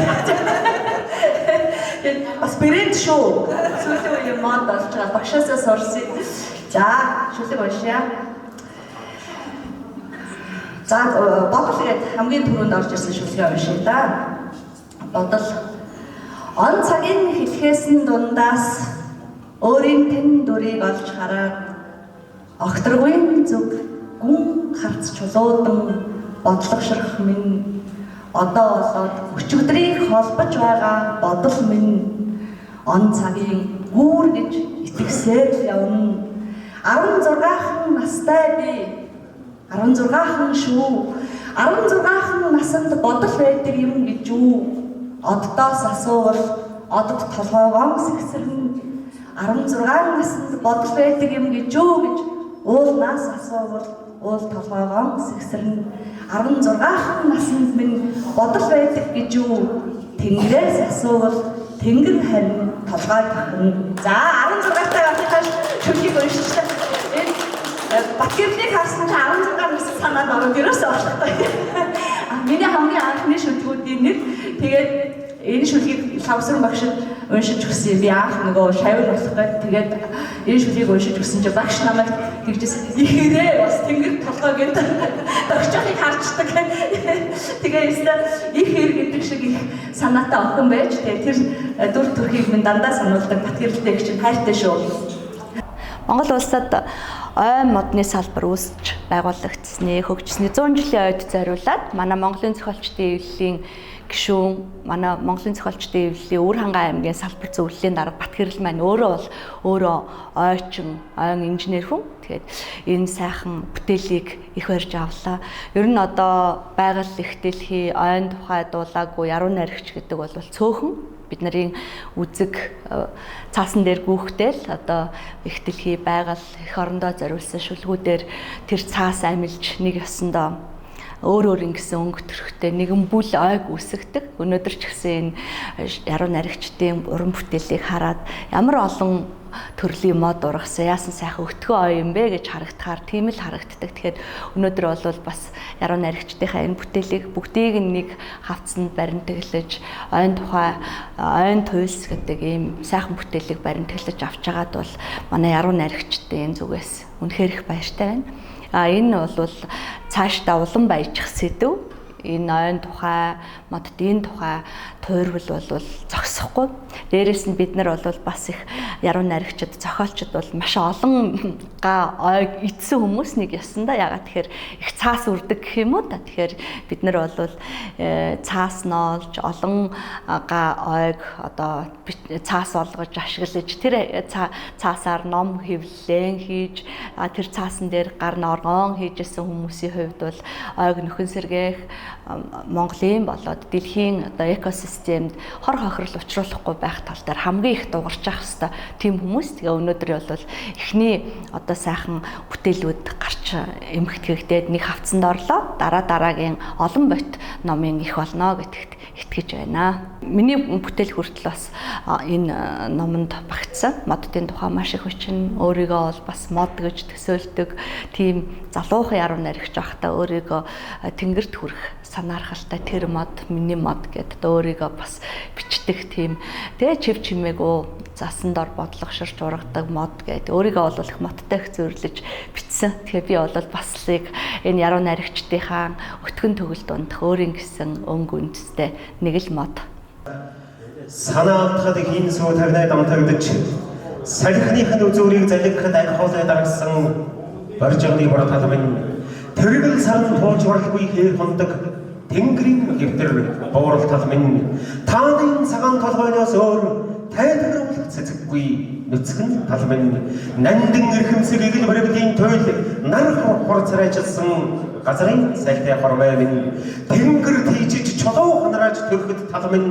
Тэгээд бас брэнд шүү. Сүүлийн үеийн мод болж байгаа багшаасаа сурсан. За шүлэг уншъя. За бодол гээд хамгийн түрүүнд орж ирсэн шүлгээ уншъя да. Бодол он цагийн хэлхээс нь дундаас өөрийн тэн дүрийг олж хараад огторгуйн зүг Гүн харц чулуудан бодлогошрох минь одоо болоод өчигдрийг холбож байгаа бодол минь он цагийн гүүр гэж итгэсээр л явна. 16хан настай би 16хан шүү. 16хан насанд бодол байдаг юм гэж үү? Оддоос асуувал одод толгойгоон сэгсэрнэ. 16 насанд бодол байдаг юм гэж үү гэж уулнаас асуувал уул толгойгоон сэгсэрнэ. 16хан насанд минь бодол байдаг гэж үү? Тэнгэрээс асуувал тэнгэр харин толгой тохино. За 16 таа ахихаа шүлгийг уншчихлаа. Энэ Батгэрлийг харсан чинь 16 нас санаанд ороод ерөөсөө орлоготой. Миний хамгийн анхны шүлгүүдийн нэг. Тэгээд энэ шүлгийг Лавсран багшид уншиж өгсөн. Би анх нөгөө шавь болох гээд тэгээд энэ шүлгийг уншиж өгсөн чинь багш намайг тэгжсэн. Ихэрээ бас тэнгэр толгой гэдэг тогтчохыг харчдаг. Тэгээ ёстой их хэр гэдэг шиг их санаатай охин байж тэгээ тэр дүр төрхийг минь дандаа сануулдаг. Батгэрлээ гэх чинь хайртай шүү. Монгол улсад ой модны салбар үүсч байгуулагдсны хөгжсөний 100 жилийн ойд зориулаад манай Монголын зохиолчдын эвлэлийн гишүүн, манай Монголын зохиолчдын эвлэлийн Өвөр-Хангай аймгийн салбар зөвлөлийн дарга Батгэрэл маань өөрөө бол өөрөө ойчин, ойн инженер хүн. Тэгээд энэ сайхан бүтээлийг их барьж авлаа. Ер нь одоо байгаль их дэлхий ойн тухай дуулаагүй яруу найрагч гэдэг бол цөөхөн бид нарын үзэг цаасан дээр гүөхтэл одоо их дэлхий байгаль эх орондоо зориулсан шүлгүүдээр тэр цаас амилж нэг ёсондоо өөр өөр ингэсэн өнгө төрхтэй нэгэн бүл ойг үүсгдэг. Өнөөдөр ч гэсэн энэ яруу найрагчдын уран бүтээлийг хараад ямар олон төрлийн мод ургасан, яасан сайхан өтгөн ой юм бэ гэж харагдахаар тийм л харагддаг. Тэгэхээр өнөөдөр бол бас яруу найрагчдынхаа энэ бүтээлийг бүгдийг нь нэг хавцанд баримтаглаж, ойн тухай ойн туйлс гэдэг ийм сайхан бүтээлийг баримтаглаж авч байгаад бол манай яруу найрагчдын энэ зүгээс үнэхээр их баяртай байна. А энэ бол цаашдаа улам баяжих сэдэв. Энэ ойн тухай, моддын тухай туйрвал бол зогсохгүй. Дээрээс нь бид нар бол бас их яруу найрагчид, зохиолчид бол маш олон га ойг идсэн хүмүүс нэг ёсондоо. Ягаад тэгэхээр их цаас үрдэг гэх юм уу та. Тэгэхээр бид нар бол цаас ноолж, олон га ойг одоо цаас олгож ашиглаж, тэр цаасаар ном хэвлэлэн хийж, тэр цаасан дээр гар норгоон хийжсэн хүмүүсийн хувьд бол ойг нөхөн сэргээх, Монголын болоод дэлхийн одоо экосистемд хор хохирол учруулахгүй байх тал дээр хамгийн их дугарч явах хэвээр тийм хүмүүс. Тэгээ өнөөдөр бол эхний одоо сайхан бүтээлүүд гарч эмхтгэгдээд нэг хавцанд орлоо. Дараа дараагийн олон бот номын их болно гэдэгт итгэж байна. Миний бүтээл хүртэл бас энэ номонд багтсан. Моддын тухай маш их хүчин, өөрийгөө бол бас мод гэж төсөөлдөг тийм залуухан яруу найрагч байхдаа өөрийгөө тэнгэрт хүрэх санаархалтай тэр мод миний мод гэдээ өөрийгөө бас бичдэг тийм. Тэгээ чив чимээгөө засан дор бодлогоширч ургадаг мод гэдэг өөрийгөө бол их модтой их зөрлөж бичсэн. Тэгэхээр би бол бас л энэ яруу найрагчдынхаа өтгөн төгөл дундах өөрийн гэсэн өнгө үндэстэй нэг л мод. Санаа алдахад хин сүү тавнай дамтагдаж салхиных нь үзүүрийг залгихад аль хоолой даргасан боржигны бор тал минь тэргэл сарн туулж орлгүй хээр хондог тэнгэрийн хэвтэр буурал тал минь тааны цагаан толгойноос өөр тайлбарлах цэцэггүй нүцгэн тал минь нандин эрхэмсэг эгэл баригдын туйл нар хор царайчилсан газрын сальтай хормой минь тэнгэр тийжиж чулуу ханарааж төрөхөд тал минь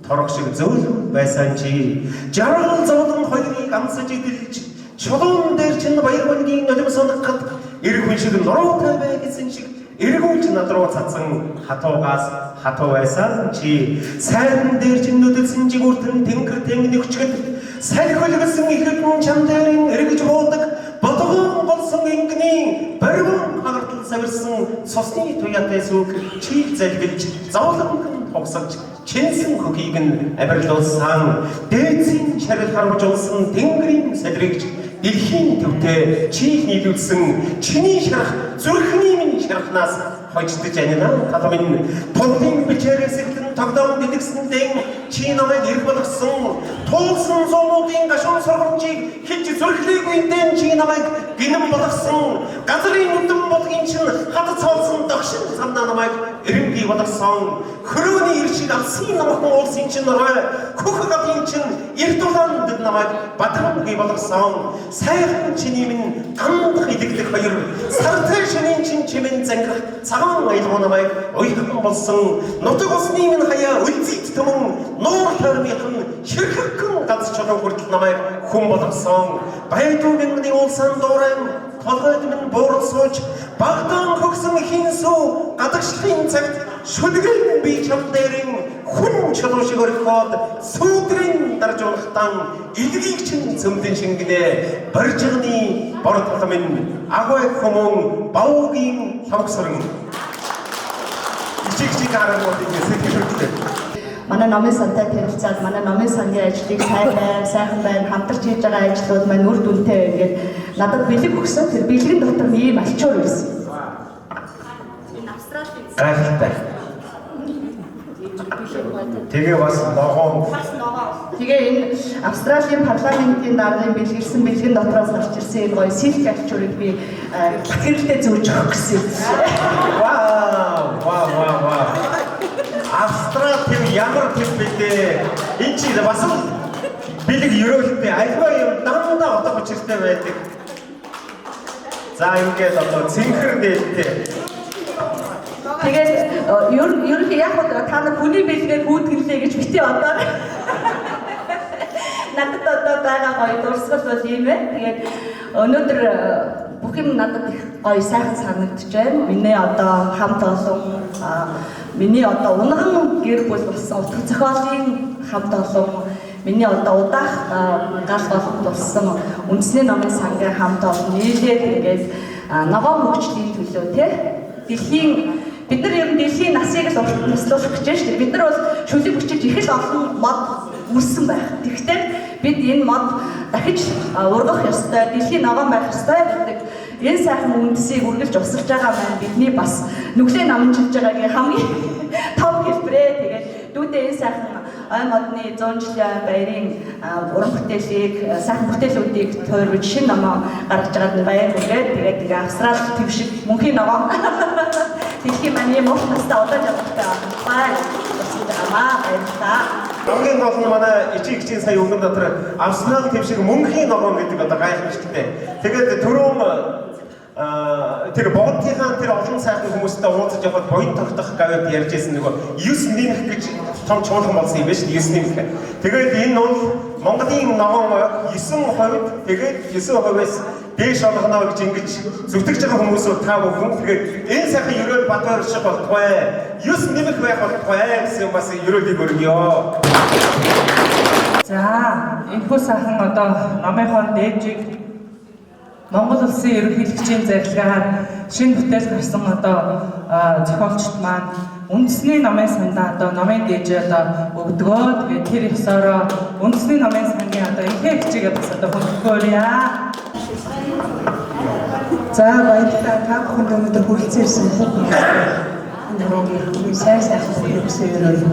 торог шиг зөөлөн байсан чи жаргал зовлон хоёрыг амсаж идэлж чулуун дээр чинь баяр бангийн нулим соногход эр хүн шиг нуруутай бай гэсэн шиг эргүүлж над руу цацсан хатуугаас хатуу байсан чи сайран дээр чинь нүдэлсэн жигүүртэн тэнгэр тэнгэн өгчгöd салхи хөлгөсөн ихэдэн чам дээрэн эргэж буудаг бодгон болсон ингэний бариман хагартал савирсан цусны туяатай сүг чийл залгилж зовлонг тогсолж чинсэн хөхийг нь амарлуулсан дээдсийн шарил харуулжуулсан тэнгэрийн салригч дэлхийн төвтэй чийл нийлүүлсэн чиний шарах зүрхний минь ширхнаас хождож анина тал минь тулын бичээрээс эхлэн тогтоон дэлгэсэндэн чи намайг ирэх болгосон туулсан зуунуудын гашуун сургамжийг хэлж зүрхлээгүй дэн чи намайг гинэн болгосон газрын нүдэн болгын чин хад цоолсон догшин самнаа намайг эренги болгосон хөрөөний ир шиг алсын номхон уулсын чин орой хөх гадын чин эрт улаан дэд намайг бадрамгүй болгосон сайхан чиний минь гандах илэглэх хоёр сартай шөнийн чин чимэн зангих цагаан аялгау намайг уяхан болсон нутаг усны минь хаяа үлзийт төмөн нуур тойрмынхан ширхэгхэн ганц чулуу хүртэл намайг хүн болгосон байдуу мянганы уулсан дуурайн толгойд минь буурал сууж багдаан хөгсөн хинсүү гадагшлахын цагт шүлгэн би чам дээрэн хүн чулуу шиг орхиод сүүдрэн дарж унахтан илгийг чин цөмдөн шингэнэ баржигны бор тал минь агвай хүмүүн бавуугийн лавгсарн ичиг чиг арангууд ингэ сэтгэл хөдлөө. Манай номын сантай танилцаад манай номын сангийн ажлыг сайн байна, сайхан байна, хамтарч хийж байгаа ажлууд маань үр дүнтэй байна гээд надад бэлэг өгсөн. Тэр бэлгэн дотор нь ийм альчуур байсан. Энэ Австралийн гайхалтай. Тэгээ бас ногоон. Тэгээ энэ Австралийн парламентын даргын бэлгэлсэн бэлгэн дотроос гарч ирсэн энэ гоё силк альчуурыг би Батгэрэлтэй зөөж өгөх гэсэн. Вау, вау, вау, вау. Австрал тэв ямар тэв бэлээ. Энэ чи бас л бэлэг ерөөлтэй альва юм дандаа утга учиртай байдаг. За ингээд одоо цэнхэр дээлтэй. Тэгээд ерөнхий яг та нар хүний бэлгээр хүүтгэлээ гэж бити одоо надад одоо байгаа гоё дурсгал бол ийм байна. Тэгээд өнөөдөр бүх юм надад их гоё сайхан санагдаж байна. Миний одоо хамт олон миний одоо унган гэр бүл болсон утга зохиолын хамт олон миний одоо удаах гал болгон болсон үндэсний номын сангийн хамт олон нийлээд ингээд ногоон хөгжлийн төлөө те дэлхийн бид нар ер нь дэлхийн насыг л урт наслуулах гэж байна шүү дээ. Бид нар бол шүлэг хүчиж их л олон мод үрсэн байх. Тэгэхдээ бид энэ мод дахиж ургах ёстой, дэлхийн ногоон байх ёстой гэдэг энэ сайхан үндсийг үргэлж усалж байгаа маань бидний бас нүглээ намжилж байгаагийн хамгийн том хэлбэрээ. Тэгээд дүүдээ энэ сайхан ой модны 100 жилийн баярын уран бүтээлийг сайхан бүтээлүүдийг тойрвож шинэ номоо гаргаж байгаад нь баяр хүргээд тэгээд ингээ Австрали төв шиг мөнхийн ногоо дэлхийн маань ийм урт настай удаан чадвартай бай болсон байгаамаа баярлалаа. Хамгийн гол нь манай ичиг ичийн сая өнгөн дотор Австрали төв шиг мөнхийн ногоон гэдэг одоо гайхамшигтай. Тэгээд түрүүн тэр богонтынхаа тэр олон сайхан хүмүүстэй уулзаж явхад буян тогтох гавьяд ярьж байсан нөгөө 9 нэмэх гэж том чуулган болсон юм байна шүү дээ 9 нэмэх. Тэгээд энэ бол Монголын ногоон 9% тэгээд 9%-аас дээш олгоно гэж ингэж зүтгэж байгаа хүмүүсүүд та бүхэн тэгээд энэ сайхан ерөөл Батбаяр шиг болтугай 9 нэмэх байх болтугай гэсэн бас ерөөлийг өргөё. За энэхүү сайхан одоо номынхоо дээжийг Монгол улсын ерөнхийлөгчийн зарилгаар шинэ бүтээл гарсан одоо зохиолчд маань үндэсний номын сандаа одоо номын дээжээ одоо өгдөгөө. Тэгээд тэр ёсороо үндэсний номын сангийн одоо ихээ хичээгээ бас одоо хөндлөхөөрье. За баярлалаа. Та бүхэнд өнөөдөр хүрэлцэн ирсэн бүх хүмүүстээ энэ хөрөгийн сайн сайхан хүргэсэн өрөөл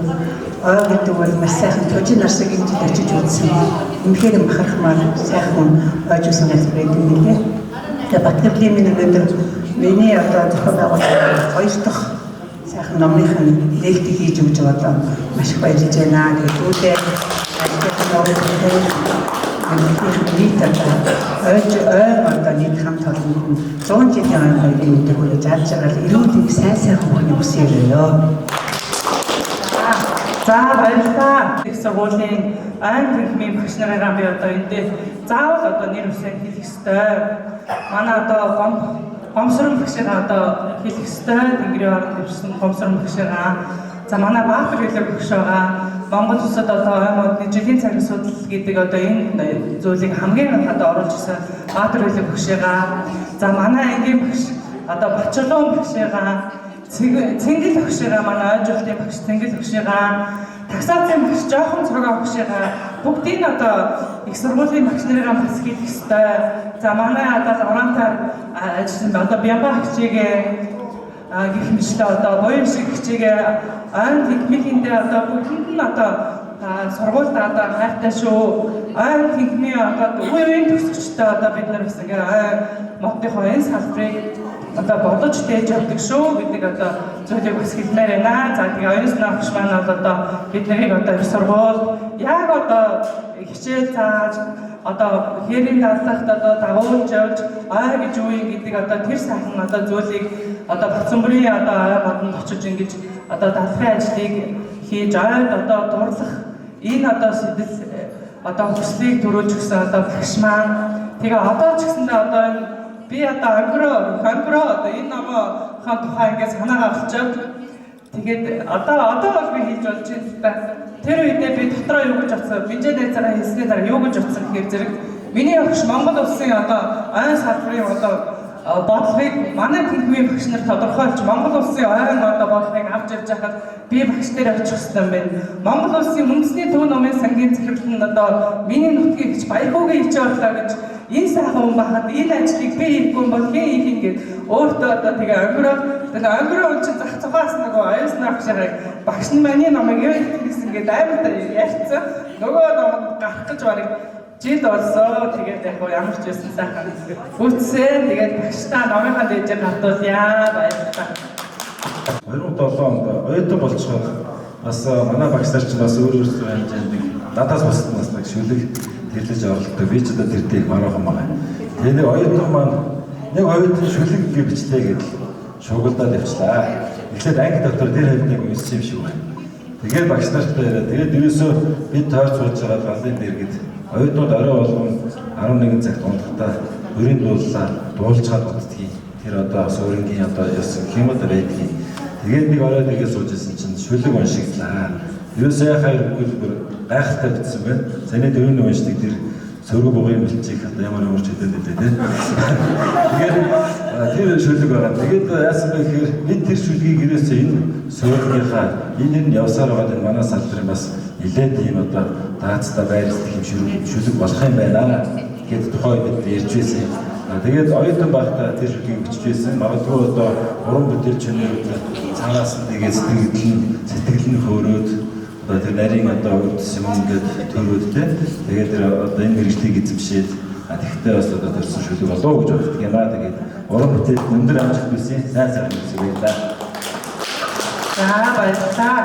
ой гэдэг бол маш сайхан тожин нарсаг энэ жил очиж үзсэн. Үнэхээр махархмаар сайхан ойж усан газар байдаг юм лээ. Тэгээ Батгэрлийн минь өнөөдөр миний одоо зохион байгуулсан хоёр дахь сайхан номынх нь нээлтийг хийж өгч байгаа одоо маш их баярлж байна. Тэгээд үүдээ ажлын нийт одоо ойж ой одоо нийт хамт олонд нь 100 жилийн ой хоёрын мэдэг хүрэж зааж байгаа л эрүүл сайн сайхан бүхний хүсээрээ. За баярлалаа. Их сургуулийн айн тэнхмийн багш нараараа би одоо эндээс заавал одоо нэр үсээ хэлэх ёстой. Манай одоо гомсрон багшигаа одоо хэлэх ёстой. Тэнгэрийн оронд дэвшсэн гомсрон багшигаа. За манай Баатар хэлэг багш байгаа. Монгол улсад одоо ой модны жилийн цаг асуудал гэдэг одоо энэ зүйлийг хамгийн анх одоо оруулж ирсэн Баатар хэлэг багшигаа. За манай ангийн багш одоо Бачулуун багшигаа, Цэнгэл багшигаа, манай ойжуултын багш Цэнгэл багшигаа, таксацийн багш жоохон цогоо багшигаа бүгдийг нь одоо их сургуулийн багш нарыгаа бас хэлэх ёстой. За манай одоо лаборантаар ажилласан одоо Бямба багшигээ Гэх мэтлээ одоо буян шиг хичээгээ ойн тэнхмийнхэндээ одоо бүгдэнд нь одоо сургуульд одоо хайртай шүү. Ойн тэнхмийн одоо үе үеийн төгсөгчтэй одоо бид нар бас ингээ ой модныхоо энэ салбарыг одоо бодож дээж явдаг шүү гэдэг одоо зүйлийг бас хэлмээр байна. За тэгээ оюун санаа багш маань бол одоо бид нарыг одоо их сургууль яг одоо хичээл зааж одоо хээрийн даалгавт одоо дагуулж явж ой гэж юу юм гэдэг одоо тэр сайхан одоо зүйлийг одоо Батсүмбрийн одоо ой модонд очиж ингэж одоо даалгаврын ажлыг хийж ойд одоо дурлах энэ одоо сэтэл одоо хүслийг төрүүлж өгсөн одоо багш маань тэгээ одоо ч гэсэндээ одоо энэ би одоо өнгөрөө одоо энэ номынхаа тухай ингээд санаагаа олчоод тэгээд одоо бол би хийж болж байна л да. Тэр үедээ би дотроо юу гэж бодсон? Бинжээ найзаараа хэлсний дараа юу гэж бодсон гэхээр зэрэг миний багш Монгол улсын одоо ойн салбарын одоо бодлогыг манай тэнхмийн багш нар тодорхойлж Монгол улсын ойн одоо бодлогыг авч явж байхад би багш дээр очих ёстой юм байна. Монгол улсын үндэсний төв номын сангийн захирал нь одоо миний нутгийг хич Баярхүүгийн хичээ орлоо гэж энэ сайхан хүн байхад энэ ажлыг би хийхгүй бол хэн хийх юм гээд өөртөө одоо тэгээ өнгөрөө тэгээ өнгөрөө хүн чинь зах цохоос нөгөө оюуснаа багшаараа багш нь миний номыг юу хийсэн гээд амар ярьцсан. Нөгөө номонд гарах гэж барыг жил болсон. Тэгээд яг ямар ч байсан сайхан бүтсэн. Тэгээд багштаа номынхаа дээжээ гардуулъя. Баярлалаа. 2007 онд оюутан болчиход бас манай багш нар чинь бас өөр өөрсдөө хэмжээнд нэг надаас бусад бас нэг шүлэг тэрлэж оролддог. Би ч одоо тэртэй их мараахан байгаа. Тэгээ нэг оюутан маань нэг оюутан шүлэг гэж бичлээ гэдэл шугалдаад явчлаа. Эхлээд анги дотор тэр хавьд нэг уншсан юм шиг байна. Тэгээд багш нартай яриа. Тэгээд ерөөсөө бид тойрч сууж байгаа галын дээр гээд оюутнууд орой болгон 11 цагт унтахдаа өрийн дууллаа дуулчаад унтдгийг. Тэр одоо суурингийн одоо ёс гэх юм одоо байдгийг. Тэгээд нэг орой нэгээ сууж исэн чинь шүлэг уншигдлаа. Ерөөсөө яхаа хэрэггүй бүр гайхалтай битсэн байна. Саний дөрөвний уншдаг тэр сөрөг бугын бэлчийг одоо ямар ямар ч хэлээд байлээ тий. Тэгээд тэр шүлэг байгаа. Тэгээд яасан бэ гэхээр бид тэр шүлгийг ерөөсөө энэ суурийнхаа энэ нь явсаар байгаа энэ манай салбарын бас нэлээд ийм одоо даацтай байрлах юм шүлэг болох юм байна гэд тухай бид ярьж байсан. Тэгээд оюутан байхдаа тэр шүлгийг бичиж байсан. Магадгүй одоо уран бүтээлч өнөөдөр цаанаас нь тэгээд сэтгэл нь хөөрөөд одоо тэр нарийн одоо өвдөс юм ингээд төрөөд те. Тэгээд тэр одоо энэ мэргэжлийг эзэмшээд тэгтээ бас одоо төрсэн шүлэг болов уу гэж боддог юм аа. Тэгээд уран бүтээл өндөр амжилт хүсье. Сайн сайхан хүсье баярлалаа. За баярлалаа.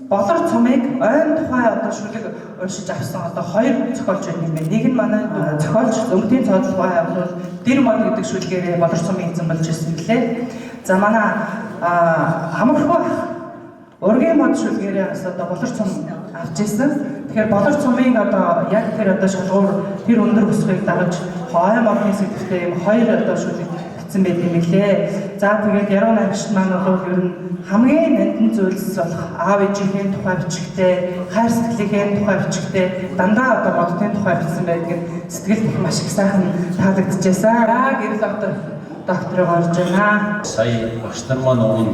Болор цумыг ойн тухай одоо шүлэг уншиж авсан одоо хоёр зохиолч байдаг юм байна. Нэг нь манай зохиолч Өмдийн цоодлогоо бол Дэр мод гэдэг шүлгээрээ Болор цумын эзэн болж ирсэн гэлээ. За манай Амархуу Ургийн мод шүлгээрээ бас одоо Болор цум авч ирсэн. Тэгэхээр Болор цумын одоо яг тэр одоо шалгуур тэр өндөр бүсгийг дагаж хой модны сэдвтэй юм хоёр одоо шүлэг бичсэн байт юм лээ. За тэгээд яруу найрагч маань бол ер нь хамгийн нандин зүйлс болох аав ээжийнхээ тухай бичгтээ, хайр сэтгэлийнхээ тухай бичгтээ, дандаа одоо модын тухай бичсэн байдаг нь сэтгэлд их маш их сайхан таалагдчихсан. За гэрэл докторыг орж байна. Сая багш нар маань өмнө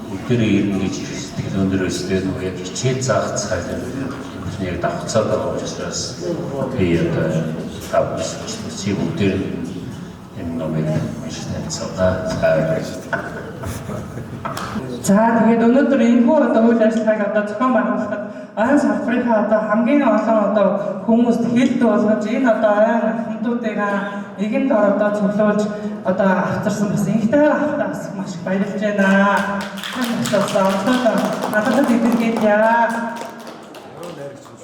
бүгдээрээ ирнэ гэж их сэтгэл өндөр өстэй нөгөө яг хичээл заах цаг нь яг давхцаад байгаа учраас би одоо та бүхэн бүгдээр энэ номыг уншиж танилцуулаа. За тэгээд өнөөдөр энэхүү одоо үйл ажиллагааг одоо зохион байгуулахад ойн салбарынхаа одоо хамгийн олон одоо хүмүүст хэл дуулгаж энэ одоо ойн ахмадуудыгаа нэгэн дор одоо цуглуулж одоо авчирсан бас инхтэй автаа бас маш их баярлж байна. Надад идэргээд яа.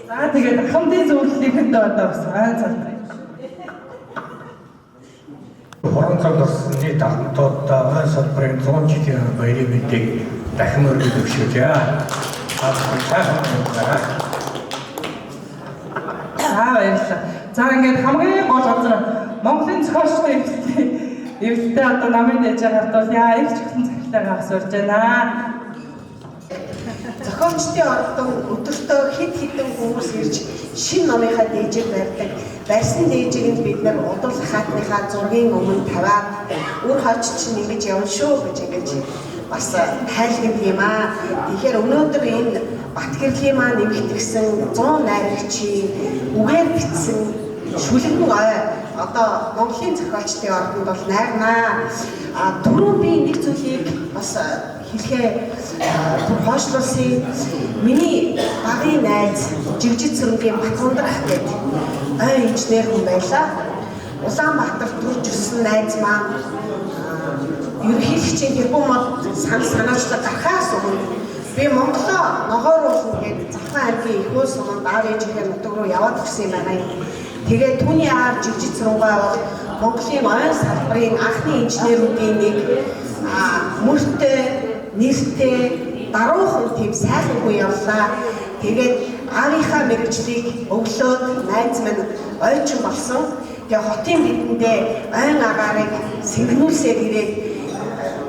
За тэгээд ахмадын зөвлөлийнхэндээ одоо бас ойн салбарын Хорон цагт орсон нийт ахмадуудаа ойн салбарын 100 жилийн баярын мэндийг дахин өргөж өгшөөе. Сайхан юм байна. За баярлалаа. За ингээд хамгийн гол газар Монголын зохиолчдын эвлэлтэй одоо намын дээжээ гартуул яа их чиглэн захирлаагаа асуурж байна. Зохиолчдын ордон өдөртөө хэд хэдэн хүмүүс ирж шинэ номынхаа дээжийг барьдаг. Барьсан дээжийг нь бид нар удуул хаатныхаа зургийн өмнө тавиад үр хойч чинь ингэж явна шүү гэж ингэж бас тайлгнад юм аа. Тэгэхээр өнөөдөр энэ Батгэрлийн маань нэмэгдсэн 100 найрагчийн үгээр бичсэн шүлэгэн ой одоо Монголын зохиолчдын ордонд бол найрнаа. Түрүүн би нэг зүйлийг бас хэлхээ түр хойшлуулсан. Миний багын найз Жигжид сүрэнгийн Батундрах гэдэг ой инженер хүн байлаа. Улаанбаатар төрж өссөн найз маань ерөнхийлөгчийн тэрбум мод санал санаачлаг гарахаас өмнө би Монголоо ногооруулна гэдэг Завхан аймгийн Их уул суманд аав ээжийнхээ нутаг руу яваад өгсөн юм байна. Тэгээд түүний аав Жигжид Сүрэнгуй бол Монголын ойн салбарын анхны инженерүүдийн нэг мөртэй, нэртэй, даруухан тийм сайхан хүн явлаа. Тэгээд аавынхаа мэргэжлийг өглөөд найз минь ойчин болсон. Тэгээ хотын бидэндээ ойн агаарыг сэнгэнүүлсээр ирээд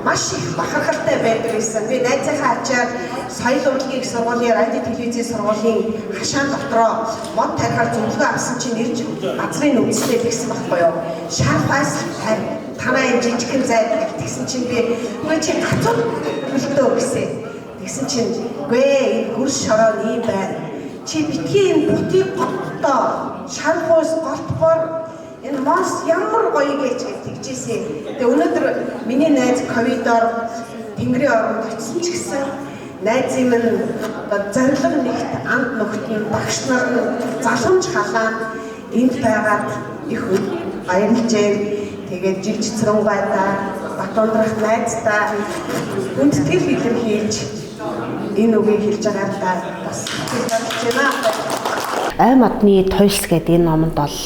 маш их бахархалтай байдаг байсан. Би найзынхаа ачаар соёл урлагийн сургуулийн радио телевизийн сургуулийн хашаан дотроо мод тарихаар зөвлөгөө авсан чинь ирж газрын нүцлээ тэгсэн байхгүй юу. Шар хуайс тарь танаа энэ жижигхэн зайд тэгсэн чинь би үгүй чи гацуу хөлтөө гэсэн. Тэгсэн чинь үгүй энэ хөрс шороо нь ийм байна. Чи битгий энэ бутыг голтоо шар хуйс голтбор энэ монс ямар гоё гэж тэгжээсэ. Тэгээ өнөөдөр миний найз ковидоор Тэнгэрийн оронд очисон ч гэсэн найзын минь зорилго нэгт анд нөхд нь багш нар нь залгамж халаан энд байгаад их баярлж байна. Тэгээд Жигж Цэрэнгуйдаа Батундрах найздаа хүндэтгэл илэрхийлж энэ үгийг хэлж байгаадаа бас баярлж байна. Ой модны туйлс гэдэг энэ номонд бол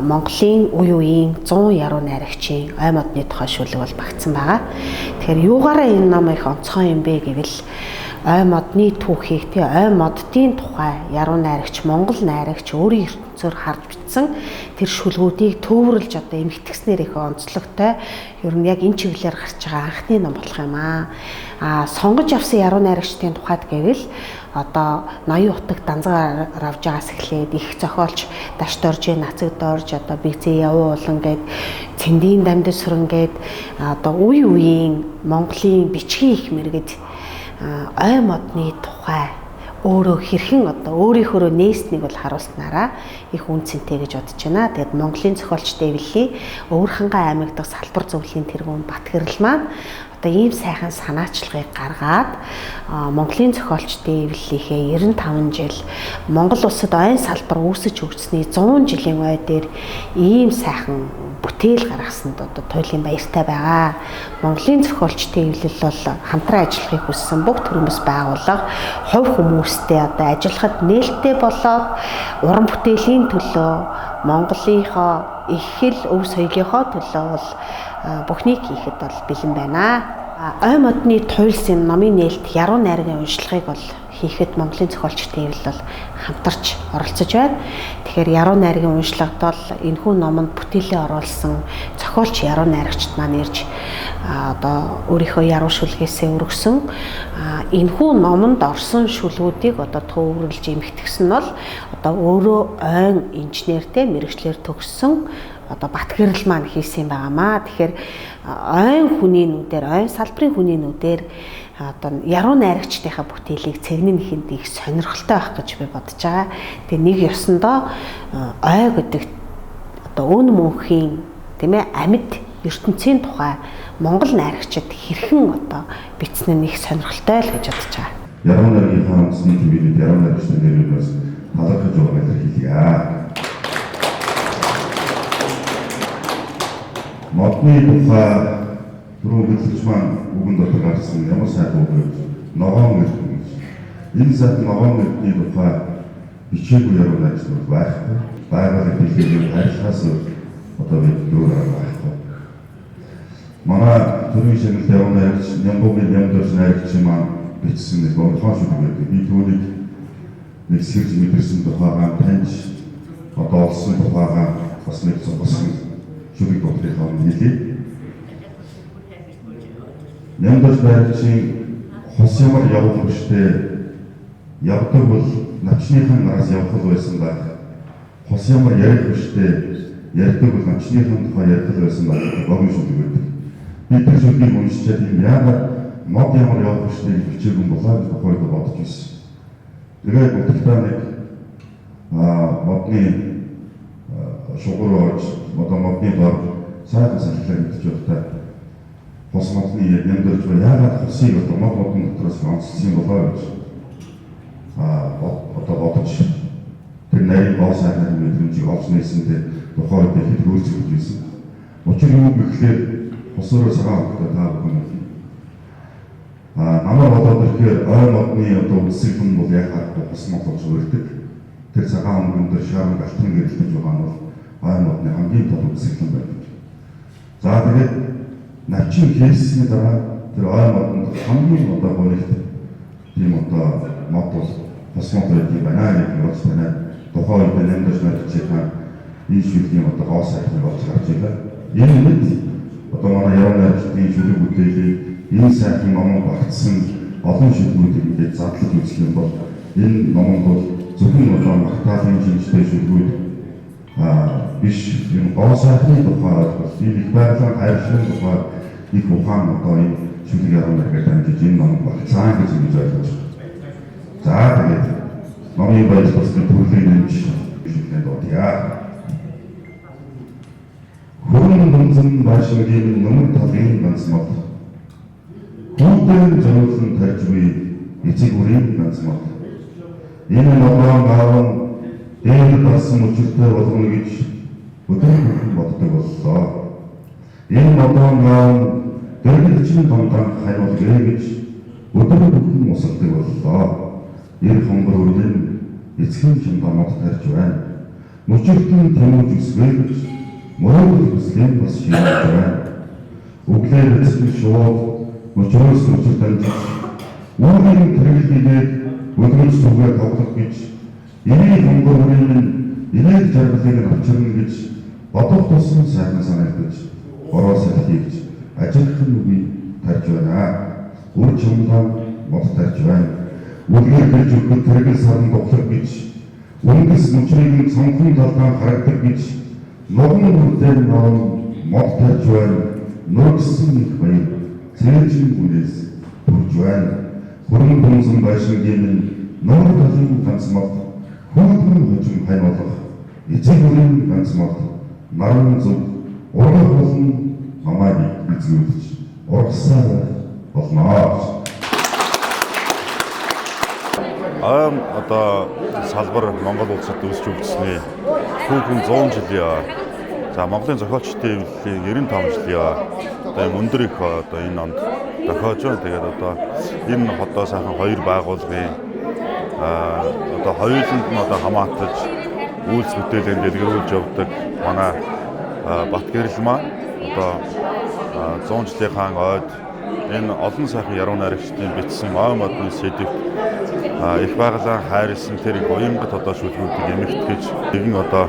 Монголын үе үеийн 100 яруу найрагчийн ой модны тухай шүлэг бол багтсан байгаа. Тэгэхээр юугаараа энэ ном их онцгой юм бэ гэвэл ой модны түүхийг тий ой моддын тухай яруу найрагч, Монгол найрагч өөрийн ертөнцөөр харж бичсэн тэр шүлгүүдийг төвөрлж одоо эмхтгснээр их онцлогтой ер нь яг энэ чиглэлээр гарч байгаа анхны ном болох юм аа. А сонгож авсан яруу найрагчдын тухайд гэвэл одоо ноён утаг данзгаар авж байгаас эхлээд их зохиолч Дашдоржийн Нацаг Дорж одоо Бигзээ Явуу уулан гээд Цэндийн дамдын сүрэн гээд одоо үе үеийн Монголын бичгийн их мэргэд ой модны тухай өөрөө хэрхэн одоо өөрийнхөө нээснийг бол харуулснараа их үн цэнтэй гэж бодож байна. Тэгээд Монголын зохиолч Дэвлийн Өвөрхангай аймаг дахь салбар зөвлөлийн тэргүүн Батгэрэл маань одоо ийм сайхан санаачлагыг гаргаад Монголын зохиолч Дэвлийнхээ 95 жил Монгол улсад ойн салбар үүсэж хөгжсөний 100 жилийн ой дээр ийм сайхан бүтээл гаргасанд одоо туйлын баяртай байгаа. Монголын зохиолч Дэвлэл бол хамтран ажиллахыг хүссэн бүх төрөмс байгууллага хувь хүмүүстэй одоо ажиллахад нээлттэй болоод уран бүтээлийн төлөө Монголынхоо их хэл өв соёлынхоо төлөө бол бүхнийг хийхэд бол бэлэн байна. Ой модны туйлс юм номын нээлт яруу найргийн уншлагыг бол хийхэд Монголын зохиолч Дэвлэл бол хамтарч оролцож байна. Тэгэхээр яруу найргийн уншлагад бол энэхүү номонд бүтээлээ оруулсан зохиолч яруу найрагчд маань ирж одоо өөрийнхөө яруу шүлгээсээ өргөсөн энэхүү номонд орсон шүлгүүдийг одоо төвөрлж эмхтгсэн нь бол одоо өөрөө ойн инженертэй мэрэгчлэр төгссөн одоо Батгэрэл маань хийсэн байгаамаа. Тэгэхээр ойн хүний нүдээр, ойн салбарын хүний нүдээр одоо яруу найрагчдынхаа бүтээлийг цэгнэн ихэнд их сонирхолтой байх гэж би бодож байгаа. Тэгээ нэг ёсондоо ой гэдэг одоо өн мөнхийн тийм амьд ертөнцийн тухай Монгол найрагчид хэрхэн одоо бичсэн нь их сонирхолтой л гэж бодож байгаа. Яруу найргийнхаа үндэсний ТV-д яруу найрагчдын нэрээр бас талархаж байгаа илэрхийлье. Модны тухай түрүүн хөтлөгч маань үгэн дотор гарсан ямар сайхан үг вэ? Ногоон эрдэнэ гэж. Энэ сайхан ногоон эрдний тухай бичээгүй яруу найрагч бол байхгүй. Байгалийн дэлхийд харилцаас одоо бид өөр арга байхгүй. Манай төрийн шагналт яруу найрагч Нямбугийн Нямдорж найрагч маань бичсэн нэг онцгой шүлэг байдаг. Би түүнийг нэг сэрж мэдэрсэн тухайгаа таньж одоо олсон тухайгаа бас нэг цогцсон шүлэг дотрынхаа хэлье. Нямдорж найрагчийн хос ямар явах хүчтэй явдаг бол навчныхан нараас явах л байсан байх. Хос ямар ярих хүчтэй ярьдаг бол навчныхан тухай ярих л байсан байх гэдэг богино шүлэг байдаг. Би тэр шүлгийг уншичаад юм яагаад мод ямар явах хүчтэй гэж бичээгүй болоо гэж тухайд бодож байсан. Тэгээд бодолтой нэг модны шугуур орж одоо модны дор сайхан салхилаа мэдэж байхдаа Хос модны яг нямдарч ба яагаад хосыг одоо мод модон дотроос онцлсон юм болоо гэж одоо бодож тэр нарийн гоо сайхны мэдрэмжийг олж нээсэн тэр тухайн үед хэд хөөрцөгдөж байсан. Учир юу гэхлээр хосоороо цагаан өнгөтэй та бүхэн мэднэ. Намайг бодоод ирэхээр ой модны одоо үндсэлэн бол яг харахгүй хос мод болж үрдэг. Тэр цагаан өнгөн дээр шарм галтан гэрэлтэж байгаа нь бол ой модны хамгийн тод үндсэлэн байдаг. За тэгээд навчин хийсний дараа тэр ой модонд хамгийн одоо гонигт тийм одоо мод бол хос мод байдаг юм байна гэдэг нь болж танаад тухайн үед нэмдэж нарчийнхаа энэ шүлгийн одоо гоо сайхныг олж гарч ирлээ. Энэ мэд одоо манай явна нарчдын шүлэг бүтээлийг энэ сайхан номон багтсан олон шүлгүүдийг ингээд задлаж үзэх юм бол энэ номонд бол зөвхөн одоо магтаалын шинжтэй шүлгүүд биш, энэ гоо сайхны тухай ойлголт, энэ их байгалийн хайрлалын тухай их ухаан одоо энэ шүлэг яруу найргаар дамжиж энэ номонд багтсан гэж ингэж ойлгож байна. За тэгээд номын баяр бас төрлийн нэмж шүлгээ дуудъя. Хөрөн дүнзэн байшингийн нүмер талын ганц мод. Хүүхдэн зориулсан тарж буй эцэг үрийн ганц мод. Энэ ногоон аав нь дээр дарсан мөчөртэй болгоно гэж өдөр бүхэн боддог боллоо. Энэ ногоон аав нь дөрвөлжин дондан ханиулгээ гэж өдөр бүхэн усалдаг боллоо. Эр хонгор үргэн эцгийн чамдаа мод тарж байна. Мөчөртөн тэмүүлж өсвэ гэж мөрөөдөл хүслэн бас шийдэж байна. Өглөө эцэг шууд мөчрөөс мөчөр дамжиж үүрийн тэргэл хийгээд өдөрж зүгээ тоглох гэж энийн хонгор үрийн нь инээд жаргалыг нь авчирна гэж бодох тусам сайхан санагдаж бороо салхийгч ажиглах үгийг тарж байна. Үр чамдаа мод тарж байна. Үлгэр бэлж өгөхөд тэргэл саран дуглах гэж үндэс мөчрийг нь цонхон талдаа харагдаг гэж ногоон үрдээр ноон мод тарж байна. Нүргсэн их баяр цээжин гүнээс төрж байна. Хөрөн дүнсэн байшингийн нь нуур талын ганц мод, хүүхдэн хожим хань болох эцэг үрийн ганц мод, наран зүг ургах болон намайг эзгүүлж ургасаар болно. Ойм одоо салбар Монгол улсад үүсч өгсөний түүхэн 100 жилийн, за Монголын зохиолчдын эвлэлийн 95 жилийн одоо юм өндөр их одоо энэ онд тохиож байна. Тэгээд одоо энэ хотоо сайхан хоёр байгууллагын одоо хоёуланд нь одоо хамаатаж үйлс бүтээлээ дэлгэрүүлж явдаг манай Батгэрэл маань одоо 100 жилийнхаа ойд энэ олон сайхан яруу найрагчдын бичсэн ой модны сэдэвт их байгалаа хайрлсан тэр их уянгат одоо шүлгүүдийг эмэгтгэж нэгэн одоо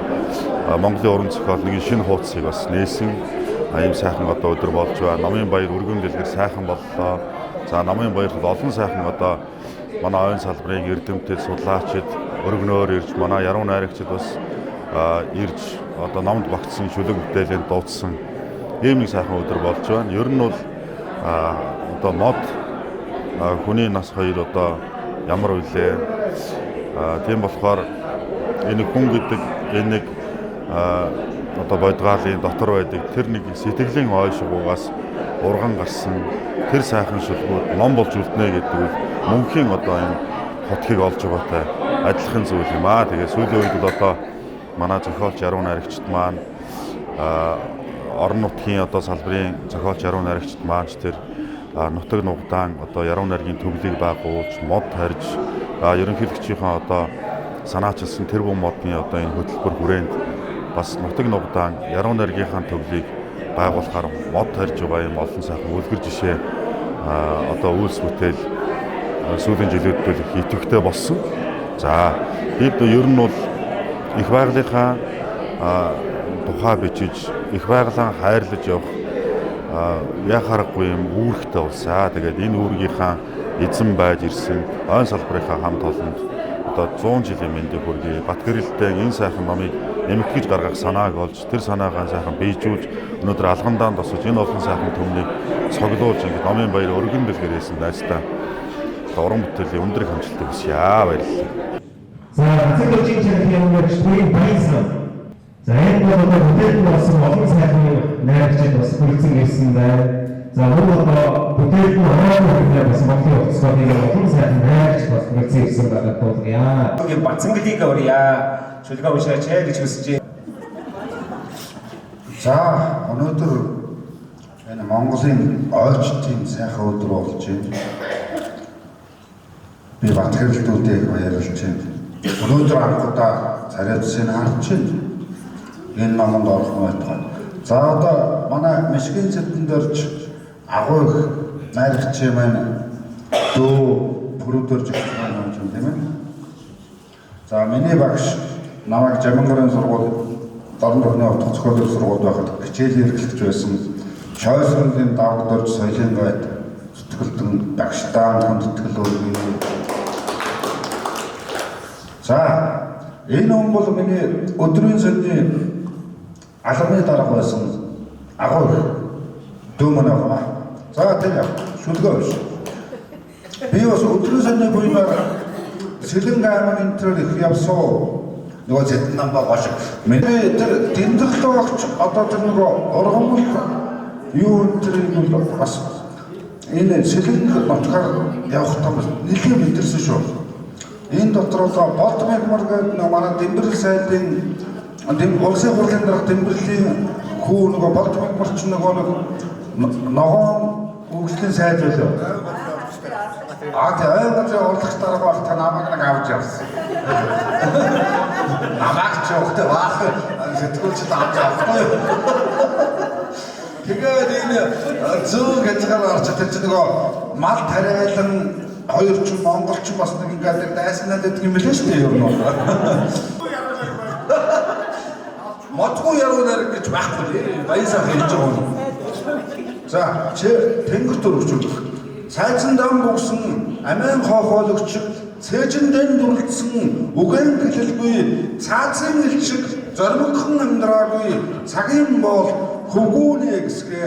Монголын уран зохиол нэгэн шинэ хуудсыг бас нээсэн ийм сайхан одоо өдөр болж байна. Номын баяр өргөн дэлгэр сайхан боллоо. За номын баяр бол олон сайхан одоо манай оюун салбарын эрдэмтэд судлаачид өргөнөөр ирж манай яруу найрагчид бас ирж одоо номд багтсан шүлэг бүтээлэнд дуудсан ийм нэг сайхан өдөр болж байна. Ер нь бол одоо мод хүний нас хоёр одоо ямар үлээ. Тийм болохоор энэ хүн гэдэг энэ нэг одоо бодгаалын дотор байдаг тэр нэг сэтгэлийн ой шугуугаас урган гарсан тэр сайхан шүлгүүд ном болж үлднэ гэдэг нь мөнхийн одоо энэ хотхийг олж байгаатай адилхан зүйл юм аа. Тэгээ сүүлийн үед бол одоо манай зохиолч яруу найрагчид маань орон нутгийн одоо салбарын зохиолч яруу найрагчид маань ч тэр нутаг нугдаан одоо яруу найргийн төвлийг байгуулж мод тарьж ерөнхийлөгчийнхөө одоо санаачилсан тэр бум модны одоо энэ хөтөлбөр хүрээнд бас нутаг нугдаан яруу найргийнхаа төвлийг байгуулахаар мод тарьж байгаа юм олон сайхан үлгэр жишээ одоо үйлс бүтээл сүүлийн жилүүдэд их идэвхтэй болсон. За бид ер нь бол их байгалийнхаа тухай бичиж их байгалаа хайрлаж явах яа харахгүй юм үүрэгтэй улсаа. Тэгээд энэ үүргийнхаа эзэн байж ирсэн ойн салбарынхаа хамт олонд одоо 100 жилийн мэндийг хүргэе. Батгэрэлтэй энэ сайхан номыг эмэгтгэж гаргах санааг олж тэр санаагаа сайхан биежүүлж өнөөдөр алгандаан тосож энэ олон сайхан түмнийг цоглуулж ингээд номын баяр өргөн дэлгэрээсэн найздаа уран бүтээлийн өндөр их амжилтыг хүсье. Баярлалаа. За Бацэглэжийн чанарын ямагч Бүрийн Баянсан. За энэ бол одоо бүтээл нь болсон олон сайхан найрагчид бас хүрэлцэн ирсэн байна. За мөн одоо бүтээл нь ороогүй хэрнээ бас Монголын улсыг олон сайхан найрч бас мөрцөн ирсэн байгаа дуулгая. Бацангалыг оръя. Шүлгээ уншаач гэж хүсэж байна. За өнөөдөр энэ Монголын ойчдын сайхан өдөр болж байна. Би Батгэрэлтүүдээ их баярлж байна. Өнөөдөр анх удаа царайцыг харж байна. Энэ номонд орох байтугай. За одоо манай Мишгийн цэдэнд орж агуу их найрагч маань дөө пүрүүдөрж өгч байгаа юм тийм ээ. За миний багш намайг Жамингарын сургууль дорн дөрний утга зохиолын сургуульд байхад хичээл хэрэглэж байсан. Шойсрын давгдорж соёлын гайд зүтгэлтэн багштаа хүндэтгэл өргөе. За энэ хүн бол миний өдрийн содны албаны дарга байсан агуу их дүү мөн байгаа. За тийм шүлгээ биш. Би бас өдрийн содны буйнаар Сэлэнг аймгийн төрөөр их явсан. Нөгөө зэтэн намбаа гошиг. Миний тэр тэмдэглэл огч одоо тэр нөгөө ургамал юу тэрийг бол бас энэ Сэлэнг нутгаар явахдаа бас нэлээд мэдэрсэн шүү. Энэ дотор бол болд мягмар гэдэг нөгөө манай Дэмбэрэл сайлын улсын хурлын дарга Дэмбэрлийн хүү нөгөө болд мягмар ч нөгөө нэг ногоон хөгжлийн сайд байлаа. А тэ ой газрын урлагч дарга бол та намайг нэг авч явсан. Намайг ч өгтөө баах сэтгүүлчд авч явахгүй юу. Тэгээд энэ зүүн хязгаар орч тэр чинь нөгөө мал тариалан хоёр ч монголч бас нэг ингээд дайснаад байдаг юм лээ шүү дээ ер нь бол. Модгүй яруу найраг гэж байхгүй лээ. Баян сайхан хэлж байгаа юм. За чи тэнгэр төрөгч сайзан дам бүгсэн амийн хоохоологч цээжин дэн дүрлдсэн үгэн гэлэлгүй цаазын элчиг зоримгхон амьдраагүй цагийн боол хөвгүүнэ гэсгэ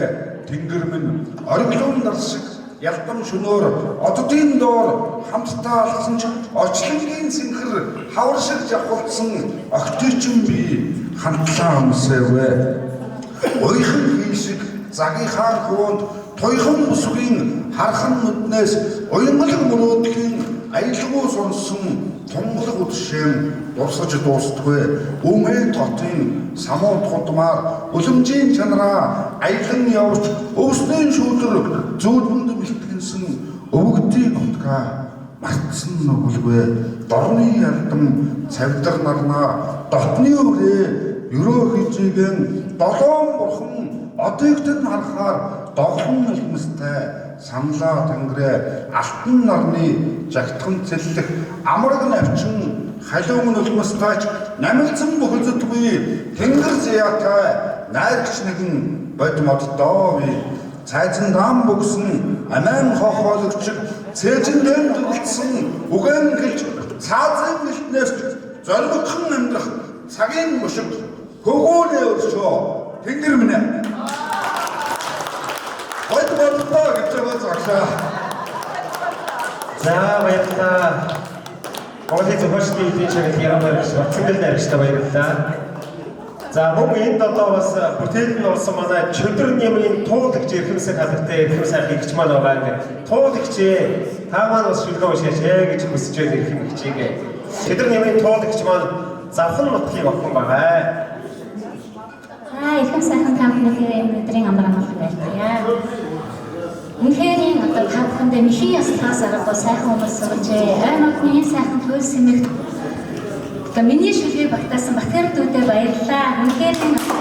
тэнгэр минь ориглон нар шиг ялдам шөнөөр оддын доор хамтдаа алсан ч очлонгийн цэнхэр хавар шиг жавхалдсан огтойчин би хандлаа өмсөөвэ. Уйхан хий шиг загийнхаа хөвөнд туйхан бүсгийн хархан нүднээс уянгалаг мөрөөдлийн аялгау сонссон тунгалаг үдшээн дурсаж дуустгүй өмнө тотын самуун тудмаар үлэмжийн чанараа аялан явж өвсний шүүлэр зүүдэнд бэлтгэнсэн өвөгдийн нутгаа мартсан нүгэлгүй дорны ялдам цавдар нарнаа дотны өрөө ерөө хижигэн долоон бурхан одыг тань харахаар доглон нулимстай саналаа тэнгэрээ алтан нарны жагтхан цэллэх амраг навчин халуун нулимстайч намилцсан бөхөлзөдгүй тэнгэр зяатай найрагч нэгэн бод моддоо би цайзан дам бүгсэн амиан хохоологч цээжин дэм дүрлцсэн үгэн гэлж цаазын гэлтнээс зоригхон амьдрах цагийн мушиг хөгөөнөө өршөө тэнгэр минь бод моддоо гэж байгаа загшаа. За баярлалаа. Монголын зохиолчдын эдийн чиглэл яруу найрагч Бацангал найрагчтай баярлалаа. За мөн энд одоо бас бүтээл нь орсон манай Чөдөр нямын туулагч эрхэмсэг халагтай эрхэм сайхан эгч маань байгаа. Туулагч та маань бас шүлгээ уншаач гэж хүсэж байна эрхэм эгчийг. Чөдөр нямын туулагч маань завхан нутгийг охин байгаа. За эрхэм сайхан та бүхний өдрийн амар амгалан байлаа. Үнэхээр одоо та бүхэндээ мэхийн ёслохоос аргагүй сайхан хүмүүс сурчээ. Ой модны энэ сайхан туйлс хэмээх одоо миний шүлгийг багтаасан Батгэрэлдүүдээ баярлалаа. Үнэхээр сэтгэл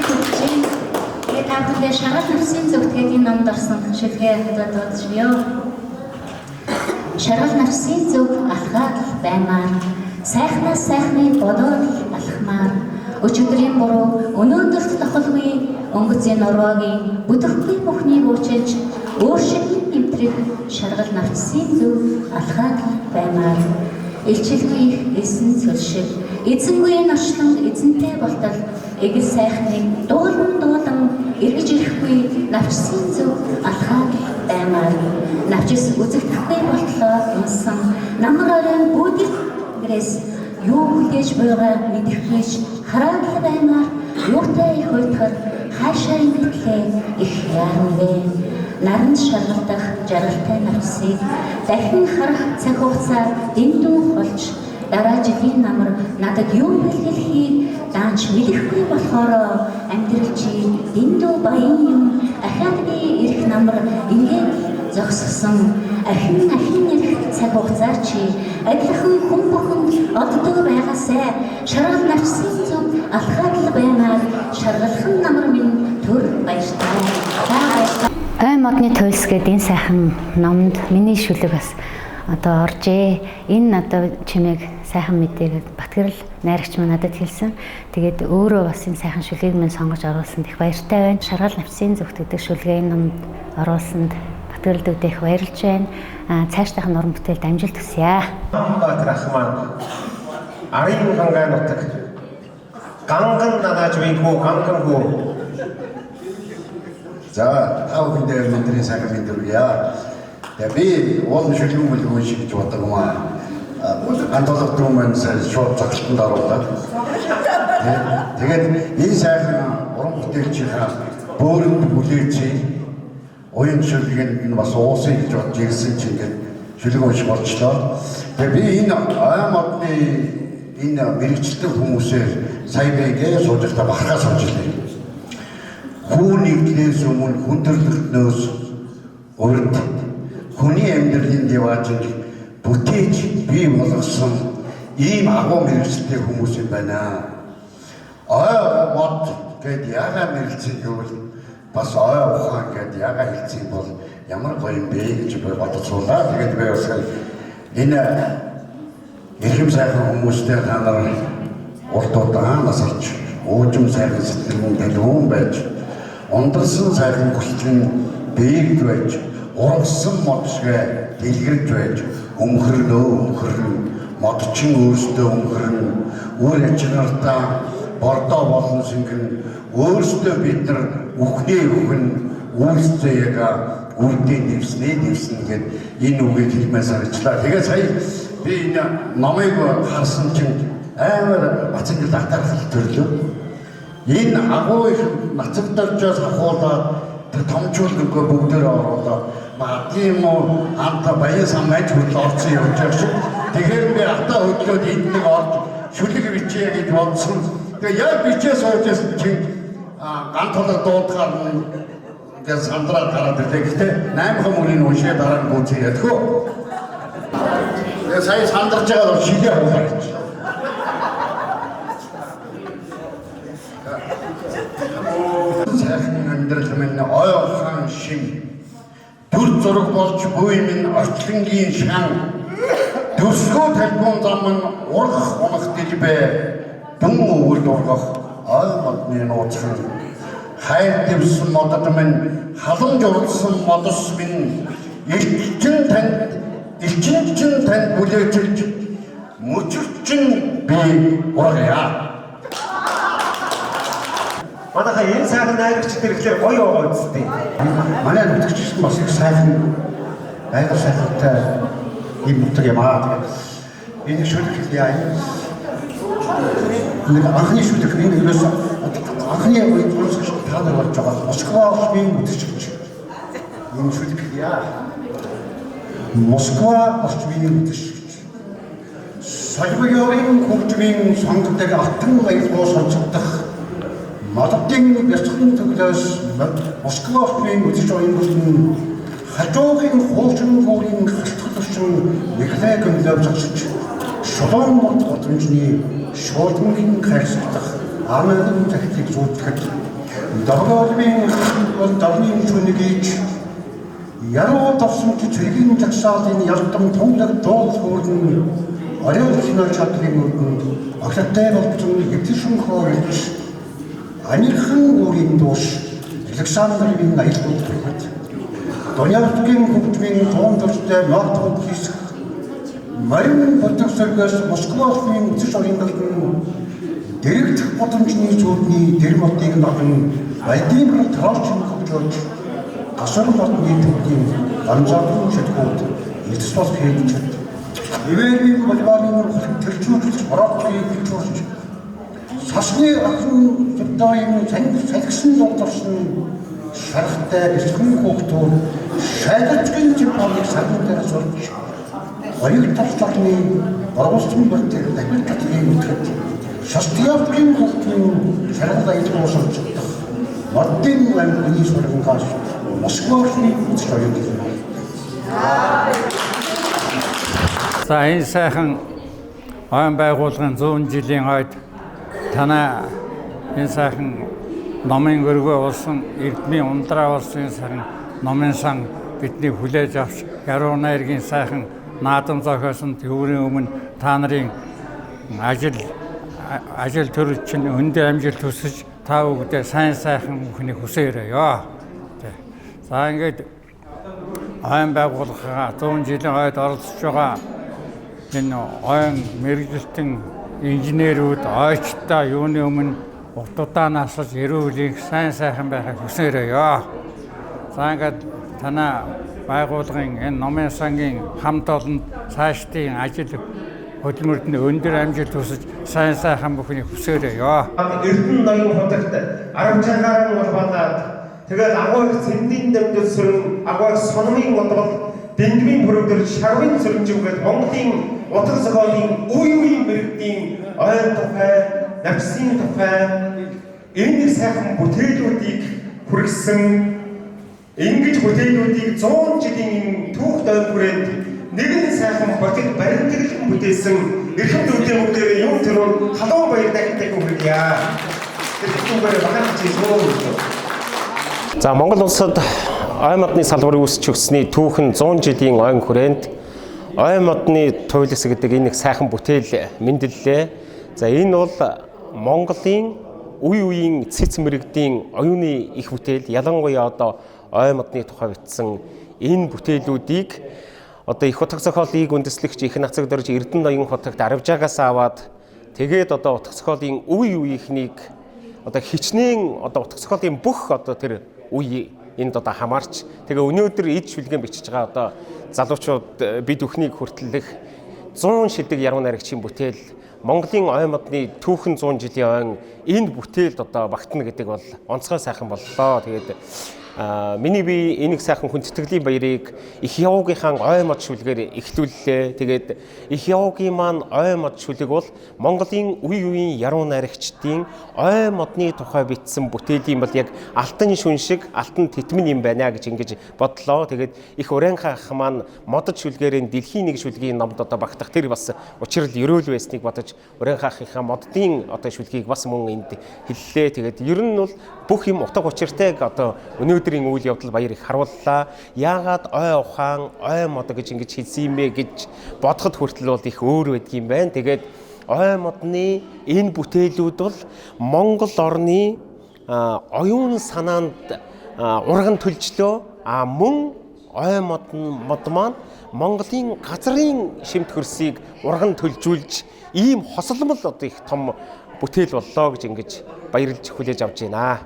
хөдлөж байна. Тэгээ та бүхэндээ шаргал навсын зөвтгөд энэ номд орсон шүлгээ одоо дуудчихъя. Шаргал навсын зөв алхаад баймаар сайхнаас сайхныг бодоод алхмаар өчигдрийн буруу өнөөдөрт тохолгүй өнгөцийн нурваагийн бүтэхгүй бүхнийг уучилж өөр шиг нэмтрэх шаргал навчсын зөв алхаад баймаар илчилгүй их эсэн цөл шиг эзэнгүй ночлон эзэнтэй болтол эгэл сайхныг дуулан дуулан эргэж ирэхгүй навчсын зөв алхаад баймаар навчис үзэгдэхгүй болтлоо унсан намар оройн бүүдэл гэрээс юу хүлээж буйгаа мэдэхгүйч хараад л баймаар юутай их уйтгар хаашаа ингэтлээ их яарна вэ. Наранд шаргалдах жаргалтай навчсыг дахин харах цаг хугацаа дэндүү холж дараа жилийн намар надад юу бэлгэлхийг даанч мэдэхгүй болохоор амьдрал чи дэндүү баян юм ахаад би ирэх намар ингээд зогссон ахин ахин ирэх цаг хугацаа чи адилхан хүн бүхэнд оддог байгаасай шаргал навчсын зүг алхаад л баймаар шаргалхан намар минь төр баяртай. За баярлалаа. Ой модны туйлс гэдэг энэ сайхан номд миний шүлэг бас одоо оржээ. Энэ одоо чимээг сайхан мэдээг Батгэрэл найрагч маань надад хэлсэн. Тэгээд өөрөө бас энэ сайхан шүлгийг минь сонгож оруулсанд их баяртай байна. Шаргал навчсын зүгт гэдэг шүлгээ энэ номд оруулсанд Батгэрэл дүүдээ их баярлж байна. Цаашдынх нь уран бүтээлд амжилт хүсье. Баатар ах маань Арын хангай нутаг ганган нагааж винхүү ганган хүү. За та бүхэндээ өнөөдрийн сайхан мэнд хүргье. Тэгээ би уул шүлгэн бүлгэн шиг гэж бодог юм аа. Гантолог дүү маань шууд цогцолтонд оруулаад. Тэгээд энэ сайхан уран бүтээлчийнхаа бөөрөнд бүлээч уян шүлэг нь бас уусан гэж бодож ирсэн чинь ингээд шүлэг унших болчлоо. Тэгээ би энэ ой модны энэ мэрэгчлэн хүмүүсээр сая би сууж байхдаа бахархаа сууж илээ. Хүү нэгдлээс өмнө хүн төрлөختнөөс урд хүний амьдралын диваажинг бүтээж бий болгосон ийм агуу мэрэгчлээ хүмүүс юм байна. Ой мод гэд яагаад мэрэгцэн гэвэл бас ой ухаан гэд яагаад хэлсэн бол ямар гоё юм бэ гэж би бодож суулаа. Тэгээд би бас энэ эрхэм сайхан хүмүүстэй та нар урд удаан насалж уужим сайхан сэтгэл дэлгүүн байж ундарсан сайхан хүслэн биегд байж ургасан мод шигэ дэлгэрж байж өмхөрнөө өмхөрн модчин өөрсдөө өмхөрн үр ачнартаа бордоо болон шингэн өөрсдөө бид нар үхнээ үхэн үйлсээ яг үрдээ нэвснээ нэвсэн гэд энэ үгийг хэлмээр санагчлаа. Тэгээ сая би энэ номыг харсан чинь амар бацангэл атаархал төрлөө. Энэ агуу их нацагдalжаас ахуулаад тэр томчуулгөө бүгдээр оруулаад магадгүй юм уу анта баян самайч хүртэл орсон явж байгаа шиг. Тэгэхээр би ата хөдлөөд энд нэг орж шүлэг бичье гэж бодсон. Тэгээ яг бичээ сууж байсан чинь ган тулаг дуудахаар ингээд сандраад гараад ирлээ. Гэхдээ 8 хан мөрийн уншээ дараа нь гүйцээ ядгүй. Тэгээ сая сандарч байгаа бол шилээ хуулаа гэж. Сайхан амьдрал минь ой ухаан шим дүр зураг болж буй минь орчлонгийн шан төсгөө талбун зам минь ургах унах дэлбэ дүн өвөлд ургах ой модны нууцхан хайр дэвсэн модод минь халамж уралсан модос минь элчин танд бүлээжилж мөчөрчин би ургая. Манайхаа энэ сайхан найрагч ирэхлээр гоё байгаа үсттэй. Манай нутагч бас их сайхан байгаль сайхалтай ийм нутаг юм аа. Энэ шүлэг хэлье. Нэг анхны шүлэг энэ ерөөс анхны үед онцгой та нар болж байгаа. Москва орчмын үдшигч. Энэ шүлэг хэлье. Москва орчмын үдшигч. Сальвадорын хөгжмийн сонгодог алтан аялгуу сонсогдох Моддын бяцхан төглөөс Москва орчмын үзэж оюун хажуугийн хуучин гүрийн халтгал орчин Николай Гомилов зогсож шулуун мод годамжны шуулангийн хайрцагдах армын захидлыг зүүдлэхэд Доргоолмын бол дорны шүнэгийч яруу давсамж цэргийн жагсаалын ялтан тундаг дуул хөөрнө орой кино чадрын нүдэнд огтлтой болцсон хэвтэршин хоорилж Анирхан гүрийн дууш Александрын аялгууд хүрхэд Донявскийн хөгжмийн туун төрчтэй ногтгод хийсэх Марин Бодогсоргоос Москва улсын үзэж оюунгалан дэрэгдэх годамжны зүудний дэр модыг ногон Владимир Трочин хөгжүүлж гасар модны төвийн ганцааргүй шатгууд эцэс бас хийгчэд Иверийн бульварын тэрчүүлж бороотлыг хилчүүлж сасны охин зурдаагийн салхисан дурдсан Шарахтай бяцхан хүүхдүүд шайдацгийн зэвбоныг саргуудаар сурч оюут таслахны боргосон бүртэр дахил татгийн үтгэж шастиавгийн хүүхдийн шаргал аялал уусалцдах модын аймгийн сургангаас Москваны үзэж оюут. За энэ сайхан ойн байгуулгын 100 жилийн ойд танай энэ сайхан номын өргөө болсон Эрдмийн ундраа болсон энэ сайхан номын сан бидний хүлээж авч яруу найргийн сайхан наадам зохиосон төврийн өмнө та нарын ажил төрөл чинь өндөр амжилт хүсэж та бүгдээ сайн сайхан бүхнийг хүсээрэй. За ингээд ойн байгууллагаа 100 жилийн ойд оролцож байгаа энэ ойн мэргэжилтэн инженерүүд ойчтой юуны өмнө урт удаан насалж эрүүл их сайн сайхан байхыг хүсээрэй. За ингээд танай байгууллагын энэ номын сангийн хамт олонд цаашдын ажил хөдөлмөрт нь өндөр амжилт хүсэж сайн сайхан бүхнийг хүсээрэй. Эрдэнэ ноён хотогт 16-аар улбаалаад тэгэл агуу их цэндийн дэмдэл сүрэн агуу их сономын бодвол Дэндмийн пүрэвдэр шарвын сүрэнживгээд Монголын утга зохиолын үе үеийн мэргэдийн ойн тухай, навчсын тухай энэ нэг сайхан бүтээлүүдийг хүргэсэн ингэж бүтээлүүдийг 100 жилийн энэ түүх дойр хүрээнд нэгэн сайхан бодит баримтаглан бүтээсэн эрхэм дүүдийн бүгдээрээ юм тэрүүн халуун баяр дахин дахин хүргье. Тэр түүгээр багаан чийсэн. За Монгол улсад ой модны салбарын үүсч өгсөний түүхэн 100 жилийн ойн хүрээнд ой модны туйлс гэдэг энэ нэг сайхан бүтээл мэндэллээ. За энэ бол Монголын үе үеийн цэц мэрэгдийн оюуны их бүтээл, ялангуяа одоо ой модны тухай бичсэн энэ бүтээлүүдийг одоо их утга зохиолыг үндэслэгч их нацаг дөрж Эрдэнэ ноён хотогт Аравжаагаас аваад тэгээд одоо утга зохиолын үе үеийнхнийг одоо хичнээн одоо утга зохиолын бүх одоо тэр үе энд одоо хамаарч тэгээ өнөөдөр эд шүлгэн бичиж байгаа одоо залуучууд бид бүхнийг хүртэлх 100 шидэг яруу найрагчийн бүтээл Монголын ой модны түүхэн 100 жилийн ойн энэ бүтээлд одоо багтана гэдэг бол онцгой сайхан боллоо. Тэгээд миний би энийг сайхан хүндэтгэлийн баярыг их явуугийнхаа ой мод шүлгээр эхлүүллээ. Тэгээд их явуугийн маань ой мод шүлэг бол Монголын үе үеийн яруу найрагчдын ой модны тухай бичсэн бүтээлийн бол яг алтан шүн шиг алтан тэтмэн юм байна гэж ингэж бодлоо. Тэгээд их урайнхаа ах маань модод шүлгээрээ дэлхийн нэг шүлгийн номд одоо багтах тэр бас учрал ерөөл байсныг бодож урайнхаа ахынхаа моддын одоо шүлгийг бас мөн энд хэллээ. Тэгээд ер нь бол бүх юм утга учиртайг одоо өнөөдрийн үйл явдал баяр их харууллаа. Яагаад ой ухаан, ой мод гэж ингэж хэлсэн юм бэ гэж бодоход хүртэл бол их өөр байдгийм байна. Тэгээд ой модны энэ бүтээлүүд бол Монгол орны оюун санаанд урган төлжлөө. А мөн ой мод маань Монголын газрын шимт хөрсийг урган төлжүүлж ийм хосолмол одоо их том бүтээл боллоо гэж ингэж баярлж хүлээж авч байна.